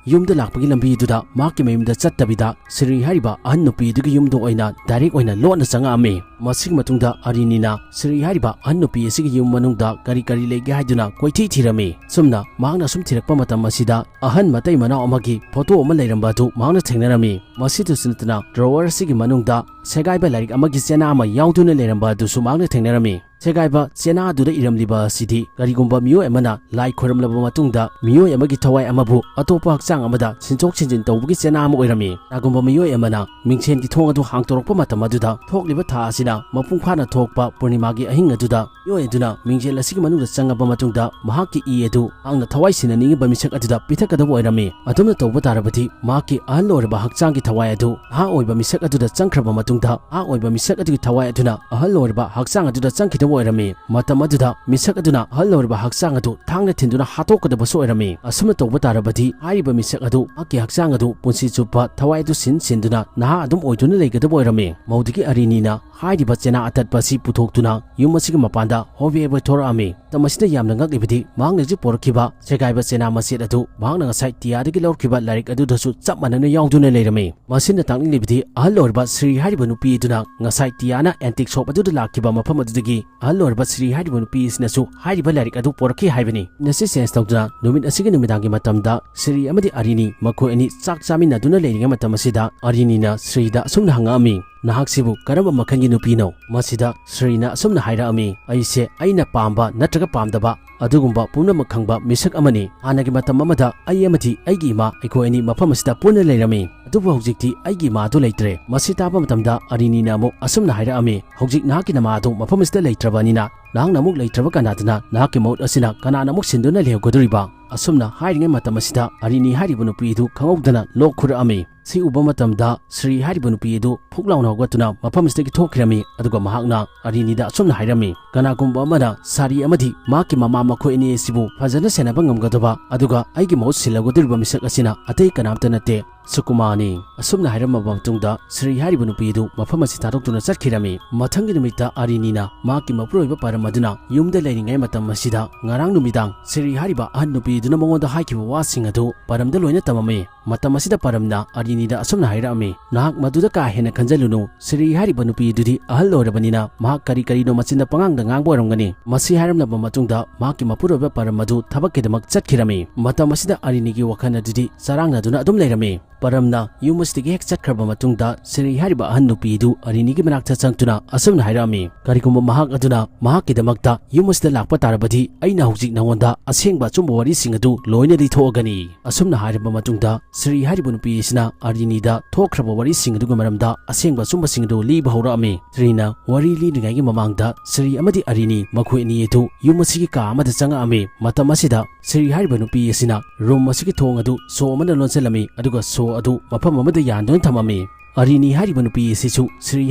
ꯌꯨꯝꯗ ꯂꯥꯛꯄꯒꯤ ꯂꯝꯕꯤꯗꯨꯗ ꯃꯍꯥꯛꯀꯤ ꯃꯌꯨꯝꯗ ꯆꯠꯇꯕꯤꯗ ꯁꯤꯔꯤ ꯍꯥꯏꯔꯤꯕ ꯑꯍꯟ ꯅꯨꯄꯤ ꯑꯗꯨꯒꯤ ꯌꯨꯝꯗ ꯑꯣꯏꯅ ꯗꯥꯏꯔꯦꯛ ꯑꯣꯏꯅ ꯂꯣꯠꯅ ꯆꯪꯉꯛꯑꯝꯃꯤ꯫ ꯃꯁꯤꯒꯤ ꯃꯇꯨꯡꯗ ꯑꯔꯤꯅꯤꯅ ꯁꯤꯔꯤ ꯍꯥꯏꯔꯤꯕ ꯑꯍꯟ ꯅꯨꯄꯤ ꯑꯁꯤꯒꯤ ꯌꯨꯝ ꯃꯅꯨꯡꯗ ꯀꯔꯤ ꯀꯔꯤ ꯂꯩꯒꯦ ꯍꯥꯏꯗꯨꯅ ꯀꯣꯏꯊꯤ ꯊꯤꯔꯝꯃꯤ꯫ ꯁꯨꯝꯅ ꯃꯍꯥꯛꯅ ꯁꯨꯝ ꯊꯤꯔꯛꯄ ꯃꯇꯝ ꯑꯁꯤꯗ ꯑꯍꯟ ꯃꯇꯩ ꯃꯅꯥꯎ ꯑꯃꯒꯤ ꯐꯣꯇꯣ ꯑꯃ ꯂꯩꯔꯝꯕ ꯑꯗꯨ ꯃꯍꯥꯛꯅ ꯊꯦꯡꯅꯔꯝꯃꯤ꯫ ꯃꯁꯤꯗꯁꯨ ꯅꯠꯇꯅ ꯗ꯭ꯔꯣꯋꯔ ꯑꯁꯤꯒꯤ ꯃꯅꯨꯡꯗ ꯁꯦꯒꯥꯏꯕ ꯂꯥꯏꯔꯤꯛ ꯑꯃꯒꯤ ꯆꯦꯅꯥ ꯑꯃ ꯌꯥꯎꯗꯨꯅ ꯂꯩꯔꯝꯕ ꯑꯗꯨꯁꯨ ꯃꯍꯥꯛꯅ ꯊꯦꯡꯅꯔꯝꯃꯤ꯫ ꯁꯦꯒꯥꯏꯕ ꯆꯦꯅꯥꯗꯨꯗ ꯏꯔꯝꯂꯤꯕ ꯑꯁꯤꯗꯤ ꯀꯔꯤꯒꯨꯝꯕ ꯃꯤꯑꯣꯏ ꯑꯃꯅ ꯂꯥꯏ ꯈꯣꯏꯔꯝꯂꯕ ꯃꯇꯨꯡꯗ ꯃꯤꯑꯣꯏ ꯑꯃꯒꯤ ꯊꯋꯥꯏ ꯑꯃꯕꯨ ꯑꯇꯣꯞꯄ ꯍꯛꯆꯥꯡ ꯑꯃꯗ ꯁꯤꯟꯗꯣꯛ ꯁꯤꯟꯖꯤꯟ ꯇꯧꯕꯒꯤ ꯆꯦꯅꯥ ꯑꯃ ꯑꯣꯏꯔꯝꯃꯤ꯫ ꯀꯅꯥꯒꯨꯝꯕ ꯃꯤꯑꯣꯏ ꯑꯃꯅ ꯃꯤꯡꯁꯦꯟꯒꯤ ꯊꯣꯡ ꯑꯗꯨ ꯍꯥꯡꯗꯣꯔꯛꯄ ꯃꯇꯝ ꯑꯗꯨꯗ ꯊꯣꯛꯂꯤꯕ ꯊꯥ ꯑꯁꯤꯅ ꯃꯄꯨꯡ ꯐꯥꯅ ꯊꯣꯛꯄ ꯄꯨꯔꯅꯤꯃꯥꯒꯤ ꯑꯍꯤꯡ ꯑꯗꯨꯗ ꯃꯤꯑꯣꯏ ꯑꯗꯨꯅ ꯃꯤꯡꯁꯦꯜ ꯑꯁꯤꯒꯤ ꯃꯅꯨꯡꯗ ꯆꯪꯉꯕ ꯃꯇꯨꯡꯗ ꯃꯍꯥꯛꯀꯤ ꯏ ꯑꯗꯨ ꯃꯍꯥꯛꯅ ꯊꯋꯥꯏ ꯁꯤꯟꯅꯅꯤꯡꯉꯤꯕ ꯃꯤꯁꯛ ꯑꯗꯨꯗ ꯄꯤꯊꯛꯀꯗꯕ ꯑꯣꯏꯔꯝꯃꯤ꯫ ꯑꯗꯨꯝꯅ ꯇꯧꯕ ꯇꯥꯔꯕꯗꯤ ꯃꯍꯥꯛꯀꯤ ꯑꯍꯜ ꯑꯣꯏꯔꯕ ꯍꯛꯆꯥꯡꯒꯤ ꯊꯋꯥꯏ ꯑꯗꯨ ꯅꯍꯥ ꯑꯣꯏꯕ ꯃꯤꯁꯛ ꯑꯗꯨꯗ ꯆꯪꯈ꯭ꯔꯕ ꯃꯇꯨꯡ ꯃꯇꯨꯡꯗ ꯃꯍꯥꯛ ꯑꯣꯏꯕ ꯃꯤꯁꯛ ꯑꯗꯨꯒꯤ ꯊꯋꯥꯏ ꯑꯗꯨꯅ ꯑꯍꯜ ꯑꯣꯏꯔꯕ ꯍꯛꯆꯥꯡ ꯑꯗꯨꯗ ꯆꯪꯈꯤꯗꯕ ꯑꯣꯏꯔꯝꯃꯤ꯫ ꯃꯇꯝ ꯑꯗꯨꯗ ꯃꯤꯁꯛ ꯑꯗꯨꯅ ꯑꯍꯜ ꯑꯣꯏꯔꯕ ꯍꯛꯆꯥꯡ ꯑꯗꯨ ꯊꯥꯡꯅ ꯊꯤꯟꯗꯨꯅ ꯍꯥꯠꯇꯣꯛꯀꯗꯕꯁꯨ ꯑꯣꯏꯔꯝꯃꯤ꯫ ꯑꯁꯨꯝꯅ ꯇꯧꯕ ꯇꯥꯔꯕꯗꯤ ꯍꯥꯏꯔꯤꯕ ꯃꯤꯁꯛ ꯑꯗꯨ ꯃꯍꯥꯛꯀꯤ ꯍꯛꯆꯥꯡ ꯑꯗꯨ ꯄꯨꯟꯁꯤ ꯆꯨꯞꯄ ꯊꯋꯥꯏ ꯑꯗꯨ ꯁꯤꯟ ꯁꯤꯟꯗꯨꯅ ꯅꯍꯥ ꯑꯗꯨꯝ ꯑꯣꯏꯗꯨꯅ ꯂꯩꯒꯗꯕ ꯑꯣꯏꯔꯝꯃꯤ꯫ ꯃꯧꯗꯨꯒꯤ ꯑꯔꯤꯅꯤꯅ ꯍꯥꯏꯔꯤꯕ ꯆꯦꯅꯥ ꯑꯇꯠꯄ ꯑꯁꯤ ꯄꯨꯊꯣꯛꯇꯨꯅ ꯌꯨꯝ ꯑꯁꯤꯒꯤ ꯃꯄꯥꯟꯗ ꯍꯣꯕꯦ ꯍꯣꯕꯦ ꯊꯣꯔꯛꯑꯝꯃꯤ꯫ ꯃꯇꯝ ꯑꯁꯤꯗ ꯌꯥꯝꯅ ꯉꯛꯂꯤꯕꯗꯤ ꯃꯍꯥꯛꯅ ꯍꯧꯖꯤꯛ ꯄꯣꯔꯛꯈꯤꯕ ꯁꯦꯒꯥꯏꯕ ꯆꯦꯅꯥ ꯃꯆꯦꯠ ꯑꯗꯨ ꯃꯍꯥꯛꯅ ꯉꯁꯥꯏ ꯇꯤꯌꯥꯗꯒꯤ ꯂꯧꯔꯛꯈꯤꯕ ꯂꯥꯏꯔꯤꯛ ꯑꯗꯨꯗꯁꯨ ꯆꯞ ꯃꯥꯟꯅꯅ ꯌꯥꯎꯗꯨꯅ ꯂꯩꯔꯝꯃꯤ꯫ ꯃꯁꯤꯅ ꯇꯥꯛꯂꯤꯕꯗꯤ ꯑꯍꯜ ꯑꯣꯏꯔꯕ ꯁ꯭ꯔꯤ ꯍꯥꯏꯔꯤꯕ ꯅꯨꯄꯤ ꯑꯗꯨꯅ ꯉꯁꯥꯏ ꯇꯤꯌꯥꯅ ꯑꯦꯟꯇꯤꯛ ꯁꯣꯞ ꯑꯗꯨꯗ ꯂꯥꯛꯈꯤꯕ ꯃꯐꯝ ꯑꯗꯨꯗꯒꯤ ꯑꯍꯜ ꯑꯣꯏꯔꯕ ꯁ꯭ꯔꯤ ꯍꯥꯏꯔꯤꯕ ꯅꯨꯄꯤ ꯑꯁꯤꯅꯁꯨ ꯍꯥꯏꯔꯤꯕ ꯂꯥꯏꯔꯤꯛ ꯑꯗꯨ ꯄꯣꯔꯛꯈꯤ ꯍꯥꯏꯕꯅꯤ꯫ ꯅꯁꯤ ꯆꯦꯟꯖ ꯇꯧꯗꯨꯅ ꯅꯨꯃꯤꯠ ꯑꯁꯤꯒꯤ ꯅꯨꯃꯤꯗꯥꯡꯒꯤ ꯃꯇꯝꯗ ꯁ꯭ꯔꯤ ꯑꯃꯗꯤ ꯑꯔꯤꯅꯤ ꯃꯈꯣꯏ ꯑꯅꯤ ꯆꯥꯛ ꯆꯥꯃꯤꯟꯅꯗꯨꯅ ꯂꯩꯔꯤꯉꯩ ꯃꯇꯝ ꯑꯁꯤꯗ ꯑꯔꯤꯅꯤꯅ ꯁ꯭ꯔꯤꯗ ꯑꯁꯨꯝꯅ ꯍꯪꯉꯛꯑꯝꯃꯤ, "ꯅꯍꯥꯛꯁꯤꯕꯨ ꯀꯔꯝꯕ ꯃꯈꯜꯒꯤ ꯅꯨꯄꯤꯅꯣ?" ꯃꯁꯤꯗ ꯁ꯭ꯔꯤꯅ ꯑꯁꯨꯝꯅ ꯍꯥꯏꯔꯛꯑꯝꯃꯤ, "ꯑꯩꯁꯦ ꯑꯩꯅ ꯄꯥꯝꯕ ꯅꯠꯇ꯭ꯔꯒ ꯄꯥꯝꯗꯕ ꯑꯗꯨꯒꯨꯝꯕ ꯄꯨꯝꯅꯃꯛ ꯈꯪꯕ ꯃꯤꯁꯛ ꯑꯃꯅꯤ꯫ ꯍꯥꯟꯅꯒꯤ ꯃꯇꯝ ꯑꯃꯗ ꯑꯩ ꯑꯃꯗꯤ ꯑꯩꯒꯤ ꯏꯃꯥ ꯑꯩꯈꯣꯏ ꯑꯅꯤ ꯃꯐꯝ ꯑꯁꯤꯗ ꯄꯨꯟꯅ ꯂꯩꯔꯝꯃꯤ꯫ ꯑꯗꯨꯕꯨ ꯍꯧꯖꯤꯛꯇꯤ ꯑꯩꯒꯤ ꯏꯃꯥ ꯑꯗꯨ ꯂꯩꯇ꯭ꯔꯦ꯫" ꯃꯁꯤ ꯇꯥꯕ ꯃꯇꯝꯗ ꯑꯔꯤꯅꯤꯅ ꯑꯃꯨꯛ ꯑꯁꯨꯝꯅ ꯍꯥꯏꯔꯛꯑꯝꯃꯤ, "ꯍꯧꯖꯤꯛ ꯅꯍꯥꯛꯀꯤ ꯅꯃꯥ ꯑꯗꯨ ꯃꯐꯝ ꯑꯁꯤꯗ ꯂꯩꯇ꯭ꯔꯕꯅꯤꯅ ꯅꯍꯥꯛꯅ ꯑꯃꯨꯛ ꯂꯩꯇ꯭ꯔꯕ ꯀꯅꯥꯗꯅ ꯅꯍꯥꯛꯀꯤ ꯃꯍꯨꯠ ꯑꯁꯤꯅ ꯀꯅꯥꯅ ꯑꯃꯨꯛ ꯁꯤꯟꯗꯨꯅ ꯂꯩꯍꯧꯒꯗꯧꯔꯤꯕ?" ꯑꯁꯨꯝꯅ ꯍꯥꯏꯔꯤꯉꯩ ꯃꯇꯝ ꯑꯁꯤꯗ ꯑꯔꯤꯅꯤ ꯍꯥꯏꯔꯤꯕ ꯅꯨꯄꯤ ꯑꯗꯨ ꯈꯪꯍꯧꯗꯅ ꯂꯣꯛ ꯈꯨꯔꯛꯑꯝꯃꯤ꯫ ꯁꯤ ꯎꯕ ꯃꯇꯝꯗ ꯁ꯭ꯔꯤ ꯍꯥꯏꯔꯤꯕ ꯅꯨꯄꯤ ꯑꯗꯨ ꯐꯨꯛ ꯂꯥꯎꯅ ꯍꯧꯒꯠꯇꯨꯅ ꯃꯐꯝ ꯑꯁꯤꯗꯒꯤ ꯊꯣꯛꯈꯤꯔꯝꯃꯤ꯫ ꯑꯗꯨꯒ ꯃꯍꯥꯛꯅ ꯑꯔꯤꯅꯤꯗ ꯑꯁꯨꯝꯅ ꯍꯥꯏꯔꯝꯃꯤ, "ꯀꯅꯥꯒꯨꯝꯕ ꯑꯃꯅ ꯁꯥꯔꯤ ꯑꯃꯗꯤ ꯃꯍꯥꯛꯀꯤ ꯃꯃꯥ ꯃꯈꯣꯏ ꯑꯅꯤ ꯑꯁꯤꯕꯨ ꯐꯖꯅ ꯁꯦꯟꯅꯕ ꯉꯝꯒꯗꯕ, ꯑꯗꯨꯒ ꯑꯩꯒꯤ ꯃꯍꯨꯠ ꯁꯤꯜꯂꯒꯗꯧꯔꯤꯕ ꯃꯤꯁꯛ ꯑꯁꯤꯅ ꯑꯇꯩ ꯀꯅꯥꯝꯇ ꯅꯠꯇꯦ, ꯁꯨꯀꯨꯃꯥꯔꯅꯤ꯫" ꯑꯁꯨꯝꯅ ꯍꯥꯏꯔꯝꯃꯕ ꯃꯇꯨꯡꯗ ꯁ꯭ꯔꯤ ꯍꯥꯏꯔꯤꯕ ꯅꯨꯄꯤ ꯑꯗꯨ ꯃꯐꯝ ꯑꯁꯤ ꯊꯥꯗꯣꯛꯇꯨꯅ ꯆꯠꯈꯤꯔꯝꯃꯤ꯫ ꯃꯊꯪꯒꯤ ꯅꯨꯃꯤꯠꯇ ꯑꯔꯤꯅꯤꯅ ꯃꯍꯥꯛꯀꯤ ꯃꯄꯨꯔꯣꯏꯕ ꯄꯔꯝ ꯑꯗꯨꯅ ꯌꯨꯝꯗ ꯂꯩꯔꯤꯉꯩ ꯃꯇꯝ ꯑꯁꯤꯗ ꯉꯔꯥꯡ ꯅꯨꯃꯤꯗꯥꯡ ꯁ꯭ꯔꯤ ꯍꯥꯏꯔꯤꯕ ꯑꯍꯟ ꯅꯨꯄꯤ ꯑꯗꯨꯅ ꯃꯉꯣꯟꯗ ꯍꯥꯏꯈꯤꯕ ꯋꯥꯁꯤꯡ ꯑꯗꯨ ꯄꯔꯝꯗ ꯂꯣꯏꯅ ꯇꯝꯃꯝꯃꯤ꯫ ꯃꯇꯝ ꯑꯁꯤꯗ ꯄꯔꯝꯅ ꯑꯔꯤꯅꯤꯗ ꯑꯁꯨꯝꯅ ꯍꯥꯏꯔꯛꯑꯝꯃꯤ, "ꯅꯍꯥꯛ ꯃꯗꯨꯗ ꯀꯥ ꯍꯦꯟꯅ ꯈꯟꯖꯜꯂꯨꯅꯨ꯫ ꯁ꯭ꯔꯤ ꯍꯥꯏꯔꯤꯕ ꯅꯨꯄꯤ ꯑꯗꯨꯗꯤ ꯑꯍꯜ ꯑꯣꯏꯔꯕꯅꯤꯅ ꯃꯍꯥꯛ ꯀꯔꯤ ꯀꯔꯤꯅꯣ ꯃꯆꯤꯟꯗ ꯄꯉꯥꯡꯗ ꯉꯥꯡꯕ ꯑꯣꯏꯔꯝꯒꯅꯤ꯫" ꯃꯁꯤ ꯍꯥꯏꯔꯝꯂꯕ ꯃꯇꯨꯡꯗ ꯃꯍꯥꯛꯀꯤ ꯃꯄꯨꯔꯣꯏꯕ ꯄꯔꯝ ꯑꯗꯨ ꯊꯕꯛꯀꯤꯗꯃꯛ ꯆꯠꯈꯤꯔꯝꯃꯤ꯫ ꯃꯇꯝ ꯑꯁꯤꯗ ꯑꯔꯤꯅꯤꯒꯤ ꯋꯥꯈꯜ ꯑꯗꯨꯗꯤ ꯆꯔꯥꯡꯅꯗꯨꯅ ꯑꯗꯨꯝ ꯂꯩꯔꯝꯃꯤ꯫ ꯄꯔꯝꯅ ꯌꯨꯝ ꯑꯁꯤꯗꯒꯤ ꯍꯦꯛ ꯆꯠꯈ꯭ꯔꯕ ꯃꯇꯨꯡꯗ ꯁ꯭ꯔꯤ ꯍꯥꯏꯔꯤꯕ ꯑꯍꯟ ꯅꯨꯄꯤ ꯑꯗꯨ ꯑꯔꯤꯅꯤꯒꯤ ꯃꯅꯥꯛꯇ ꯆꯪꯗꯨꯅ ꯑꯁꯨꯝꯅ ꯍꯥꯏꯔꯛꯑꯝꯃꯤ, "ꯀꯔꯤꯒꯨꯝꯕ ꯃꯍꯥꯛ ꯑꯗꯨꯅ ꯃꯍꯥꯛꯀꯤꯗꯃꯛꯇ ꯌꯨꯝ ꯑꯁꯤꯗ ꯂꯥꯛꯄ ꯇꯥꯔꯕꯗꯤ ꯑꯩꯅ ꯍꯧꯖꯤꯛ ꯅꯉꯣꯟꯗ ꯑꯁꯦꯡꯕ ꯑꯆꯨꯝꯕ ꯋꯥꯔꯤꯁꯤꯡ ꯑꯗꯨ ꯂꯣꯏꯅ ꯂꯤꯊꯣꯛꯑꯒꯅꯤ꯫" ꯑꯁꯨꯝꯅ ꯍꯥꯏꯔꯕ ꯃꯇꯨꯡꯗ ꯁ꯭ꯔꯤ ꯍꯥꯏꯔꯤꯕ ꯅꯨꯄꯤ ꯑꯁꯤꯅ ꯑꯔꯤꯅꯤꯗ ꯊꯣꯛꯈ꯭ꯔꯕ ꯋꯥꯔꯤꯁꯤꯡ ꯑꯗꯨꯒꯤ ꯃꯔꯝꯗ ꯑꯁꯦꯡꯕ ꯑꯆꯨꯝꯕꯁꯤꯡ ꯑꯗꯨ ꯂꯤꯕ ꯍꯧꯔꯛꯑꯝꯃꯤ꯫ ꯁ꯭ꯔꯤꯅ ꯋꯥꯔꯤ ꯂꯤꯔꯤꯉꯩꯒꯤ ꯃꯃꯥꯡꯗ ꯁ꯭ꯔꯤ ꯑꯃꯗꯤ ꯑꯔꯤꯅꯤ ꯃꯈꯣꯏ ꯑꯅꯤ ꯑꯗꯨ ꯌꯨꯝ ꯑꯁꯤꯒꯤ ꯀꯥ ꯑꯃꯗ ꯆꯪꯉꯛꯑꯝꯃꯤ꯫ ꯃꯇꯝ ꯑꯁꯤꯗ ꯁ꯭ꯔꯤ ꯍꯥꯏꯔꯤꯕ ꯅꯨꯄꯤ ꯑꯁꯤꯅ ꯔꯨꯝ ꯑꯁꯤꯒꯤ ꯊꯣꯡ ꯑꯗꯨ ꯁꯣ ꯑꯃꯅ ꯂꯣꯟꯁꯤꯜꯂꯝꯃꯤ, ꯑꯗꯨꯒ ꯁꯣ ꯑꯗꯨ ꯃꯐꯝ ꯑꯃꯗ ꯌꯥꯟꯗꯨꯅ ꯊꯝꯃꯝꯃꯤ꯫ ꯑꯔꯤꯅꯤ ꯍꯥꯏꯔꯤꯕ ꯅꯨꯄꯤ ꯑꯁꯤꯁꯨ ꯁ꯭ꯔꯤ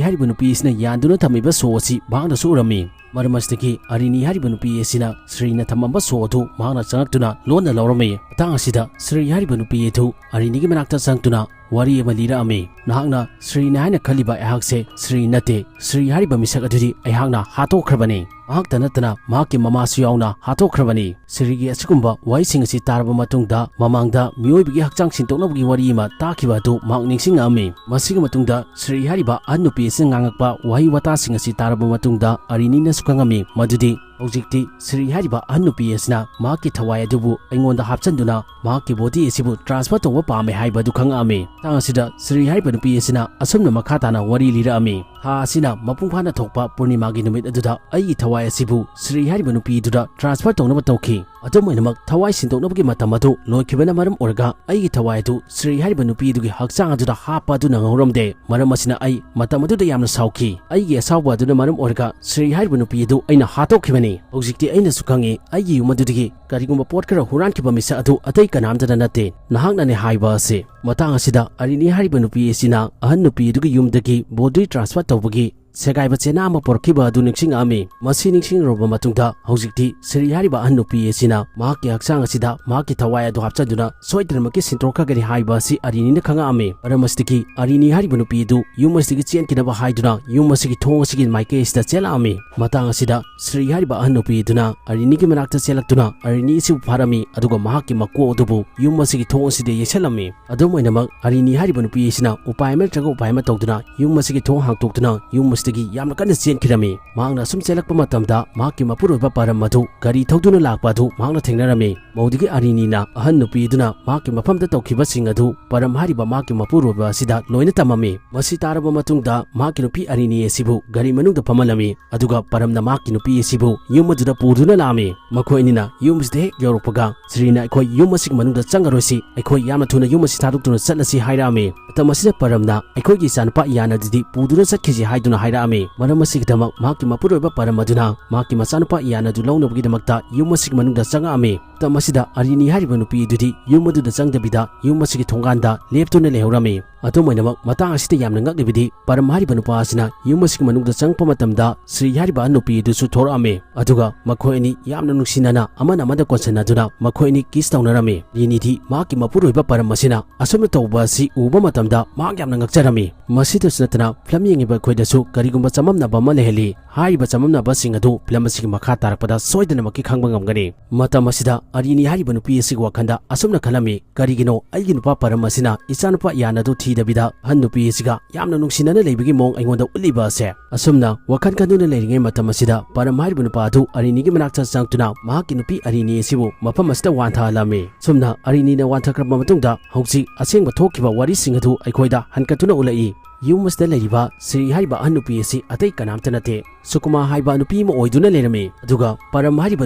ꯍꯥꯏꯔꯤꯕ ꯅꯨꯄꯤ ꯑꯁꯤꯅ ꯌꯥꯟꯗꯨꯅ ꯊꯝꯃꯤꯕ ꯁꯣ ꯑꯁꯤ ꯃꯍꯥꯛꯅꯁꯨ ꯎꯔꯝꯃꯤ꯫ ꯃꯔꯝ ꯑꯁꯤꯗꯒꯤ ꯑꯔꯤꯅꯤ ꯍꯥꯏꯔꯤꯕ ꯅꯨꯄꯤ ꯑꯁꯤꯅ ꯁ꯭ꯔꯤꯅ ꯊꯝꯃꯝꯕ ꯁꯣ ꯑꯗꯨ ꯃꯍꯥꯛꯅ ꯆꯪꯉꯛꯇꯨꯅ ꯂꯣꯟꯅ ꯂꯧꯔꯝꯃꯤ꯫ ꯃꯇꯥꯡ ꯑꯁꯤꯗ ꯁ꯭ꯔꯤ ꯍꯥꯏꯔꯤꯕ ꯅꯨꯄꯤ ꯑꯗꯨ ꯑꯔꯤꯅꯤꯒꯤ ꯃꯅꯥꯛꯇ ꯆꯪꯉꯛꯇꯨꯅ ꯋꯥꯔꯤ ꯑꯃ ꯂꯤꯔꯛꯑꯝꯃꯤ꯫ "ꯅꯍꯥꯛꯅ ꯁ꯭ꯔꯤꯅꯦ ꯍꯥꯏꯅ ꯈꯜꯂꯤꯕ ꯑꯩꯍꯥꯛꯁꯦ ꯁ꯭ꯔꯤ ꯅꯠꯇꯦ꯫ ꯁ꯭ꯔꯤ ꯍꯥꯏꯔꯤꯕ ꯃꯤꯁꯛ ꯑꯗꯨꯗꯤ ꯑꯩꯍꯥꯛꯅ ꯍꯥꯠꯇꯣꯛꯈ꯭ꯔꯕꯅꯤ꯫ ꯃꯍꯥꯛꯇ ꯅꯠꯇꯅ ꯃꯍꯥꯛꯀꯤ ꯃꯃꯥꯁꯨ ꯌꯥꯎꯅ ꯍꯥꯠꯇꯣꯛꯈ꯭ꯔꯕꯅꯤ꯫" ꯁ꯭ꯔꯤꯒꯤ ꯑꯁꯤꯒꯨꯝꯕ ꯋꯥꯍꯩꯁꯤꯡ ꯑꯁꯤ ꯇꯥꯔꯕ ꯃꯇꯨꯡꯗ ꯃꯃꯥꯡꯗ ꯃꯤꯑꯣꯏꯕꯒꯤ ꯍꯛꯆꯥꯡ ꯁꯤꯟꯗꯣꯛꯅꯕꯒꯤ ꯋꯥꯔꯤ ꯑꯃ ꯇꯥꯈꯤꯕ ꯑꯗꯨ ꯃꯍꯥꯛ ꯅꯤꯡꯁꯤꯡꯉꯛꯑꯝꯃꯤ꯫ ꯃꯁꯤꯒꯤ ꯃꯇꯨꯡꯗ ꯁ꯭ꯔꯤ ꯍꯥꯏꯔꯤꯕ ꯑꯍꯟ ꯅꯨꯄꯤ ꯑꯁꯤꯅ ꯉꯥꯡꯉꯛꯄ ꯋꯥꯍꯩ ꯋꯥꯇꯥꯁꯤꯡ ꯑꯁꯤ ꯇꯥꯔꯕ ꯃꯇꯨꯡꯗ ꯑꯔꯤꯅꯤꯅꯁꯨ ꯈꯪꯉꯝꯃꯤ ꯃꯗꯨꯗꯤ ꯍꯧꯖꯤꯛꯇꯤ ꯁ꯭ꯔꯤ ꯍꯥꯏꯔꯤꯕ ꯑꯍꯟ ꯅꯨꯄꯤ ꯑꯁꯤꯅ ꯃꯍꯥꯛꯀꯤ ꯊꯋꯥꯏ ꯑꯗꯨꯕꯨ ꯑꯩꯉꯣꯟꯗ ꯍꯥꯞꯆꯤꯟꯗꯨꯅ ꯃꯍꯥꯛꯀꯤ ꯕꯣꯗꯤ ꯑꯁꯤꯕꯨ ꯇ꯭ꯔꯥꯟꯁꯐꯔ ꯇꯧꯕ ꯄꯥꯝꯃꯦ ꯍꯥꯏꯕ ꯑꯗꯨ ꯈꯪꯉꯛꯑꯝꯃꯤ꯫ ꯃꯇꯥꯡ ꯑꯁꯤꯗ ꯁ꯭ꯔꯤ ꯍꯥꯏꯔꯤꯕ ꯅꯨꯄꯤ ꯑꯁꯤꯅ ꯑꯁꯨꯝꯅ ꯃꯈꯥ ꯇꯥꯅ ꯋꯥꯔꯤ ꯂꯤꯔꯛꯑꯝꯃꯤ꯫ "ꯊꯥ ꯑꯁꯤꯅ ꯃꯄꯨꯡ ꯐꯥꯅ ꯊꯣꯛꯄ ꯄꯨꯔꯅꯤꯃꯥꯒꯤ ꯅꯨꯃꯤꯠ ꯑꯗꯨꯗ ꯑꯩꯒꯤ ꯊꯋꯥꯏ ꯑꯁꯤꯕꯨ ꯁ꯭ꯔꯤ ꯍꯥꯏꯔꯤꯕ ꯅꯨꯄꯤ ꯑꯗꯨꯗ ꯇ꯭ꯔꯥꯟꯁꯐꯔ ꯇꯧꯅꯕ ꯇꯧꯈꯤ꯫ ꯑꯗꯨꯝ ꯑꯣꯏꯅꯃꯛ, ꯊꯋꯥꯏ ꯁꯤꯟꯗꯣꯛꯅꯕꯒꯤ ꯃꯇꯝ ꯑꯗꯨ ꯂꯣꯏꯈꯤꯕꯅ ꯃꯔꯝ ꯑꯣꯏꯔꯒ ꯑꯩꯒꯤ ꯊꯋꯥꯏ ꯑꯗꯨ ꯁ꯭ꯔꯤ ꯍꯥꯏꯔꯤꯕ ꯅꯨꯄꯤ ꯑꯗꯨꯒꯤ ꯍꯛꯆꯥꯡ ꯑꯗꯨꯗ ꯍꯥꯞꯄ ꯑꯗꯨ ꯅꯪꯍꯧꯔꯝꯗꯦ꯫ ꯃꯔꯝ ꯑꯁꯤꯅ ꯑꯩ ꯃꯇꯝ ꯑꯗꯨꯗ ꯌꯥꯝꯅ ꯁꯥꯎꯈꯤ꯫ ꯑꯩꯒꯤ ꯑꯁꯥꯎꯕ ꯑꯗꯨꯅ ꯃꯔꯝ ꯑꯣꯏꯔꯒ ꯁ꯭ꯔꯤ ꯍꯥꯏꯔꯤꯕ ꯅꯨꯄꯤ ꯑꯗꯨ ꯑꯩꯅ ꯍꯥꯠꯇꯣꯛꯈꯤꯕꯅꯤ꯫ ꯍꯧꯖꯤꯛꯇꯤ ꯑꯩꯅꯁꯨ ꯈꯪꯉꯤ, ꯑꯩꯒꯤ ꯌꯨꯝ ꯑꯗꯨꯗꯒꯤ ꯀꯔꯤꯒꯨꯝꯕ ꯄꯣꯠ ꯈꯔ ꯍꯨꯔꯥꯟꯈꯤꯕ ꯃꯤꯁꯛ ꯑꯗꯨ ꯑꯇꯩ ꯀꯅꯥꯝꯇꯅ ꯅꯠꯇꯦ, ꯅꯍꯥꯛꯅꯅꯦ ꯍꯥꯏꯕ ꯑꯁꯤ꯫" ꯃꯇꯥꯡ ꯑꯁꯤꯗ ꯑꯔꯤꯅꯤ ꯍꯥꯏꯔꯤꯕ ꯅꯨꯄꯤ ꯑꯁꯤꯅ ꯑꯍꯟ ꯅꯨꯄꯤ ꯑꯗꯨꯒꯤ ꯌꯨꯝꯗꯒꯤ ꯕꯣꯗꯤ ꯇ꯭ꯔꯥꯟꯁꯐꯔ ꯇꯧꯕꯒꯤ ꯁꯦꯒꯥꯏꯕ ꯆꯦꯅꯥ ꯑꯃ ꯄꯨꯔꯛꯈꯤꯕ ꯑꯗꯨ ꯅꯤꯡꯁꯤꯡꯉꯛꯑꯝꯃꯤ꯫ ꯃꯁꯤ ꯅꯤꯡꯁꯤꯡꯂꯨꯔꯕ ꯃꯇꯨꯡꯗ ꯍꯧꯖꯤꯛꯇꯤ ꯁ꯭ꯔꯤ ꯍꯥꯏꯔꯤꯕ ꯑꯍꯟ ꯅꯨꯄꯤ ꯑꯁꯤꯅ ꯃꯍꯥꯛꯀꯤ ꯍꯛꯆꯥꯡ ꯑꯁꯤꯗ ꯃꯍꯥꯛꯀꯤ ꯊꯋꯥꯏ ꯑꯗꯨ ꯍꯥꯞꯆꯤꯟꯗꯨꯅ ꯁꯣꯏꯗꯅꯃꯛꯀꯤ ꯁꯤꯟꯗꯣꯛꯈ꯭ꯔꯒꯅꯤ ꯍꯥꯏꯕ ꯑꯁꯤ ꯑꯔꯤꯅꯤꯅ ꯈꯪꯉꯛꯑꯝꯃꯤ꯫ ꯃꯔꯝ ꯑꯁꯤꯗꯒꯤ ꯑꯔꯤꯅꯤ ꯍꯥꯏꯔꯤꯕ ꯅꯨꯄꯤ ꯑꯗꯨ ꯌꯨꯝ ꯑꯁꯤꯗꯒꯤ ꯆꯦꯟꯈꯤꯅꯕ ꯍꯥꯏꯗꯨꯅ ꯌꯨꯝ ꯑꯁꯤꯒꯤ ꯊꯣꯡ ꯑꯁꯤꯒꯤ ꯃꯥꯏꯀꯩ ꯑꯁꯤꯗ ꯆꯦꯜꯂꯛꯑꯝꯃꯤ꯫ ꯃꯇꯥꯡ ꯑꯁꯤꯗ ꯁ꯭ꯔꯤ ꯍꯥꯏꯔꯤꯕ ꯑꯍꯟ ꯅꯨꯄꯤ ꯑꯗꯨꯅ ꯑꯔꯤꯅꯤꯒꯤ ꯃꯅꯥꯛꯇ ꯆꯦꯜꯂꯛꯇꯨꯅ ꯑꯔꯤꯅꯤ ꯑꯁꯤꯕꯨ ꯐꯥꯔꯝꯃꯤ, ꯑꯗꯨꯒ ꯃꯍꯥꯛꯀꯤ ꯃꯀꯣꯛ ꯑꯗꯨꯕꯨ ꯌꯨꯝ ꯑꯁꯤꯒꯤ ꯊꯣꯡ ꯑꯁꯤꯗ ꯌꯩꯁꯜꯂꯝꯃꯤ꯫ ꯑꯗꯨꯝ ꯑꯣꯏꯅꯃꯛ, ꯑꯔꯤꯅꯤ ꯍꯥꯏꯔꯤꯕ ꯅꯨꯄꯤ ꯑꯁꯤꯅ ꯎꯄꯥꯏ ꯑꯃ ꯅꯠꯇ꯭ꯔꯒ ꯎꯄꯥꯏ ꯑꯃ ꯇꯧꯗꯨꯅ ꯌꯨꯝ ꯑꯁꯤꯒꯤ ꯊꯣꯡ ꯍꯥꯡꯇꯣꯛꯇꯨꯅ ꯌꯨꯝ ꯑꯁꯤꯗꯒꯤ ꯌꯥꯝꯅ ꯀꯟꯅ ꯆꯦꯟꯈꯤꯔꯝꯃꯤ꯫ ꯃꯍꯥꯛꯅ ꯑꯁꯨꯝ ꯆꯦꯜꯂꯛꯄ ꯃꯇꯝꯗ ꯃꯍꯥꯛꯀꯤ ꯃꯄꯨꯔꯣꯏꯕ ꯄꯔꯝ ꯑꯗꯨ ꯒꯥꯔꯤ ꯊꯧꯗꯨꯅ ꯂꯥꯛꯄ ꯑꯗꯨ ꯃꯍꯥꯛꯅ ꯊꯦꯡꯅꯔꯝꯃꯤ꯫ ꯃꯧꯗꯨꯒꯤ ꯑꯔꯤꯅꯤꯅ ꯑꯍꯟ ꯅꯨꯄꯤ ꯑꯗꯨꯅ ꯃꯍꯥꯛꯀꯤ ꯃꯐꯝꯗ ꯇꯧꯈꯤꯕꯁꯤꯡ ꯑꯗꯨ ꯄꯔꯝ ꯍꯥꯏꯔꯤꯕ ꯃꯍꯥꯛꯀꯤ ꯃꯄꯨꯔꯣꯏꯕ ꯑꯁꯤꯗ ꯂꯣꯏꯅ ꯇꯝꯃꯝꯃꯤ꯫ ꯃꯁꯤ ꯇꯥꯔꯕ ꯃꯇꯨꯡꯗ ꯃꯍꯥꯛꯀꯤ ꯅꯨꯄꯤ ꯑꯔꯤꯅꯤ ꯑꯁꯤꯕꯨ ꯒꯥꯔꯤ ꯃꯅꯨꯡꯗ ꯐꯝꯍꯜꯂꯝꯃꯤ, ꯑꯗꯨꯒ ꯄꯔꯝꯅ ꯃꯍꯥꯛꯀꯤ ꯅꯨꯄꯤ ꯑꯁꯤꯕꯨ ꯌꯨꯝ ꯑꯗꯨꯗ ꯄꯨꯗꯨꯅ ꯂꯥꯛꯑꯝꯃꯤ꯫ ꯃꯈꯣꯏ ꯑꯅꯤꯅ ꯌꯨꯝ ꯑꯁꯤꯗ ꯍꯦꯛ ꯌꯧꯔꯛꯄꯒ ꯁ꯭ꯔꯤꯅ "ꯑꯩꯈꯣꯏ ꯌꯨꯝ ꯑꯁꯤꯒꯤ ꯃꯅꯨꯡꯗ ꯆꯪꯉꯔꯣꯏꯁꯤ, ꯑꯩꯈꯣꯏ ꯌꯥꯝꯅ ꯊꯨꯅ ꯌꯨꯝ ꯑꯁꯤ ꯊꯥꯗꯣꯛꯇꯨꯅ ꯆꯠꯂꯁꯤ" ꯍꯥꯏꯔꯛꯑꯝꯃꯤ꯫ ꯃꯇꯝ ꯑꯁꯤꯗ ꯄꯔꯝꯅ "ꯑꯩꯈꯣꯏꯒꯤ ꯏꯆꯥꯅꯨꯄꯥ ꯏꯌꯥꯟ ꯑꯗꯨꯗꯤ ꯄꯨꯗꯨꯅ ꯆꯠꯈꯤꯁꯤ" ꯍꯥꯏꯗꯨꯅ ꯍꯥꯏꯔꯛꯑꯝꯃꯤ꯫ ꯃꯔꯝ ꯑꯁꯤꯒꯤꯗꯃꯛ ꯃꯍꯥꯛꯀꯤ ꯃꯄꯨꯔꯣꯏꯕ ꯄꯔꯝ ꯑꯗꯨꯅ ꯃꯍꯥꯛꯀꯤ ꯃꯆꯥꯅꯨꯄꯥ ꯏꯌꯥꯟ ꯑꯗꯨ ꯂꯧꯅꯕꯒꯤꯗꯃꯛꯇ ꯌꯨꯝ ꯑꯁꯤꯒꯤ ꯃꯅꯨꯡꯗ ꯆꯪꯉꯛꯑꯝꯃꯤ꯫ ꯃꯇꯝ ꯑꯁꯤꯗ ꯑꯔꯤꯅꯤ ꯍꯥꯏꯔꯤꯕ ꯅꯨꯄꯤ ꯑꯗꯨꯗꯤ ꯌꯨꯝ ꯑꯗꯨꯗ ꯆꯪꯗꯕꯤꯗ ꯌꯨꯝ ꯑꯁꯤꯒꯤ ꯊꯣꯡꯒꯥꯟꯗ ꯂꯦꯞꯇꯨꯅ ꯂꯩꯍꯧꯔꯝꯃꯤ꯫ ꯑꯗꯨꯝ ꯑꯣꯏꯅꯃꯛ, ꯃꯇꯥꯡ ꯑꯁꯤꯗ ꯌꯥꯝꯅ ꯉꯛꯂꯤꯕꯗꯤ ꯄꯔꯝ ꯍꯥꯏꯔꯤꯕ ꯅꯨꯄꯥ ꯑꯁꯤꯅ ꯌꯨꯝ ꯑꯁꯤꯒꯤ ꯃꯅꯨꯡꯗ ꯆꯪꯉꯛꯄ ꯃꯇꯝꯗ ꯁ꯭ꯔꯤ ꯍꯥꯏꯔꯤꯕ ꯑꯍꯟ ꯅꯨꯄꯤ ꯑꯗꯨꯁꯨ ꯊꯣꯔꯛꯑꯝꯃꯤ꯫ ꯑꯗꯨꯒ ꯃꯈꯣꯏ ꯑꯅꯤ ꯌꯥꯝꯅ ꯅꯨꯡꯁꯤꯅꯅ ꯑꯃꯅ ꯑꯃꯗ ꯀꯣꯟꯁꯤꯟꯅꯗꯨꯅ ꯃꯈꯣꯏ ꯑꯅꯤ ꯀꯤꯁ ꯇꯧꯅꯔꯝꯃꯤ꯫ ꯔꯤꯅꯤꯗꯤ ꯃꯍꯥꯛꯀꯤ ꯃꯄꯨꯔꯣꯏꯕ ꯄꯔꯝ ꯑꯁꯤꯅ ꯑꯁꯨꯝꯅ ꯇꯧꯕ ꯑꯁꯤ ꯎꯕ ꯃꯇꯝꯗ ꯃꯍꯥꯛ ꯌꯥꯝꯅ ꯉꯛꯆꯔꯝꯃꯤ꯫ ꯃꯁꯤꯗꯁꯨ ꯅꯠꯇꯅ ꯐꯤꯂꯝ ꯌꯦꯡꯉꯤꯕ ꯑꯩꯈꯣꯏꯗꯁꯨ ꯀꯔꯤꯒꯨꯝꯕ ꯆꯃꯝꯅꯕ ꯑꯃ ꯂꯩꯍꯜꯂꯤ꯫ ꯍꯥꯏꯔꯤꯕ ꯆꯃꯝꯅꯕꯁꯤꯡ ꯑꯗꯨ ꯐꯤꯂꯝ ꯑꯁꯤꯒꯤ ꯃꯈꯥ ꯇꯥꯔꯛꯄꯗ ꯁꯣꯏꯗꯅꯃꯛꯀꯤ ꯈꯪꯕ ꯉꯝꯒꯅꯤ꯫ ꯃꯇꯝ ꯑꯁꯤꯗ ꯑꯔꯤꯅꯤ ꯍꯥꯏꯔꯤꯕ ꯅꯨꯄꯤ ꯑꯁꯤꯒꯤ ꯋꯥꯈꯜꯗ ꯑꯁꯨꯝꯅ ꯈꯜꯂꯝꯃꯤ, "ꯀꯔꯤꯒꯤꯅꯣ ꯑꯩꯒꯤ ꯅꯨꯄꯥ ꯄꯔꯝ ꯑꯁꯤꯅ ꯏꯆꯥꯅꯨꯄꯥ ꯌꯥꯟ ꯑꯗꯨ ꯊꯤꯗꯕꯤꯗ ꯑꯍꯟ ꯅꯨꯄꯤ ꯑꯁꯤꯒ ꯌꯥꯝꯅ ꯅꯨꯡꯁꯤꯅꯅ ꯂꯩꯕꯒꯤ ꯃꯑꯣꯡ ꯑꯩꯉꯣꯟꯗ ꯎꯠꯂꯤꯕ ꯑꯁꯦ?" ꯑꯁꯨꯝꯅ ꯋꯥꯈꯜ ꯈꯟꯗꯨꯅ ꯂꯩꯔꯤꯉꯩ ꯃꯇꯝ ꯑꯁꯤꯗ ꯄꯔꯝ ꯍꯥꯏꯔꯤꯕ ꯅꯨꯄꯥ ꯑꯗꯨ ꯑꯔꯤꯅꯤꯒꯤ ꯃꯅꯥꯛꯇ ꯆꯪꯂꯛꯇꯨꯅ ꯃꯍꯥꯛꯀꯤ ꯅꯨꯄꯤ ꯑꯔꯤꯅꯤ ꯑꯁꯤꯕꯨ ꯃꯐꯝ ꯑꯁꯤꯗ ꯋꯥꯟꯊꯍꯜꯂꯝꯃꯤ꯫ ꯁꯨꯝꯅ ꯑꯔꯤꯅꯤꯅ ꯋꯥꯟꯊꯈ꯭ꯔꯕ ꯃꯇꯨꯡꯗ ꯍꯧꯖꯤꯛ ꯑꯁꯦꯡꯕ ꯊꯣꯛꯈꯤꯕ ꯋꯥꯔꯤꯁꯤꯡ ꯑꯗꯨ ꯑꯩꯈꯣꯏꯗ ꯍꯟꯀꯠꯇꯨꯅ ꯎꯠꯂꯛꯏ꯫ ꯌꯨꯝ ꯑꯁꯤꯗ ꯂꯩꯔꯤꯕ ꯁ꯭ꯔꯤ ꯍꯥꯏꯔꯤꯕ ꯑꯍꯟ ꯅꯨꯄꯤ ꯑꯁꯤ ꯑꯇꯩ ꯀꯅꯥꯝꯇ ꯅꯠꯇꯦ, ꯁꯨꯀꯨꯃꯥ ꯍꯥꯏꯕ ꯅꯨꯄꯤ ꯑꯃ ꯑꯣꯏꯗꯨꯅ ꯂꯩꯔꯝꯃꯤ꯫ ꯑꯗꯨꯒ ꯄꯔꯝ ꯍꯥꯏꯔꯤꯕ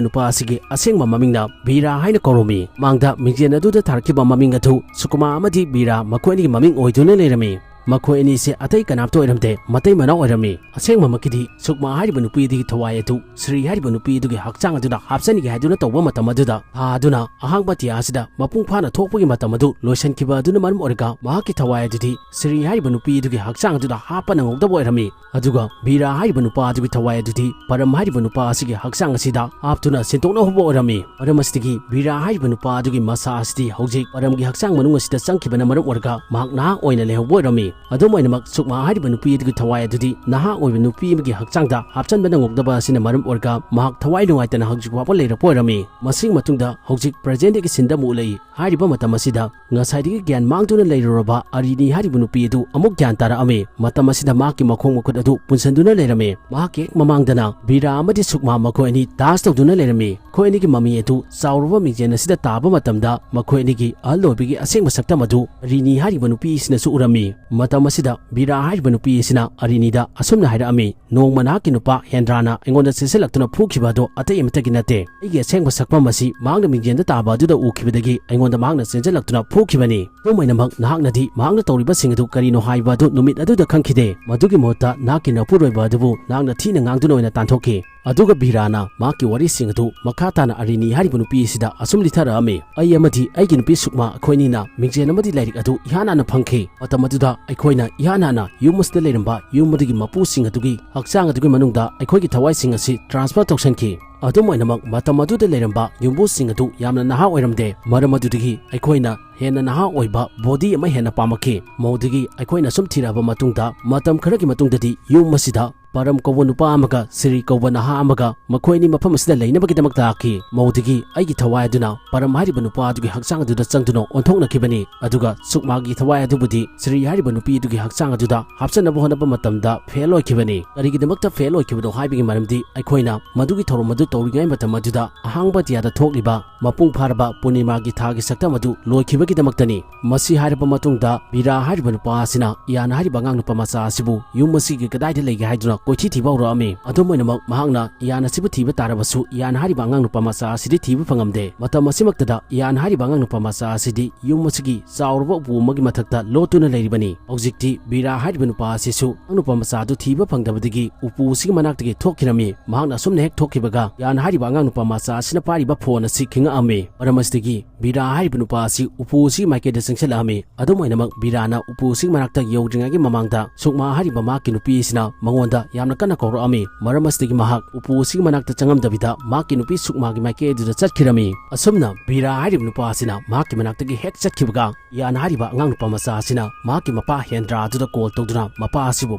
ꯅꯨꯄꯥ ꯑꯁꯤꯒꯤ ꯑꯁꯦꯡꯕ ꯃꯃꯤꯡꯅ ꯕꯤꯔꯥ ꯍꯥꯏꯅ ꯀꯧꯔꯝꯃꯤ꯫ ꯃꯥꯡꯗ ꯃꯤꯡꯖꯦꯜ ꯑꯗꯨꯗ ꯊꯥꯔꯛꯈꯤꯕ ꯃꯃꯤꯡ ꯑꯗꯨ ꯁꯨꯀꯨꯃꯥ ꯑꯃꯗꯤ ꯕꯤꯔꯥ ꯃꯈꯣꯏ ꯑꯅꯤꯒꯤ ꯃꯃꯤꯡ ꯑꯣꯏꯗꯨꯅ ꯂꯩꯔꯝꯃꯤ꯫ ꯃꯈꯣꯏ ꯑꯅꯤꯁꯦ ꯑꯇꯩ ꯀꯅꯥꯝꯇ ꯑꯣꯏꯔꯝꯗꯦ, ꯃꯇꯩ ꯃꯅꯥꯎ ꯑꯣꯏꯔꯝꯃꯤ꯫ ꯑꯁꯦꯡꯕꯃꯛꯀꯤꯗꯤ ꯁꯨꯀꯃꯥ ꯍꯥꯏꯔꯤꯕ ꯅꯨꯄꯤ ꯑꯗꯨꯒꯤ ꯊꯋꯥꯏ ꯑꯗꯨ ꯁ꯭ꯔꯤ ꯍꯥꯏꯔꯤꯕ ꯅꯨꯄꯤ ꯑꯗꯨꯒꯤ ꯍꯛꯆꯥꯡ ꯑꯗꯨꯗ ꯍꯥꯞꯆꯟꯒꯦ ꯍꯥꯏꯗꯨꯅ ꯇꯧꯕ ꯃꯇꯝ ꯑꯗꯨꯗ ꯊꯥ ꯑꯗꯨꯅ ꯑꯍꯥꯡꯕ ꯑꯇꯤꯌꯥ ꯑꯁꯤꯗ ꯃꯄꯨꯡ ꯐꯥꯅ ꯊꯣꯛꯄꯒꯤ ꯃꯇꯝ ꯑꯗꯨ ꯂꯣꯏꯁꯤꯟꯈꯤꯕ ꯑꯗꯨꯅ ꯃꯔꯝ ꯑꯣꯏꯔꯒ ꯃꯍꯥꯛꯀꯤ ꯊꯋꯥꯏ ꯑꯗꯨꯗꯤ ꯁ꯭ꯔꯤ ꯍꯥꯏꯔꯤꯕ ꯅꯨꯄꯤ ꯑꯗꯨꯒꯤ ꯍꯛꯆꯥꯡ ꯑꯗꯨꯗ ꯍꯥꯞꯄ ꯅꯪꯍꯧꯗꯕ ꯑꯣꯏꯔꯝꯃꯤ꯫ ꯑꯗꯨꯒ ꯕꯤꯔꯥ ꯍꯥꯏꯔꯤꯕ ꯅꯨꯄꯥ ꯑꯗꯨꯒꯤ ꯊꯋꯥꯏ ꯑꯗꯨꯗꯤ ꯄꯔꯝ ꯍꯥꯏꯔꯤꯕ ꯅꯨꯄꯥ ꯑꯁꯤꯒꯤ ꯍꯛꯆꯥꯡ ꯑꯁꯤꯗ ꯍꯥꯞꯇꯨꯅ ꯁꯤꯟꯗꯣꯛꯅ ꯍꯧꯕ ꯑꯣꯏꯔꯝꯃꯤ꯫ ꯃꯔꯝ ꯑꯁꯤꯗꯒꯤ ꯕꯤꯔꯥ ꯍꯥꯏꯔꯤꯕ ꯅꯨꯄꯥ ꯑꯗꯨꯒꯤ ꯃꯁꯥ ꯑꯁꯤꯗꯤ ꯍꯧꯖꯤꯛ ꯄꯔꯝꯒꯤ ꯍꯛꯆꯥꯡ ꯃꯅꯨꯡ ꯑꯁꯤꯗ ꯆꯪꯈꯤꯕꯅ ꯃꯔꯝ ꯑꯣꯏꯔꯒ ꯃꯍꯥꯛ ꯅꯍꯥ ꯑꯣꯏꯅ ꯂꯩꯍꯧꯕ ꯑꯣꯏꯔꯝꯃꯤ꯫ ꯑꯗꯨꯝ ꯑꯣꯏꯅꯃꯛ, ꯁꯨꯛꯃꯥ ꯍꯥꯏꯔꯤꯕ ꯅꯨꯄꯤ ꯑꯗꯨꯒꯤ ꯊꯋꯥꯏ ꯑꯗꯨꯗꯤ ꯅꯍꯥ ꯑꯣꯏꯕ ꯅꯨꯄꯤ ꯑꯃꯒꯤ ꯍꯛꯆꯥꯡꯗ ꯍꯥꯞꯆꯟꯕ ꯅꯪꯍꯧꯗꯕ ꯑꯁꯤꯅ ꯃꯔꯝ ꯑꯣꯏꯔꯒ ꯃꯍꯥꯛ ꯊꯋꯥꯏ ꯅꯨꯡꯉꯥꯏꯇꯅ ꯍꯧꯖꯤꯛ ꯐꯥꯎꯕ ꯂꯩꯔꯛꯄ ꯑꯣꯏꯔꯝꯃꯤ꯫ ꯃꯁꯤꯒꯤ ꯃꯇꯨꯡꯗ ꯍꯧꯖꯤꯛ ꯄ꯭ꯔꯖꯦꯟꯗꯒꯤ ꯁꯤꯟꯗ ꯑꯃꯨꯛ ꯎꯠꯂꯛꯏ꯫ ꯍꯥꯏꯔꯤꯕ ꯃꯇꯝ ꯑꯁꯤꯗ ꯉꯁꯥꯏꯗꯒꯤ ꯒ꯭ꯌꯥꯟ ꯃꯥꯡꯗꯨꯅ ꯂꯩꯔꯨꯔꯕ ꯑꯔꯤꯅꯤ ꯍꯥꯏꯔꯤꯕ ꯅꯨꯄꯤ ꯑꯗꯨ ꯑꯃꯨꯛ ꯒ꯭ꯌꯥꯟ ꯇꯥꯔꯛꯑꯝꯃꯤ꯫ ꯃꯇꯝ ꯑꯁꯤꯗ ꯃꯍꯥꯛꯀꯤ ꯃꯈꯣꯡ ꯃꯈꯨꯠ ꯑꯗꯨ ꯄꯨꯟꯁꯤꯟꯗꯨꯅ ꯂꯩꯔꯝꯃꯤ꯫ ꯃꯍꯥꯛꯀꯤ ꯍꯦꯛ ꯃꯃꯥꯡꯗꯅ ꯕꯤꯔꯥ ꯑꯃꯗꯤ ꯁꯨꯛꯃꯥ ꯃꯈꯣꯏ ꯑꯅꯤ ꯗꯥꯟꯁ ꯇꯧꯗꯨꯅ ꯂꯩꯔꯝꯃꯤ꯫ ꯃꯈꯣꯏ ꯑꯅꯤꯒꯤ ꯃꯃꯤ ꯑꯗꯨ ꯆꯥꯎꯔꯕ ꯃꯤꯡꯖꯦꯜ ꯑꯁꯤꯗ ꯇꯥꯕ ꯃꯇꯝꯗ ꯃꯈꯣꯏ ꯑꯅꯤꯒꯤ ꯑꯍꯜ ꯑꯣꯏꯕꯒꯤ ꯑꯁꯦꯡꯕ ꯁꯛꯇꯝ ꯑꯗꯨ ꯑꯔꯤꯅꯤ ꯍꯥꯏꯔꯤꯕ ꯅꯨꯄꯤ ꯑꯁꯤꯅꯁꯨ ꯎꯔꯝꯃꯤ꯫ ꯃꯇꯝ ꯑꯁꯤꯗ ꯕꯤꯔꯥ ꯍꯥꯏꯔꯤꯕ ꯅꯨꯄꯤ ꯑꯁꯤꯅ ꯑꯔꯤꯅꯤꯗ ꯑꯁꯨꯝꯅ ꯍꯥꯏꯔꯛꯑꯝꯃꯤ, "ꯅꯣꯡꯃ ꯅꯍꯥꯛꯀꯤ ꯅꯨꯄꯥ ꯍꯦꯟꯗ꯭ꯔꯥꯅ ꯑꯩꯉꯣꯟꯗ ꯆꯦꯟꯁꯤꯜꯂꯛꯇꯨꯅ ꯐꯨꯈꯤꯕ ꯑꯗꯨ ꯑꯇꯩ ꯑꯃꯠꯇꯒꯤ ꯅꯠꯇꯦ꯫ ꯑꯩꯒꯤ ꯑꯁꯦꯡꯕ ꯁꯛꯐꯝ ꯑꯁꯤ ꯃꯍꯥꯛꯅ ꯃꯤꯡꯖꯦꯜꯗ ꯇꯥꯕ ꯑꯗꯨꯗ ꯎꯈꯤꯕꯗꯒꯤ ꯑꯩꯉꯣꯟꯗ ꯃꯍꯥꯛꯅ ꯆꯦꯟꯁꯤꯜꯂꯛꯇꯨꯅ ꯐꯨꯈꯤꯕꯅꯤ꯫ ꯑꯗꯨꯝ ꯑꯣꯏꯅꯃꯛ, ꯅꯍꯥꯛꯅꯗꯤ ꯃꯍꯥꯛꯅ ꯇꯧꯔꯤꯕꯁꯤꯡ ꯑꯗꯨ ꯀꯔꯤꯅꯣ ꯍꯥꯏꯕ ꯑꯗꯨ ꯅꯨꯃꯤꯠ ꯑꯗꯨꯗ ꯈꯪꯈꯤꯗꯦ꯫ ꯃꯗꯨꯒꯤ ꯃꯍꯨꯠꯇ ꯅꯍꯥꯛꯀꯤ ꯅꯄꯨꯔꯣꯏꯕ ꯑꯗꯨꯕꯨ ꯅꯍꯥꯛꯅ ꯊꯤꯅ ꯉꯥꯡꯗꯨꯅ ꯑꯣꯏꯅ ꯇꯥꯟꯊꯣꯛꯈꯤ꯫ ꯑꯗꯨꯒ ꯕꯤꯔꯥꯅ ꯃꯍꯥꯛꯀꯤ ꯋꯥꯔꯤꯁꯤꯡ ꯑꯗꯨ ꯃꯈꯥ ꯇꯥꯅ ꯑꯔꯤꯅꯤ ꯍꯥꯏꯔꯤꯕ ꯅꯨꯄꯤ ꯑꯁꯤꯗ ꯑꯁꯨꯝ ꯂꯤꯊꯔꯛꯑꯝꯃꯤ: "ꯑꯩ ꯑꯃꯗꯤ ꯑꯩꯒꯤ ꯅꯨꯄꯤ ꯁꯨꯛꯃꯥ ꯑꯩꯈꯣꯏꯅꯤꯅ ꯃꯤꯡꯖꯦꯜ ꯑꯃꯗꯤ ꯂꯥꯏꯔꯤꯛ ꯑꯗꯨ ꯏꯍꯥꯟ ꯍꯥꯟꯅ ꯐꯪꯈꯤ꯫ ꯃꯇꯝ ꯑꯗꯨꯗ ꯑꯩꯈꯣꯏꯅ ꯏꯍꯥꯟ ꯍꯥꯟꯅ ꯌꯨꯝ ꯑꯁꯤꯗ ꯂꯩꯔꯝꯕ ꯌꯨꯝ ꯑꯗꯨꯒꯤ ꯃꯄꯨꯁꯤꯡ ꯑꯗꯨꯒꯤ ꯍꯛꯆꯥꯡ ꯑꯗꯨꯒꯤ ꯃꯅꯨꯡꯗ ꯑꯩꯈꯣꯏꯒꯤ ꯊꯋꯥꯏꯁꯤꯡ ꯑꯁꯤ transfer ꯇꯧꯁꯟꯈꯤ꯫ ꯑꯗꯨꯝ ꯑꯣꯏꯅꯃꯛ, ꯃꯇꯝ ꯑꯗꯨꯗ ꯂꯩꯔꯝꯕ ꯌꯨꯝꯕꯨꯁꯤꯡ ꯑꯗꯨ ꯌꯥꯝꯅ ꯅꯍꯥ ꯑꯣꯏꯔꯝꯗꯦ꯫ ꯃꯔꯝ ꯑꯗꯨꯗꯒꯤ ꯑꯩꯈꯣꯏꯅ ꯍꯦꯟꯅ ꯅꯍꯥ ꯑꯣꯏꯕ body ꯑꯃ ꯍꯦꯟꯅ ꯄꯥꯝꯃꯛꯈꯤ꯫ ꯃꯧꯗꯒꯤ ꯑꯩꯈꯣꯏꯅ ꯁꯨꯝ ꯊꯤꯔꯛꯑꯕ ꯃꯇꯨꯡꯗ, ꯃꯇꯝ ꯈꯔꯒꯤ ꯃꯇꯨꯡꯗꯗꯤ ꯌꯨꯝ ꯑꯁꯤꯗ ꯄꯔꯝ ꯀꯧꯕ ꯅꯨꯄꯥ ꯑꯃꯒ ꯁꯤꯔꯤ ꯀꯧꯕ ꯅꯍꯥ ꯑꯃꯒ ꯃꯈꯣꯏ ꯑꯅꯤ ꯃꯐꯝ ꯑꯁꯤꯗ ꯂꯩꯅꯕꯒꯤꯗꯃꯛ ꯂꯥꯛꯈꯤ꯫ ꯃꯧꯗꯒꯤ ꯑꯩꯒꯤ ꯊꯋꯥꯏ ꯑꯗꯨꯅ ꯄꯔꯝ ꯍꯥꯏꯔꯤꯕ ꯅꯨꯄꯥ ꯑꯗꯨꯒꯤ ꯍꯛꯆꯥꯡ ꯑꯗꯨꯗ ꯆꯪꯗꯨꯅ ꯑꯣꯟꯊꯣꯛꯅꯈꯤꯕꯅꯤ, ꯑꯗꯨꯒ ꯁꯨꯛꯃꯥꯒꯤ ꯊꯋꯥꯏ ꯑꯗꯨꯕꯨꯗꯤ ꯁꯤꯔꯤ ꯍꯥꯏꯔꯤꯕ ꯅꯨꯄꯤ ꯑꯗꯨꯒꯤ ꯍꯛꯆꯥꯡ ꯑꯗꯨꯗ ꯍꯥꯞꯆꯟꯅꯕ ꯍꯣꯠꯅꯕ ꯃꯇꯝꯗ fail ꯑꯣꯏꯈꯤꯕꯅꯤ꯫ ꯀꯔꯤꯒꯤꯗꯃꯛꯇ fail ꯑꯣꯏꯈꯤꯕꯅꯣ ꯍꯥꯏꯕꯒꯤ ꯃꯔꯝꯗꯤ, ꯑꯩꯈꯣꯏꯅ ꯃꯗꯨꯒꯤ ꯊꯧꯔꯝ ꯑꯗꯨ ꯇꯧꯔꯤꯉꯩ ꯃꯇꯝ ꯑꯗꯨꯗ ꯑꯍꯥꯡꯕ ꯑꯇꯤꯌꯥꯗ ꯊꯣꯛꯂꯤꯕ ꯃꯄꯨꯡ ꯐꯥꯔꯕ ꯄꯨꯔꯅꯤꯃꯥꯒꯤ ꯊꯥꯒꯤ ꯁꯛꯇꯝ ꯑꯗꯨ ꯂꯣꯏꯈꯤꯕꯒꯤꯗꯃꯛꯇꯅꯤ꯫ ꯃꯁꯤ ꯍꯥꯏꯔꯕ ꯃꯇꯨꯡꯗ, ꯕꯤꯔꯥ ꯍꯥꯏꯔꯤꯕ ꯅꯨꯄꯥ ꯑꯁꯤꯅ ꯏꯌꯥꯟ ꯍꯥꯏꯔꯤꯕ ꯑꯉꯥꯡ ꯅꯨꯄꯥ ꯃꯆꯥ ꯑꯁꯤꯕꯨ ꯌꯨꯝ ꯑꯁꯤꯒꯤ ꯀꯗꯥꯏꯗ ꯂꯩꯒꯦ ꯍꯥꯏꯗꯨꯅ ꯀꯣꯏꯊꯤ ꯊꯤꯕ ꯍꯧꯔꯛꯑꯝꯃꯤ꯫ ꯑꯗꯨꯝ ꯑꯣꯏꯅꯃꯛ, ꯃꯍꯥꯛꯅ ꯏꯌꯥꯟ ꯑꯁꯤꯕꯨ ꯊꯤꯕ ꯇꯥꯔꯕꯁꯨ, ꯏꯌꯥꯟ ꯍꯥꯏꯔꯤꯕ ꯑꯉꯥꯡ ꯅꯨꯄꯥ ꯃꯆꯥ ꯑꯁꯤꯗꯤ ꯊꯤꯕ ꯐꯪꯉꯝꯗꯦ꯫ ꯃꯇꯝ ꯑꯁꯤꯃꯛꯇꯗ ꯏꯌꯥꯟ ꯍꯥꯏꯔꯤꯕ ꯑꯉꯥꯡ ꯅꯨꯄꯥ ꯃꯆꯥ ꯑꯁꯤꯗꯤ ꯌꯨꯝ ꯑꯁꯤꯒꯤ ꯆꯥꯎꯔꯕ ꯎꯄꯨ ꯑꯃꯒꯤ ꯃꯊꯛꯇ ꯂꯣꯠꯇꯨꯅ ꯂꯩꯔꯤꯕꯅꯤ꯫ ꯍꯧꯖꯤꯛꯇꯤ ꯕꯤꯔꯥ ꯍꯥꯏꯔꯤꯕ ꯅꯨꯄꯥ ꯑꯁꯤꯁꯨ ꯑꯉꯥꯡ ꯅꯨꯄꯥ ꯃꯆꯥ ꯑꯗꯨ ꯊꯤꯕ ꯐꯪꯗꯕꯗꯒꯤ ꯎꯄꯨ ꯑꯁꯤꯒꯤ ꯃꯅꯥꯛꯇꯒꯤ ꯊꯣꯛꯈꯤꯔꯝꯃꯤ꯫ ꯃꯍꯥꯛꯅ ꯑꯁꯨꯝꯅ ꯍꯦꯛ ꯊꯣꯛꯈꯤꯕꯒ, ꯏꯌꯥꯟ ꯍꯥꯏꯔꯤꯕ ꯑꯉꯥꯡ ꯅꯨꯄꯥ ꯃꯆꯥ ꯑꯁꯤꯅ ꯄꯥꯏꯔꯤꯕ phone ꯑꯁꯤ ꯈꯤꯡꯉꯛꯑꯝꯃꯤ꯫ ꯃꯔꯝ ꯑꯁꯤꯗꯒꯤ ꯕꯤꯔꯥ ꯍꯥꯏꯔꯤꯕ ꯅꯨꯄꯥ ꯑꯁꯤ ꯎꯄꯨ ꯑꯁꯤꯒꯤ ꯃꯥꯏꯀꯩꯗ ꯆꯪꯁꯤꯜꯂꯛꯑꯝꯃꯤ꯫ ꯑꯗꯨꯝ ꯑꯣꯏꯅꯃꯛ, ꯕꯤꯔꯥꯅ ꯎꯄꯨ ꯑꯁꯤꯒꯤ ꯃꯅꯥꯛꯇ ꯌꯧꯗ꯭ꯔꯤꯉꯩꯒꯤ ꯃꯃꯥꯡꯗ ꯁꯨꯛꯃꯥ ꯍꯥꯏꯔꯤꯕ ꯃꯍꯥꯛꯀꯤ ꯅꯨꯄꯤ ꯑꯁꯤꯅ ꯃꯉꯣꯟꯗ ꯌꯥꯝꯅ ꯀꯟꯅ ꯀꯧꯔꯛꯑꯝꯃꯤ꯫ ꯃꯔꯝ ꯑꯁꯤꯗꯒꯤ ꯃꯍꯥꯛ ꯎꯄꯨ ꯑꯁꯤꯒꯤ ꯃꯅꯥꯛꯇ ꯆꯪꯉꯝꯗꯕꯤꯗ ꯃꯍꯥꯛꯀꯤ ꯅꯨꯄꯤ ꯁꯨꯛꯃꯥꯒꯤ ꯃꯥꯏꯀꯩ ꯑꯗꯨꯗ ꯆꯠꯈꯤꯔꯝꯃꯤ꯫ ꯑꯁꯨꯝꯅ ꯕꯤꯔꯥ ꯍꯥꯏꯔꯤꯕ ꯅꯨꯄꯥ ꯑꯁꯤꯅ ꯃꯍꯥꯛꯀꯤ ꯃꯅꯥꯛꯇꯒꯤ ꯍꯦꯛ ꯆꯠꯈꯤꯕꯒ, ꯏꯌꯥꯟ ꯍꯥꯏꯔꯤꯕ ꯑꯉꯥꯡ ꯅꯨꯄꯥ ꯃꯆꯥ ꯑꯁꯤꯅ ꯃꯍꯥꯛꯀꯤ ꯃꯄꯥ ꯍꯦꯟꯗ꯭ꯔꯥ ꯑꯗꯨꯗ call ꯇꯧꯗꯨꯅ ꯃꯄꯥ ꯑꯁꯤꯕꯨ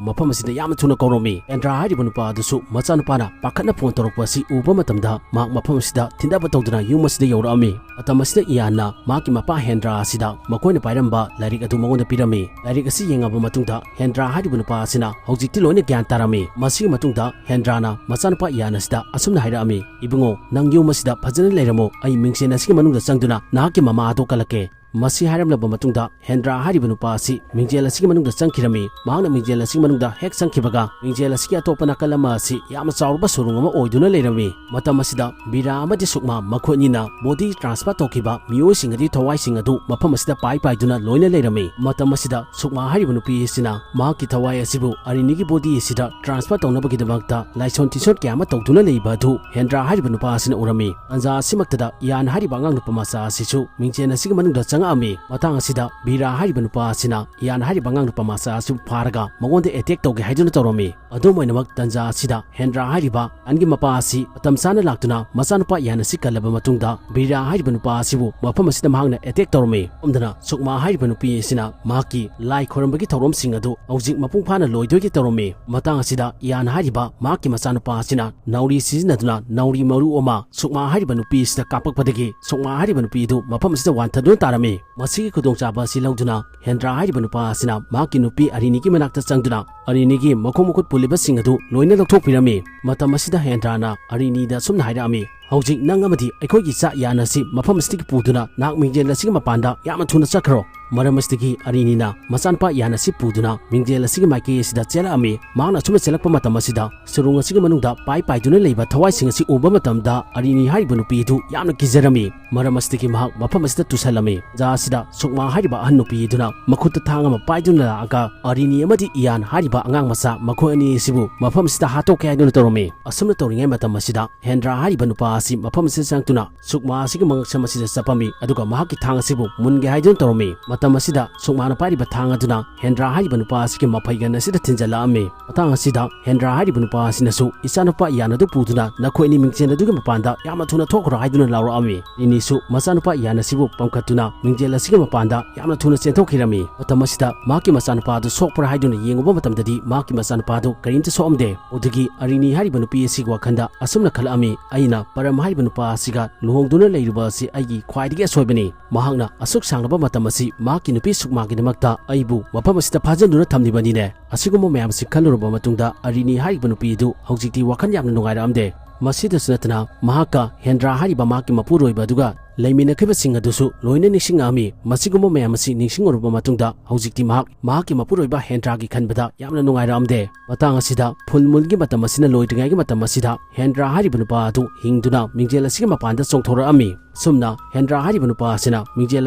ꯃꯐꯝ ꯑꯁꯤꯗ ꯌꯥꯝꯅ ꯊꯨꯅ ꯀꯧꯔꯝꯃꯤ꯫ ꯍꯦꯟꯗ꯭ꯔꯥ ꯍꯥꯏꯔꯤꯕ ꯅꯨꯄꯥ ꯑꯗꯨꯁꯨ ꯃꯆꯥꯅꯨꯄꯥꯅ ꯄꯥꯈꯠꯅ phone ꯇꯧꯔꯛꯄ ꯑꯁꯤ ꯎꯕ ꯃꯇꯝꯗ, ꯃꯍꯥꯛ ꯃꯐꯝ ꯑꯁꯤꯗ ꯊꯤꯟꯗꯕ ꯇꯧꯗꯨꯅ ꯌꯨꯝ ꯑꯁꯤꯗ ꯌꯧꯔꯛꯑꯝꯃꯤ꯫ ꯃꯇꯝ ꯑꯁꯤꯗ ꯏꯌꯥꯟꯅ ꯃꯍꯥꯛꯀꯤ ꯃꯄꯥ ꯍꯦꯟꯗ꯭ꯔꯥ ꯑꯁꯤꯗ ꯃꯈꯣꯏꯅ ꯄꯥꯏꯔꯝꯕ ꯂꯥꯏꯔꯤꯛ ꯑꯗꯨ ꯃꯉꯣꯟꯗ ꯄꯤꯔꯝꯃꯤ꯫ ꯂꯥꯏꯔꯤꯛ ꯑꯁꯤ ꯌꯦꯡꯉꯕ ꯃꯇꯨꯡꯗ, ꯍꯦꯟꯗ꯭ꯔꯥ ꯍꯥꯏꯔꯤꯕ ꯅꯨꯄꯥ ꯑꯁꯤꯅ ꯍꯧꯖꯤꯛꯇꯤ ꯂꯣꯏꯅ ꯒ꯭ꯌꯥꯟ ꯇꯥꯔꯝꯃꯤ꯫ ꯃꯁꯤꯒꯤ ꯃꯇꯨꯡꯗ ꯍꯦꯟꯗ꯭ꯔꯥꯅ ꯃꯆꯥꯅꯨꯄꯥ ꯏꯌꯥꯟ ꯑꯁꯤꯗ ꯑꯁꯨꯝꯅ ꯍꯥꯏꯔꯛꯑꯝꯃꯤ: "ꯏꯕꯨꯡꯉꯣ, ꯅꯪ ꯌꯨꯝ ꯑꯁꯤꯗ ꯐꯖꯅ ꯂꯩꯔꯝꯃꯣ꯫ ꯑꯩ ꯃꯤꯡꯁꯦꯟ ꯑꯁꯤꯒꯤ ꯃꯅꯨꯡꯗ ꯆꯪꯗꯨꯅ ꯅꯍꯥꯛꯀꯤ ꯃꯃꯥ ꯑꯗꯨ ꯀꯜꯂꯛꯀꯦ"꯫ ꯃꯁꯤ ꯍꯥꯏꯔꯝꯂꯕ ꯃꯇꯨꯡꯗ ꯍꯦꯟꯗ꯭ꯔꯥ ꯍꯥꯏꯔꯤꯕ ꯅꯨꯄꯥ ꯑꯁꯤ ꯃꯤꯡꯖꯦꯜ ꯑꯁꯤꯒꯤ ꯃꯅꯨꯡꯗ ꯆꯪꯈꯤꯔꯝꯃꯤ꯫ ꯃꯍꯥꯛꯅ ꯃꯤꯡꯖꯦꯜ ꯑꯁꯤꯒꯤ ꯃꯅꯨꯡꯗ ꯍꯦꯛ ꯆꯪꯈꯤꯕꯒ ꯃꯤꯡꯖꯦꯜ ꯑꯁꯤꯒꯤ ꯑꯇꯣꯞꯄ ꯅꯥꯀꯜ ꯑꯃ ꯑꯁꯤ ꯌꯥꯝꯅ ꯆꯥꯎꯔꯕ ꯁꯨꯔꯨꯡ ꯑꯃ ꯑꯣꯏꯗꯨꯅ ꯂꯩꯔꯝꯃꯤ꯫ ꯃꯇꯝ ꯑꯁꯤꯗ ꯕꯤꯔꯥ ꯑꯃꯗꯤ ꯁꯨꯛꯃꯥ ꯃꯈꯣꯏ ꯑꯅꯤꯅ ꯕꯣꯗꯤ ꯇ꯭ꯔꯥꯟꯁꯐꯔ ꯇꯧꯈꯤꯕ ꯃꯤꯑꯣꯏꯁꯤꯡ ꯑꯗꯨꯒꯤ ꯊꯋꯥꯏꯁꯤꯡ ꯑꯗꯨ ꯃꯐꯝ ꯑꯁꯤꯗ ꯄꯥꯏ ꯄꯥꯏꯗꯨꯅ ꯂꯣꯏꯅ ꯂꯩꯔꯝꯃꯤ꯫ ꯃꯇꯝ ꯑꯁꯤꯗ ꯁꯨꯛꯃꯥ ꯍꯥꯏꯔꯤꯕ ꯅꯨꯄꯤ ꯑꯁꯤꯅ ꯃꯍꯥꯛꯀꯤ ꯊꯋꯥꯏ ꯑꯁꯤꯕꯨ ꯑꯔꯤꯅꯤꯒꯤ ꯕꯣꯗꯤ ꯑꯁꯤꯗ ꯇ꯭ꯔꯥꯟꯁꯐꯔ ꯇꯧꯅꯕꯒꯤꯗꯃꯛꯇ ꯂꯥꯏꯁꯣꯟ ꯇꯤꯁꯣꯟ ꯀꯌꯥ ꯑꯃ ꯇꯧꯗꯨꯅ ꯂꯩꯕ ꯑꯗꯨ ꯍꯦꯟꯗ꯭ꯔꯥ ꯍꯥꯏꯔꯤꯕ ꯅꯨꯄꯥ ꯑꯁꯤꯅ ꯎꯔꯝꯃꯤ꯫ ꯇꯥꯟꯖꯥ ꯑꯁꯤꯃꯛꯇꯗ ꯏꯌꯥꯟ ꯍꯥꯏꯔꯤꯕ ꯑꯉꯥꯡ ꯅꯨꯄꯥ ꯃꯆꯥ ꯑꯁꯤꯁꯨ ꯃꯤꯡꯖꯦꯜ ꯑꯁꯤꯒꯤ ꯃꯅꯨꯡꯗ ꯆꯪꯉꯛꯑꯝꯃꯤ꯫ ꯃꯇꯥꯡ ꯑꯁꯤꯗ ꯕꯤꯔꯥ ꯍꯥꯏꯔꯤꯕ ꯅꯨꯄꯥ ꯑꯁꯤꯅ ꯏꯌꯥꯟ ꯍꯥꯏꯔꯤꯕ ꯑꯉꯥꯡ ꯅꯨꯄꯥ ꯃꯆꯥ ꯑꯁꯤꯕꯨ ꯐꯥꯔꯒ ꯃꯉꯣꯟꯗ ꯑꯦꯇꯦꯛ ꯇꯧꯒꯦ ꯍꯥꯏꯗꯨꯅ ꯇꯧꯔꯝꯃꯤ꯫ ꯑꯗꯨꯝ ꯑꯣꯏꯅꯃꯛ ꯇꯥꯟꯖꯥ ꯑꯁꯤꯗ ꯍꯦꯟꯗ꯭ꯔꯥ ꯍꯥꯏꯔꯤꯕ ꯏꯌꯥꯟꯒꯤ ꯃꯄꯥ ꯑꯁꯤ ꯃꯇꯝ ꯆꯥꯅ ꯂꯥꯛꯇꯨꯅ ꯃꯆꯥꯅꯨꯄꯥ ꯏꯌꯥꯟ ꯑꯁꯤ ꯀꯜꯂꯕ ꯃꯇꯨꯡꯗ ꯕꯤꯔꯥ ꯍꯥꯏꯔꯤꯕ ꯅꯨꯄꯥ ꯑꯁꯤꯕꯨ ꯃꯐꯝ ꯑꯁꯤꯗ ꯃꯍꯥꯛꯅ ꯑꯦꯇꯦꯛ ꯇꯧꯔꯝꯃꯤ꯫ ꯑꯃꯗꯅ ꯁꯨꯛꯃꯥ ꯍꯥꯏꯔꯤꯕ ꯅꯨꯄꯤ ꯑꯁꯤꯅ ꯃꯍꯥꯛꯀꯤ ꯂꯥꯏ ꯈꯣꯏꯔꯝꯕꯒꯤ ꯊꯧꯔꯝꯁꯤꯡ ꯑꯗꯨ ꯍꯧꯖꯤꯛ ꯃꯄꯨꯡ ꯐꯥꯅ ꯂꯣꯏꯗꯣꯏꯒꯦ ꯇꯧꯔꯝꯃꯤ꯫ ꯃꯇꯥꯡ ꯑꯁꯤꯗ ꯏꯌꯥꯟ ꯍꯥꯏꯔꯤꯕ ꯃꯍꯥꯛꯀꯤ ꯃꯆꯥꯅꯨꯄꯥ ꯑꯁꯤꯅ ꯅꯥꯎꯔꯤ ꯁꯤꯖꯤꯟꯅꯗꯨꯅ ꯅꯥꯎꯔꯤ ꯃꯔꯨ ꯑꯃ ꯁꯨꯛꯃꯥ ꯍꯥꯏꯔꯤꯕ ꯅꯨꯄꯤ ꯑꯁꯤꯗ ꯀꯥꯞꯄꯛꯄꯗꯒꯤ ꯁꯨꯛꯃꯥ ꯍꯥꯏꯔꯤꯕ ꯅꯨꯄꯤ ꯑꯗꯨ ꯃꯐꯝ ꯑꯁꯤꯗ ꯋꯥꯟꯊꯗꯨꯅ ꯇꯥꯔꯝꯃꯤ꯫ ꯃꯁꯤꯒꯤ ꯈꯨꯗꯣꯡꯆꯥꯕ ꯑꯁꯤ ꯂꯧꯗꯨꯅ ꯍꯦꯟꯗ꯭ꯔꯥ ꯍꯥꯏꯔꯤꯕ ꯅꯨꯄꯥ ꯑꯁꯤꯅ ꯃꯍꯥꯛꯀꯤ ꯅꯨꯄꯤ ꯑꯔꯤꯅꯤꯒꯤ ꯃꯅꯥꯛꯇ ꯆꯪꯗꯨꯅ ꯑꯔꯤꯅꯤꯒꯤ ꯃꯈꯣꯡ ꯃꯈꯨꯠ ꯄꯨꯜꯂꯤꯕꯁꯤꯡ ꯑꯗꯨ ꯂꯣꯏꯅ ꯂꯧꯊꯣꯛꯄꯤꯔꯝꯃꯤ꯫ ꯃꯇꯝ ꯑꯁꯤꯗ ꯍꯦꯟꯗ꯭ꯔꯥꯅ ꯑꯔꯤꯅꯤꯗ ꯑꯁꯨꯝꯅ ꯍꯥꯏꯔꯛꯑꯝꯃꯤ, "ꯍꯧꯖꯤꯛ ꯅꯪ ꯑꯃꯗꯤ ꯑꯩꯈꯣꯏꯒꯤ ꯏꯆꯥ ꯏꯌꯥꯟ ꯑꯁꯤ ꯃꯐꯝ ꯑꯁꯤꯗꯒꯤ ꯄꯨꯗꯨꯅ ꯅꯍꯥꯛ ꯃꯤꯡꯖꯦꯜ ꯑꯁꯤꯒꯤ ꯃꯄꯥꯟꯗ ꯌꯥꯝꯅ ꯊꯨꯅ ꯆꯠꯈ꯭ꯔꯣ꯫" ꯃꯔꯝ ꯑꯁꯤꯗꯒꯤ ꯑꯔꯤꯅꯤꯅ ꯃꯆꯥꯅꯨꯄꯥ ꯏꯌꯥꯟ ꯑꯁꯤ ꯄꯨꯗꯨꯅ ꯃꯤꯡꯖꯦꯜ ꯑꯁꯤꯒꯤ ꯃꯥꯏꯀꯩ ꯑꯁꯤꯗ ꯆꯦꯜꯂꯛꯑꯝꯃꯤ꯫ ꯃꯍꯥꯛꯅ ꯑꯁꯨꯝꯅ ꯆꯦꯜꯂꯛꯄ ꯃꯇꯝ ꯑꯁꯤꯗ ꯁꯨꯔꯨꯡ ꯑꯁꯤꯒꯤ ꯃꯅꯨꯡꯗ ꯄꯥꯏ ꯄꯥꯏꯗꯨꯅ ꯂꯩꯕ ꯊꯋꯥꯏꯁꯤꯡ ꯑꯁꯤ ꯎꯕ ꯃꯇꯝꯗ ꯑꯔꯤꯅꯤ ꯍꯥꯏꯔꯤꯕ ꯅꯨꯄꯤ ꯑꯗꯨ ꯌꯥꯝꯅ ꯀꯤꯖꯔꯝꯃꯤ꯫ ꯃꯔꯝ ꯑꯁꯤꯗꯒꯤ ꯃꯍꯥꯛ ꯃꯐꯝ ꯑꯁꯤꯗ ꯇꯨꯁꯜꯂꯝꯃꯤ꯫ ꯖꯥ ꯑꯁꯤꯗ ꯁꯨꯛꯃꯥ ꯍꯥꯏꯔꯤꯕ ꯑꯍꯟ ꯅꯨꯄꯤ ꯑꯗꯨꯅ ꯃꯈꯨꯠꯇ ꯊꯥꯡ ꯑꯃ ꯄꯥꯏꯗꯨꯅ ꯂꯥꯛꯑꯒ ꯑꯔꯤꯅꯤ ꯑꯃꯗꯤ ꯏꯌꯥꯟ ꯍꯥꯏꯔꯤꯕ ꯑꯉꯥꯡ ꯃꯆꯥ ꯃꯈꯣꯏ ꯑꯅꯤ ꯑꯁꯤꯕꯨ ꯃꯐꯝ ꯑꯁꯤꯗ ꯍꯥꯠꯇꯣꯛꯀꯦ ꯍꯥꯏꯗꯨꯅ ꯇꯧꯔꯝꯃꯤ꯫ ꯑꯁꯨꯝꯅ ꯇꯧꯔꯤꯉꯩ ꯃꯇꯝ ꯑꯁꯤꯗ ꯍꯦꯟꯗ꯭ꯔꯥ ꯍꯥꯏꯔꯤꯕ ꯅꯨꯄꯥ ꯑꯁꯤ ꯃꯐꯝ ꯑꯁꯤꯗ ꯆꯪꯗꯨꯅ ꯁꯨꯛꯃꯥ ꯑꯁꯤꯒꯤ ꯃꯉꯛꯁꯝ ꯑꯁꯤꯗ ꯆꯞꯄꯝꯃꯤ, ꯑꯗꯨꯒ ꯃꯍꯥꯛꯀꯤ ꯊꯥꯡ ꯑꯁꯤꯕꯨ ꯃꯨꯟꯒꯦ ꯍꯥꯏꯗꯨꯅ ꯇꯧꯔꯝꯃꯤ꯫ ꯃꯇꯝ ꯑꯁꯤꯗ ꯁꯨꯛꯃꯥꯅ ꯄꯥꯏꯔꯤꯕ ꯊꯥꯡ ꯑꯗꯨꯅ ꯍꯦꯟꯗ꯭ꯔꯥ ꯍꯥꯏꯔꯤꯕ ꯅꯨꯄꯥ ꯑꯁꯤꯒꯤ ꯃꯐꯩꯒꯟ ꯑꯁꯤꯗ ꯊꯤꯟꯖꯜꯂꯛꯑꯝꯃꯤ꯫ ꯃꯇꯥꯡ ꯑꯁꯤꯗ ꯍꯦꯟꯗ꯭ꯔꯥ ꯍꯥꯏꯔꯤꯕ ꯅꯨꯄꯥ ꯑꯁꯤꯅꯁꯨ ꯏꯆꯥꯅꯨꯄꯥ ꯏꯌꯥꯟ ꯑꯗꯨ ꯄꯨꯗꯨꯅ ꯅꯈꯣꯏ ꯑꯅꯤ ꯃꯤꯡꯖꯦꯜ ꯑꯗꯨꯒꯤ ꯃꯄꯥꯟꯗ ꯌꯥꯝꯅ ꯊꯨꯅ ꯊꯣꯛꯈ꯭ꯔꯣ ꯍꯥꯏꯗꯨꯅ ꯂꯥꯎꯔꯛꯑꯝꯃꯤ꯫ ꯑꯔꯤꯅꯤꯁꯨ ꯃꯆꯥꯅꯨꯄꯥ ꯏꯌꯥꯟ ꯑꯁꯤꯕꯨ ꯄꯝꯈꯠꯇꯨꯅ ꯃꯤꯡꯖꯦꯜ ꯑꯁꯤꯒꯤ ꯃꯄꯥꯟꯗ ꯌꯥꯝꯅ ꯊꯨꯅ ꯆꯦꯟꯊꯣꯛꯈꯤꯔꯝꯃꯤ꯫ ꯃꯇꯝ ꯑꯁꯤꯗ ꯃꯍꯥꯛꯀꯤ ꯃꯆꯥꯅꯨꯄꯥ ꯑꯗꯨ ꯁꯣꯛꯄ꯭ꯔꯥ ꯍꯥꯏꯗꯨꯅ ꯌꯦꯡꯉꯨꯕ ꯃꯇꯝꯗꯗꯤ ꯃꯍꯥꯛꯀꯤ ꯃꯆꯥꯅꯨꯄꯥ ꯑꯗꯨ ꯀꯔꯤꯝꯇ ꯁꯣꯛꯑꯝꯗꯦ꯫ ꯑꯗꯨꯗꯒꯤ ꯑꯔꯤꯅꯤ ꯍꯥꯏꯔꯤꯕ ꯅꯨꯄꯤ ꯑꯁꯤꯒꯤ ꯋꯥꯈꯜꯗ ꯑꯁꯨꯝꯅ ꯈꯜꯂꯛꯑꯝꯃꯤ, "ꯑꯩꯅ ꯄꯔꯝ ꯍꯥꯏꯔꯤꯕ ꯅꯨꯄꯥ ꯑꯁꯤꯒ ꯂꯨꯍꯣꯡꯗꯨꯅ ꯂꯩꯔꯨꯕ ꯑꯁꯤ ꯑꯩꯒꯤ ꯈ꯭ꯋꯥꯏꯗꯒꯤ ꯑꯁꯣꯏꯕꯅꯤ꯫ ꯃꯍꯥꯛꯅ ꯑꯁꯨꯛ ꯁꯥꯡꯂꯕ ꯃꯇꯝ ꯑꯁꯤ ꯃꯍꯥꯛꯀꯤ ꯅꯨꯄꯤ ꯁꯨꯛꯃꯥꯒꯤꯗꯃꯛꯇ ꯑꯩꯕꯨ ꯃꯐꯝ ꯑꯁꯤꯗ ꯐꯥꯖꯤꯟꯗꯨꯅ ꯊꯝꯂꯤꯕꯅꯤꯅꯦ꯫ ꯑꯁꯤꯒꯨꯝꯕ ꯃꯌꯥꯝ ꯑꯁꯤ ꯈꯜꯂꯨꯔꯕ ꯃꯇꯨꯡꯗ ꯑꯔꯤꯅꯤ ꯍꯥꯏꯔꯤꯕ ꯅꯨꯄꯤ ꯑꯗꯨ ꯍꯧꯖꯤꯛꯇꯤ ꯋꯥꯈꯜ ꯌꯥꯝꯅ ꯅꯨꯡꯉꯥꯏꯔꯛꯑꯝꯗꯦ꯫ ꯃꯁꯤꯗꯁꯨ ꯅꯠꯇꯅ ꯃꯍꯥꯛꯀ ꯍꯦꯟꯗ꯭ꯔꯥ ꯍꯥꯏꯔꯤꯕ ꯃꯍꯥꯛꯀꯤ ꯃꯄꯨꯔꯣꯏꯕ ꯑꯗꯨꯒ ꯂꯩꯃꯤꯟꯅꯈꯤꯕꯁꯤꯡ ꯑꯗꯨꯁꯨ ꯂꯣꯏꯅ ꯅꯤꯡꯁꯤꯡꯉꯛꯑꯝꯃꯤ꯫ ꯃꯁꯤꯒꯨꯝꯕ ꯃꯌꯥꯝ ꯑꯁꯤ ꯅꯤꯡꯁꯤꯡꯉꯨꯔꯕ ꯃꯇꯨꯡꯗ ꯍꯧꯖꯤꯛꯇꯤ ꯃꯍꯥꯛ ꯃꯍꯥꯛꯀꯤ ꯃꯄꯨꯔꯣꯏꯕ ꯍꯦꯟꯗ꯭ꯔꯥꯒꯤ ꯈꯟꯕꯗ ꯌꯥꯝꯅ ꯅꯨꯡꯉꯥꯏꯔꯛꯑꯝꯗꯦ꯫ ꯃꯇꯥꯡ ꯑꯁꯤꯗ full moonꯒꯤ ꯃꯇꯝ ꯑꯁꯤꯅ ꯂꯣꯏꯗ꯭ꯔꯤꯉꯩꯒꯤ ꯃꯇꯝ ꯑꯁꯤꯗ ꯍꯦꯟꯗ꯭ꯔꯥ ꯍꯥꯏꯔꯤꯕ ꯅꯨꯄꯥ ꯑꯗꯨ ꯍꯤꯡꯗꯨꯅ ꯃꯤꯡꯖꯦꯜ ꯑꯁꯤꯒꯤ ꯃꯄꯥꯟꯗ ꯆꯣꯡꯊꯣꯔꯛꯑꯝꯃꯤ꯫ ꯑꯁꯨꯝꯅ ꯍꯦꯟꯗ꯭ꯔꯥ ꯍꯥꯏꯔꯤꯕ ꯅꯨꯄꯥ ꯑꯁꯤꯅ ꯃꯤꯡꯖꯦꯜ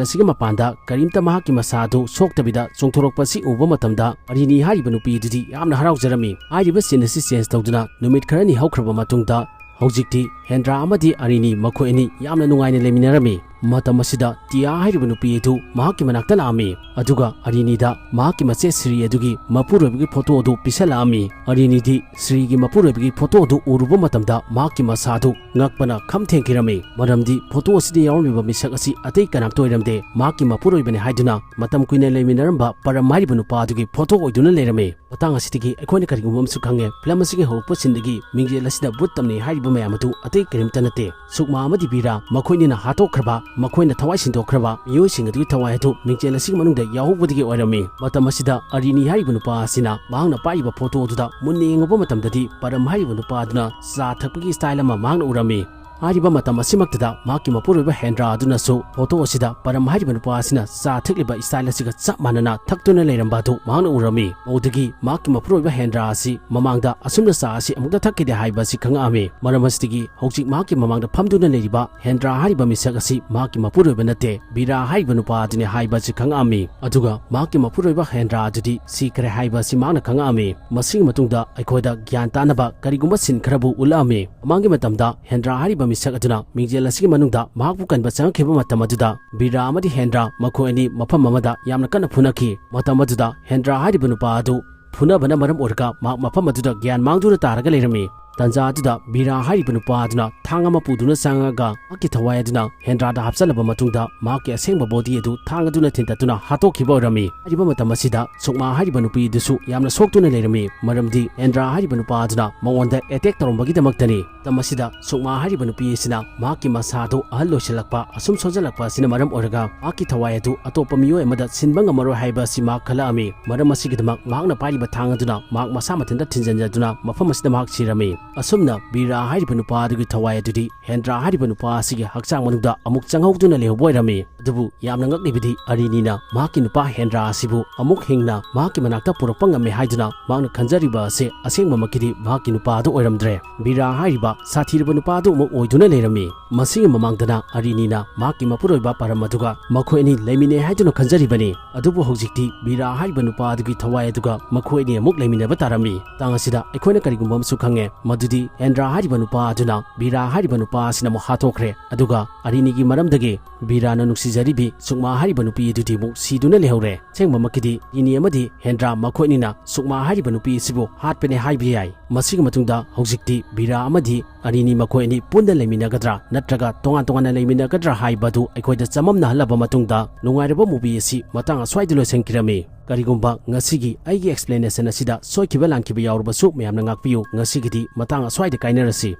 ꯑꯁꯤꯒꯤ ꯃꯄꯥꯟꯗ ꯀꯔꯤꯝꯇ ꯃꯍꯥꯛꯀꯤ ꯃꯁꯥ ꯑꯗꯨ ꯁꯣꯛꯇꯕꯤꯗ ꯆꯣꯡꯊꯣꯔꯛꯄ ꯑꯁꯤ ꯎꯕ ꯃꯇꯝꯗ ꯑꯔꯤꯅꯤ ꯍꯥꯏꯔꯤꯕ ꯅꯨꯄꯤ ꯑꯗꯨꯗꯤ ꯌꯥꯝꯅ ꯍꯔꯥꯎꯖꯔꯝꯃꯤ꯫ ꯍꯥꯏꯔꯤꯕ scene ꯑꯁꯤ change ꯇꯧꯗꯨꯅ ꯅꯨꯃꯤꯠ ꯈꯔꯅꯤ ꯍꯧꯈ꯭ꯔꯕ ꯃꯇꯨꯡꯗ ꯍꯧꯖꯤꯛꯇꯤ ꯍꯦꯟꯗ꯭ꯔꯥ ꯑꯃꯗꯤ ꯑꯔꯤꯅꯤ ꯃꯈꯣꯏ ꯑꯅꯤ ꯌꯥꯝꯅ ꯅꯨꯡꯉꯥꯏꯅ ꯂꯩꯃꯤꯟꯅꯔꯝꯃꯤ꯫ ꯃꯇꯝ ꯑꯁꯤꯗ ꯇꯤꯌꯥ ꯍꯥꯏꯔꯤꯕ ꯅꯨꯄꯤ ꯑꯗꯨ ꯃꯍꯥꯛꯀꯤ ꯃꯅꯥꯛꯇ ꯂꯥꯛꯑꯝꯃꯤ, ꯑꯗꯨꯒ ꯑꯔꯤꯅꯤꯗ ꯃꯍꯥꯛꯀꯤ ꯃꯆꯦ ꯁ꯭ꯔꯤ ꯑꯗꯨꯒꯤ ꯃꯄꯨꯔꯣꯏꯕꯒꯤ photo ꯑꯗꯨ ꯄꯤꯁꯜꯂꯛꯑꯝꯃꯤ꯫ ꯑꯔꯤꯅꯤꯗꯤ ꯁ꯭ꯔꯤꯒꯤ ꯃꯄꯨꯔꯣꯏꯕꯒꯤ photo ꯑꯗꯨ ꯎꯔꯨꯕ ꯃꯇꯝꯗ ꯃꯍꯥꯛꯀꯤ ꯃꯁꯥ ꯑꯗꯨ ꯉꯛꯄꯅ ꯈꯝ ꯊꯦꯡꯈꯤꯔꯝꯃꯤ, ꯃꯔꯝꯗꯤ photo ꯑꯁꯤꯗ ꯌꯥꯎꯔꯝꯂꯤꯕ ꯃꯤꯁꯛ ꯑꯁꯤ ꯑꯇꯩ ꯀꯅꯥꯝꯇ ꯑꯣꯏꯔꯝꯗꯦ, ꯃꯍꯥꯛꯀꯤ ꯃꯄꯨꯔꯣꯏꯕꯅꯤ ꯍꯥꯏꯗꯨꯅ ꯃꯇꯝ ꯀꯨꯏꯅ ꯂꯩꯃꯤꯟꯅꯔꯝꯕ ꯄꯔꯝ ꯍꯥꯏꯔꯤꯕ ꯅꯨꯄꯥ ꯑꯗꯨꯒꯤ photo ꯑꯣꯏꯗꯨꯅ ꯂꯩꯔꯝꯃꯤ꯫ ꯃꯇꯥꯡ ꯑꯁꯤꯗꯒꯤ ꯑꯩꯈꯣꯏꯅ ꯀꯔꯤꯒꯨꯝꯕ ꯑꯃꯁꯨ ꯈꯪꯉꯦ, film ꯑꯁꯤꯒꯤ ꯍꯧꯔꯛꯄ sceneꯗꯒꯤ ꯃꯤꯡꯖꯦꯜ ꯑꯁꯤꯗ ꯚꯨꯠ ꯇꯝꯅꯩ ꯍꯥꯏꯔꯤꯕ ꯃꯌꯥꯝ ꯑꯗꯨ ꯑꯇꯩ ꯀꯔꯤꯝꯇ ꯅꯠꯇꯦ, ꯁꯨꯛꯃꯥ ꯑꯃꯗꯤ ꯕꯤꯔꯥ ꯃꯈꯣꯏ ꯑꯅꯤꯅ ꯍꯥꯠꯇꯣꯛꯈ꯭ꯔꯕ, ꯃꯈꯣꯏꯅ ꯊꯋꯥꯏ ꯁꯤꯟꯗꯣꯛꯈ꯭ꯔꯕ ꯃꯤꯑꯣꯏꯁꯤꯡ ꯑꯗꯨꯒꯤ ꯊꯋꯥꯏ ꯑꯗꯨ ꯃꯤꯡꯖꯦꯜ ꯑꯁꯤꯒꯤ ꯃꯅꯨꯡꯗ ꯌꯥꯎꯍꯧꯕꯗꯒꯤ ꯑꯣꯏꯔꯝꯃꯤ꯫ ꯃꯇꯝ ꯑꯁꯤꯗ ꯑꯔꯤꯅꯤ ꯍꯥꯏꯔꯤꯕ ꯅꯨꯄꯥ ꯑꯁꯤꯅ ꯃꯍꯥꯛꯅ ꯄꯥꯏꯔꯤꯕ photo ꯑꯗꯨꯗ ꯃꯨꯟꯅ ꯌꯦꯡꯉꯨꯕ ꯃꯇꯝꯗꯗꯤ ꯄꯔꯝ ꯍꯥꯏꯔꯤꯕ ꯅꯨꯄꯥ ꯑꯗꯨꯅ ꯆꯥ ꯊꯛꯄꯒꯤ style ꯑꯃ ꯃꯍꯥꯛꯅ ꯎꯔꯝꯃꯤ꯫ ꯍꯥꯏꯔꯤꯕ ꯃꯇꯝ ꯑꯁꯤꯃꯛꯇꯗ ꯃꯍꯥꯛꯀꯤ ꯃꯄꯨꯔꯣꯏꯕ ꯍꯦꯟꯗ꯭ꯔꯥ ꯑꯗꯨꯅꯁꯨ photo ꯑꯁꯤꯗ ꯄꯔꯝ ꯍꯥꯏꯔꯤꯕ ꯅꯨꯄꯥ ꯑꯁꯤꯅ ꯆꯥ ꯊꯛꯂꯤꯕ style ꯑꯁꯤꯒ ꯆꯞ ꯃꯥꯟꯅꯅ ꯊꯛꯇꯨꯅ ꯂꯩꯔꯝꯕ ꯑꯗꯨ ꯃꯍꯥꯛꯅ ꯎꯔꯝꯃꯤ꯫ ꯃꯗꯨꯗꯒꯤ ꯃꯍꯥꯛꯀꯤ ꯃꯄꯨꯔꯣꯏꯕ ꯍꯦꯟꯗ꯭ꯔꯥ ꯑꯁꯤ ꯃꯃꯥꯡꯗ ꯑꯁꯨꯝꯅ ꯆꯥ ꯑꯁꯤ ꯑꯃꯨꯛꯇ ꯊꯛꯈꯤꯗꯦ ꯍꯥꯏꯕ ꯑꯁꯤ ꯈꯪꯉꯛꯑꯝꯃꯤ꯫ ꯃꯔꯝ ꯑꯁꯤꯗꯒꯤ ꯍꯧꯖꯤꯛ ꯃꯍꯥꯛꯀꯤ ꯃꯃꯥꯡꯗ ꯐꯝꯗꯨꯅ ꯂꯩꯔꯤꯕ ꯍꯦꯟꯗ꯭ꯔꯥ ꯍꯥꯏꯔꯤꯕ ꯃꯤꯁꯛ ꯑꯁꯤ ꯃꯍꯥꯛꯀꯤ ꯃꯄꯨꯔꯣꯏꯕ ꯅꯠꯇꯦ, ꯕꯤꯔꯥ ꯍꯥꯏꯔꯤꯕ ꯅꯨꯄꯥ ꯑꯗꯨꯅꯤ ꯍꯥꯏꯕ ꯑꯁꯤ ꯈꯪꯉꯛꯑꯝꯃꯤ꯫ ꯑꯗꯨꯒ ꯃꯍꯥꯛꯀꯤ ꯃꯄꯨꯔꯣꯏꯕ ꯍꯦꯟꯗ꯭ꯔꯥ ꯑꯗꯨꯗꯤ ꯁꯤꯈ꯭ꯔꯦ ꯍꯥꯏꯕ ꯑꯁꯤ ꯃꯍꯥꯛꯅ ꯈꯪꯉꯛꯑꯝꯃꯤ꯫ ꯃꯁꯤꯒꯤ ꯃꯇꯨꯡꯗ ꯑꯩꯈꯣꯏꯗ ꯒ꯭ꯌꯥꯟ ꯇꯥꯅꯕ ꯀꯔꯤꯒꯨꯝꯕ scene ꯈꯔꯕꯨ ꯎꯠꯂꯛꯑꯝꯃꯤ꯫ ꯃꯃꯥꯡꯒꯤ ꯃꯇꯝꯗ ꯍꯦꯟꯗ꯭ꯔꯥ ꯍꯥꯏꯔꯤꯕ ꯃꯤꯁꯛ ꯑꯗꯨꯅ ꯃꯤꯡꯖꯦꯜ ꯑꯁꯤꯒꯤ ꯃꯅꯨꯡꯗ ꯃꯍꯥꯛꯄꯨ ꯀꯟꯕ ꯆꯪꯉꯛꯈꯤꯕ ꯃꯇꯝ ꯑꯗꯨꯗ ꯕꯤꯔꯥ ꯑꯃꯗꯤ ꯍꯦꯟꯗ꯭ꯔꯥ ꯃꯈꯣꯏ ꯑꯅꯤ ꯃꯐꯝ ꯑꯃꯗ ꯌꯥꯝꯅ ꯀꯟꯅ ꯐꯨꯅꯈꯤ꯫ ꯃꯇꯝ ꯑꯗꯨꯗ ꯍꯦꯟꯗ꯭ꯔꯥ ꯍꯥꯏꯔꯤꯕ ꯅꯨꯄꯥ ꯑꯗꯨ ꯐꯨꯅꯕꯅ ꯃꯔꯝ ꯑꯣꯏꯔꯒ ꯃꯍꯥꯛ ꯃꯐꯝ ꯑꯗꯨꯗ ꯒ꯭ꯌꯥꯟ ꯃꯥꯡꯗꯨꯅ ꯇꯥꯔꯒ ꯂꯩꯔꯝꯃꯤ꯫ ꯇꯟꯖꯥ ꯑꯗꯨꯗ ꯕꯤꯔꯥ ꯍꯥꯏꯔꯤꯕ ꯅꯨꯄꯥ ꯑꯗꯨꯅ ꯊꯥꯡ ꯑꯃ ꯄꯨꯗꯨꯅ ꯆꯪꯉꯒ ꯃꯍꯥꯛꯀꯤ ꯊꯋꯥꯏ ꯑꯗꯨꯅ ꯍꯦꯟꯗ꯭ꯔꯥꯗ ꯍꯥꯞꯆꯜꯂꯕ ꯃꯇꯨꯡꯗ ꯃꯍꯥꯛꯀꯤ ꯑꯁꯦꯡꯕ body ꯑꯗꯨ ꯊꯥꯡ ꯑꯗꯨꯅ ꯊꯤꯟꯇꯠꯇꯨꯅ ꯍꯥꯠꯇꯣꯛꯈꯤꯕ ꯑꯣꯏꯔꯝꯃꯤ꯫ ꯍꯥꯏꯔꯤꯕ ꯃꯇꯝ ꯑꯁꯤꯗ ꯁꯨꯛꯃꯥ ꯍꯥꯏꯔꯤꯕ ꯅꯨꯄꯤ ꯑꯗꯨꯁꯨ ꯌꯥꯝꯅ ꯁꯣꯛꯇꯨꯅ ꯂꯩꯔꯝꯃꯤ, ꯃꯔꯝꯗꯤ ꯍꯦꯟꯗ꯭ꯔꯥ ꯍꯥꯏꯔꯤꯕ ꯅꯨꯄꯥ ꯑꯗꯨꯅ ꯃꯉꯣꯟꯗ attack ꯇꯧꯔꯝꯕꯒꯤꯗꯃꯛꯇꯅꯤ꯫ ꯃꯇꯝ ꯑꯁꯤꯗ ꯁꯨꯛꯃꯥ ꯍꯥꯏꯔꯤꯕ ꯅꯨꯄꯤ ꯑꯁꯤꯅ ꯃꯍꯥꯛꯀꯤ ꯃꯁꯥꯗꯨ ꯑꯍꯜ ꯑꯣꯏꯁꯤꯜꯂꯛꯄ ꯑꯁꯨꯝ ꯁꯣꯟꯖꯜꯂꯛꯄ ꯑꯁꯤꯅ ꯃꯔꯝ ꯑꯣꯏꯔꯒ ꯃꯍꯥꯛꯀꯤ ꯊꯋꯥꯏ ꯑꯗꯨ ꯑꯇꯣꯞꯄ ꯃꯤꯑꯣꯏ ꯑꯃꯗ ꯁꯤꯟꯕ ꯉꯝꯃꯔꯣꯏ ꯍꯥꯏꯕ ꯑꯁꯤ ꯃꯍꯥꯛ ꯈꯜꯂꯛꯑꯝꯃꯤ꯫ ꯃꯔꯝ ꯑꯁꯤꯒꯤꯗꯃꯛ ꯃꯍꯥꯛꯅ ꯄꯥꯏꯔꯤꯕ ꯊꯥꯡ ꯑꯗꯨꯅ ꯃꯍꯥꯛ ꯃꯁꯥ ꯃꯊꯟꯇ ꯊꯤꯟꯖꯤꯟꯖꯗꯨꯅ ꯃꯐꯝ ꯑꯁꯤꯗ ꯃꯍꯥꯛ ꯁꯤꯔꯝꯃꯤ꯫ ꯑꯁꯨꯝꯅ ꯕꯤꯔꯥ ꯍꯥꯏꯔꯤꯕ ꯅꯨꯄꯥ ꯑꯗꯨꯒꯤ ꯊꯋꯥꯏ ꯑꯗꯨꯗꯤ ꯍꯦꯟꯗ꯭ꯔꯥ ꯍꯥꯏꯔꯤꯕ ꯅꯨꯄꯥ ꯑꯁꯤꯒꯤ ꯍꯛꯆꯥꯡ ꯃꯅꯨꯡꯗ ꯑꯃꯨꯛ ꯆꯪꯍꯧꯗꯨꯅ ꯂꯩꯍꯧꯕ ꯑꯣꯏꯔꯝꯃꯤ꯫ ꯑꯗꯨꯕꯨ ꯌꯥꯝꯅ ꯉꯛꯂꯤꯕꯗꯤ ꯑꯔꯤꯅꯤꯅ ꯃꯍꯥꯛꯀꯤ ꯅꯨꯄꯥ ꯍꯦꯟꯗ꯭ꯔꯥ ꯑꯁꯤꯕꯨ ꯑꯃꯨꯛ ꯍꯤꯡꯅ ꯃꯍꯥꯛꯀꯤ ꯃꯅꯥꯛꯇ ꯄꯨꯔꯛꯄ ꯉꯝꯃꯦ ꯍꯥꯏꯗꯨꯅ ꯃꯍꯥꯛꯅ ꯈꯟꯖꯔꯤꯕ ꯑꯁꯤ ꯑꯁꯦꯡꯕꯃꯛꯀꯤꯗꯤ ꯃꯍꯥꯛꯀꯤ ꯅꯨꯄꯥ ꯑꯗꯨ ꯑꯣꯏꯔꯝꯗ꯭ꯔꯦ꯫ ꯕꯤꯔꯥ ꯍꯥꯏꯔꯤꯕ ꯁꯥꯊꯤꯔꯕ ꯅꯨꯄꯥ ꯑꯗꯨ ꯑꯃꯨꯛ ꯑꯣꯏꯗꯨꯅ ꯂꯩꯔꯝꯃꯤ꯫ ꯃꯁꯤꯒꯤ ꯃꯃꯥꯡꯗꯅ ꯑꯔꯤꯅꯤꯅ ꯃꯍꯥꯛꯀꯤ ꯃꯄꯨꯔꯣꯏꯕ ꯄꯔꯝ ꯑꯗꯨꯒ ꯃꯈꯣꯏ ꯑꯅꯤ ꯂꯩꯃꯤꯟꯅꯩ ꯍꯥꯏꯗꯨꯅ ꯈꯟꯖꯔꯤꯕꯅꯤ꯫ ꯑꯗꯨꯕꯨ ꯍꯧꯖꯤꯛꯇꯤ ꯕꯤꯔꯥ ꯍꯥꯏꯔꯤꯕ ꯅꯨꯄꯥ ꯑꯗꯨꯒꯤ ꯊꯋꯥꯏ ꯑꯗꯨꯒ ꯃꯈꯣꯏ ꯑꯅꯤ ꯑꯃꯨꯛ ꯂꯩꯃꯤꯟꯅꯕ ꯇꯥꯔꯝꯃꯤ꯫ ꯇꯥꯡ ꯑꯁꯤꯗ ꯑꯩꯈꯣꯏꯅ ꯀꯔꯤꯒꯨꯝꯕ ꯑꯃꯁꯨ ꯈꯪꯉꯦ, ꯃꯗꯨꯗꯤ ꯍꯦꯟꯗ꯭ꯔꯥ ꯍꯥꯏꯔꯤꯕ ꯅꯨꯄꯥ ꯑꯗꯨꯅ ꯕꯤꯔꯥ ꯍꯥꯏꯔꯤꯕ ꯅꯨꯄꯥ ꯑꯁꯤꯅ ꯑꯃꯨꯛ ꯍꯥꯠꯇꯣꯛꯈ꯭ꯔꯦ꯫ ꯑꯗꯨꯒ ꯑꯔꯤꯅꯤꯒꯤ ꯃꯔꯝꯗꯒꯤ ꯕꯤꯔꯥꯅ ꯅꯨꯡꯁꯤꯖꯔꯤꯕꯤ ꯁꯨꯛꯃꯥ ꯍꯥꯏꯔꯤꯕ ꯅꯨꯄꯤ ꯑꯗꯨꯗꯤ ꯑꯃꯨꯛ ꯁꯤꯗꯨꯅ ꯂꯩꯍꯧꯔꯦ꯫ ꯑꯁꯦꯡꯕꯃꯛꯀꯤꯗꯤ ꯏꯅꯤ ꯑꯃꯗꯤ ꯍꯦꯟꯗ꯭ꯔꯥ ꯃꯈꯣꯏ ꯑꯅꯤꯅ ꯁꯨꯛꯃꯥ ꯍꯥꯏꯔꯤꯕ ꯅꯨꯄꯤ ꯑꯁꯤꯕꯨ ꯍꯥꯠꯄꯅꯦ ꯍꯥꯏꯕ ꯌꯥꯏ꯫ ꯃꯁꯤꯒꯤ ꯃꯇꯨꯡꯗ ꯍꯧꯖꯤꯛꯇꯤ ꯕꯤꯔꯥ ꯑꯃꯗꯤ ꯑꯔꯤꯅꯤ ꯃꯈꯣꯏ ꯑꯅꯤ ꯄꯨꯟꯅ ꯂꯩꯃꯤꯟꯅꯒꯗ꯭ꯔꯥ ꯅꯠꯇ꯭ꯔꯒ ꯇꯣꯉꯥꯟ ꯇꯣꯉꯥꯟꯅ ꯂꯩꯃꯤꯟꯅꯒꯗ꯭ꯔꯥ ꯍꯥꯏꯕꯗꯨ ꯑꯩꯈꯣꯏꯗ ꯆꯃꯝꯅꯍꯜꯂꯕ ꯃꯇꯨꯡꯗ ꯅꯨꯡꯉꯥꯏꯔꯕ movie ꯑꯁꯤ ꯃꯇꯥꯡ ꯑꯁ꯭ꯋꯥꯏꯗ ꯂꯣꯏꯁꯤꯟꯈꯤꯔꯝꯃꯤ꯫ ꯀꯔꯤꯒꯨꯝꯕ ꯉꯁꯤꯒꯤ ꯑꯩꯒꯤ explanation ꯑꯁꯤꯗ ꯁꯣꯏꯈꯤꯕ ꯂꯥꯟꯈꯤꯕ ꯌꯥꯎꯔꯕꯁꯨ ꯃꯌꯥꯝꯅ ꯉꯥꯛꯄꯤꯌꯨ꯫ ꯉꯁꯤꯒꯤꯗꯤ ꯃꯇꯥꯡ ꯑꯁ꯭ꯋꯥꯏꯗ ꯀꯥꯏꯅꯔꯁꯤ꯫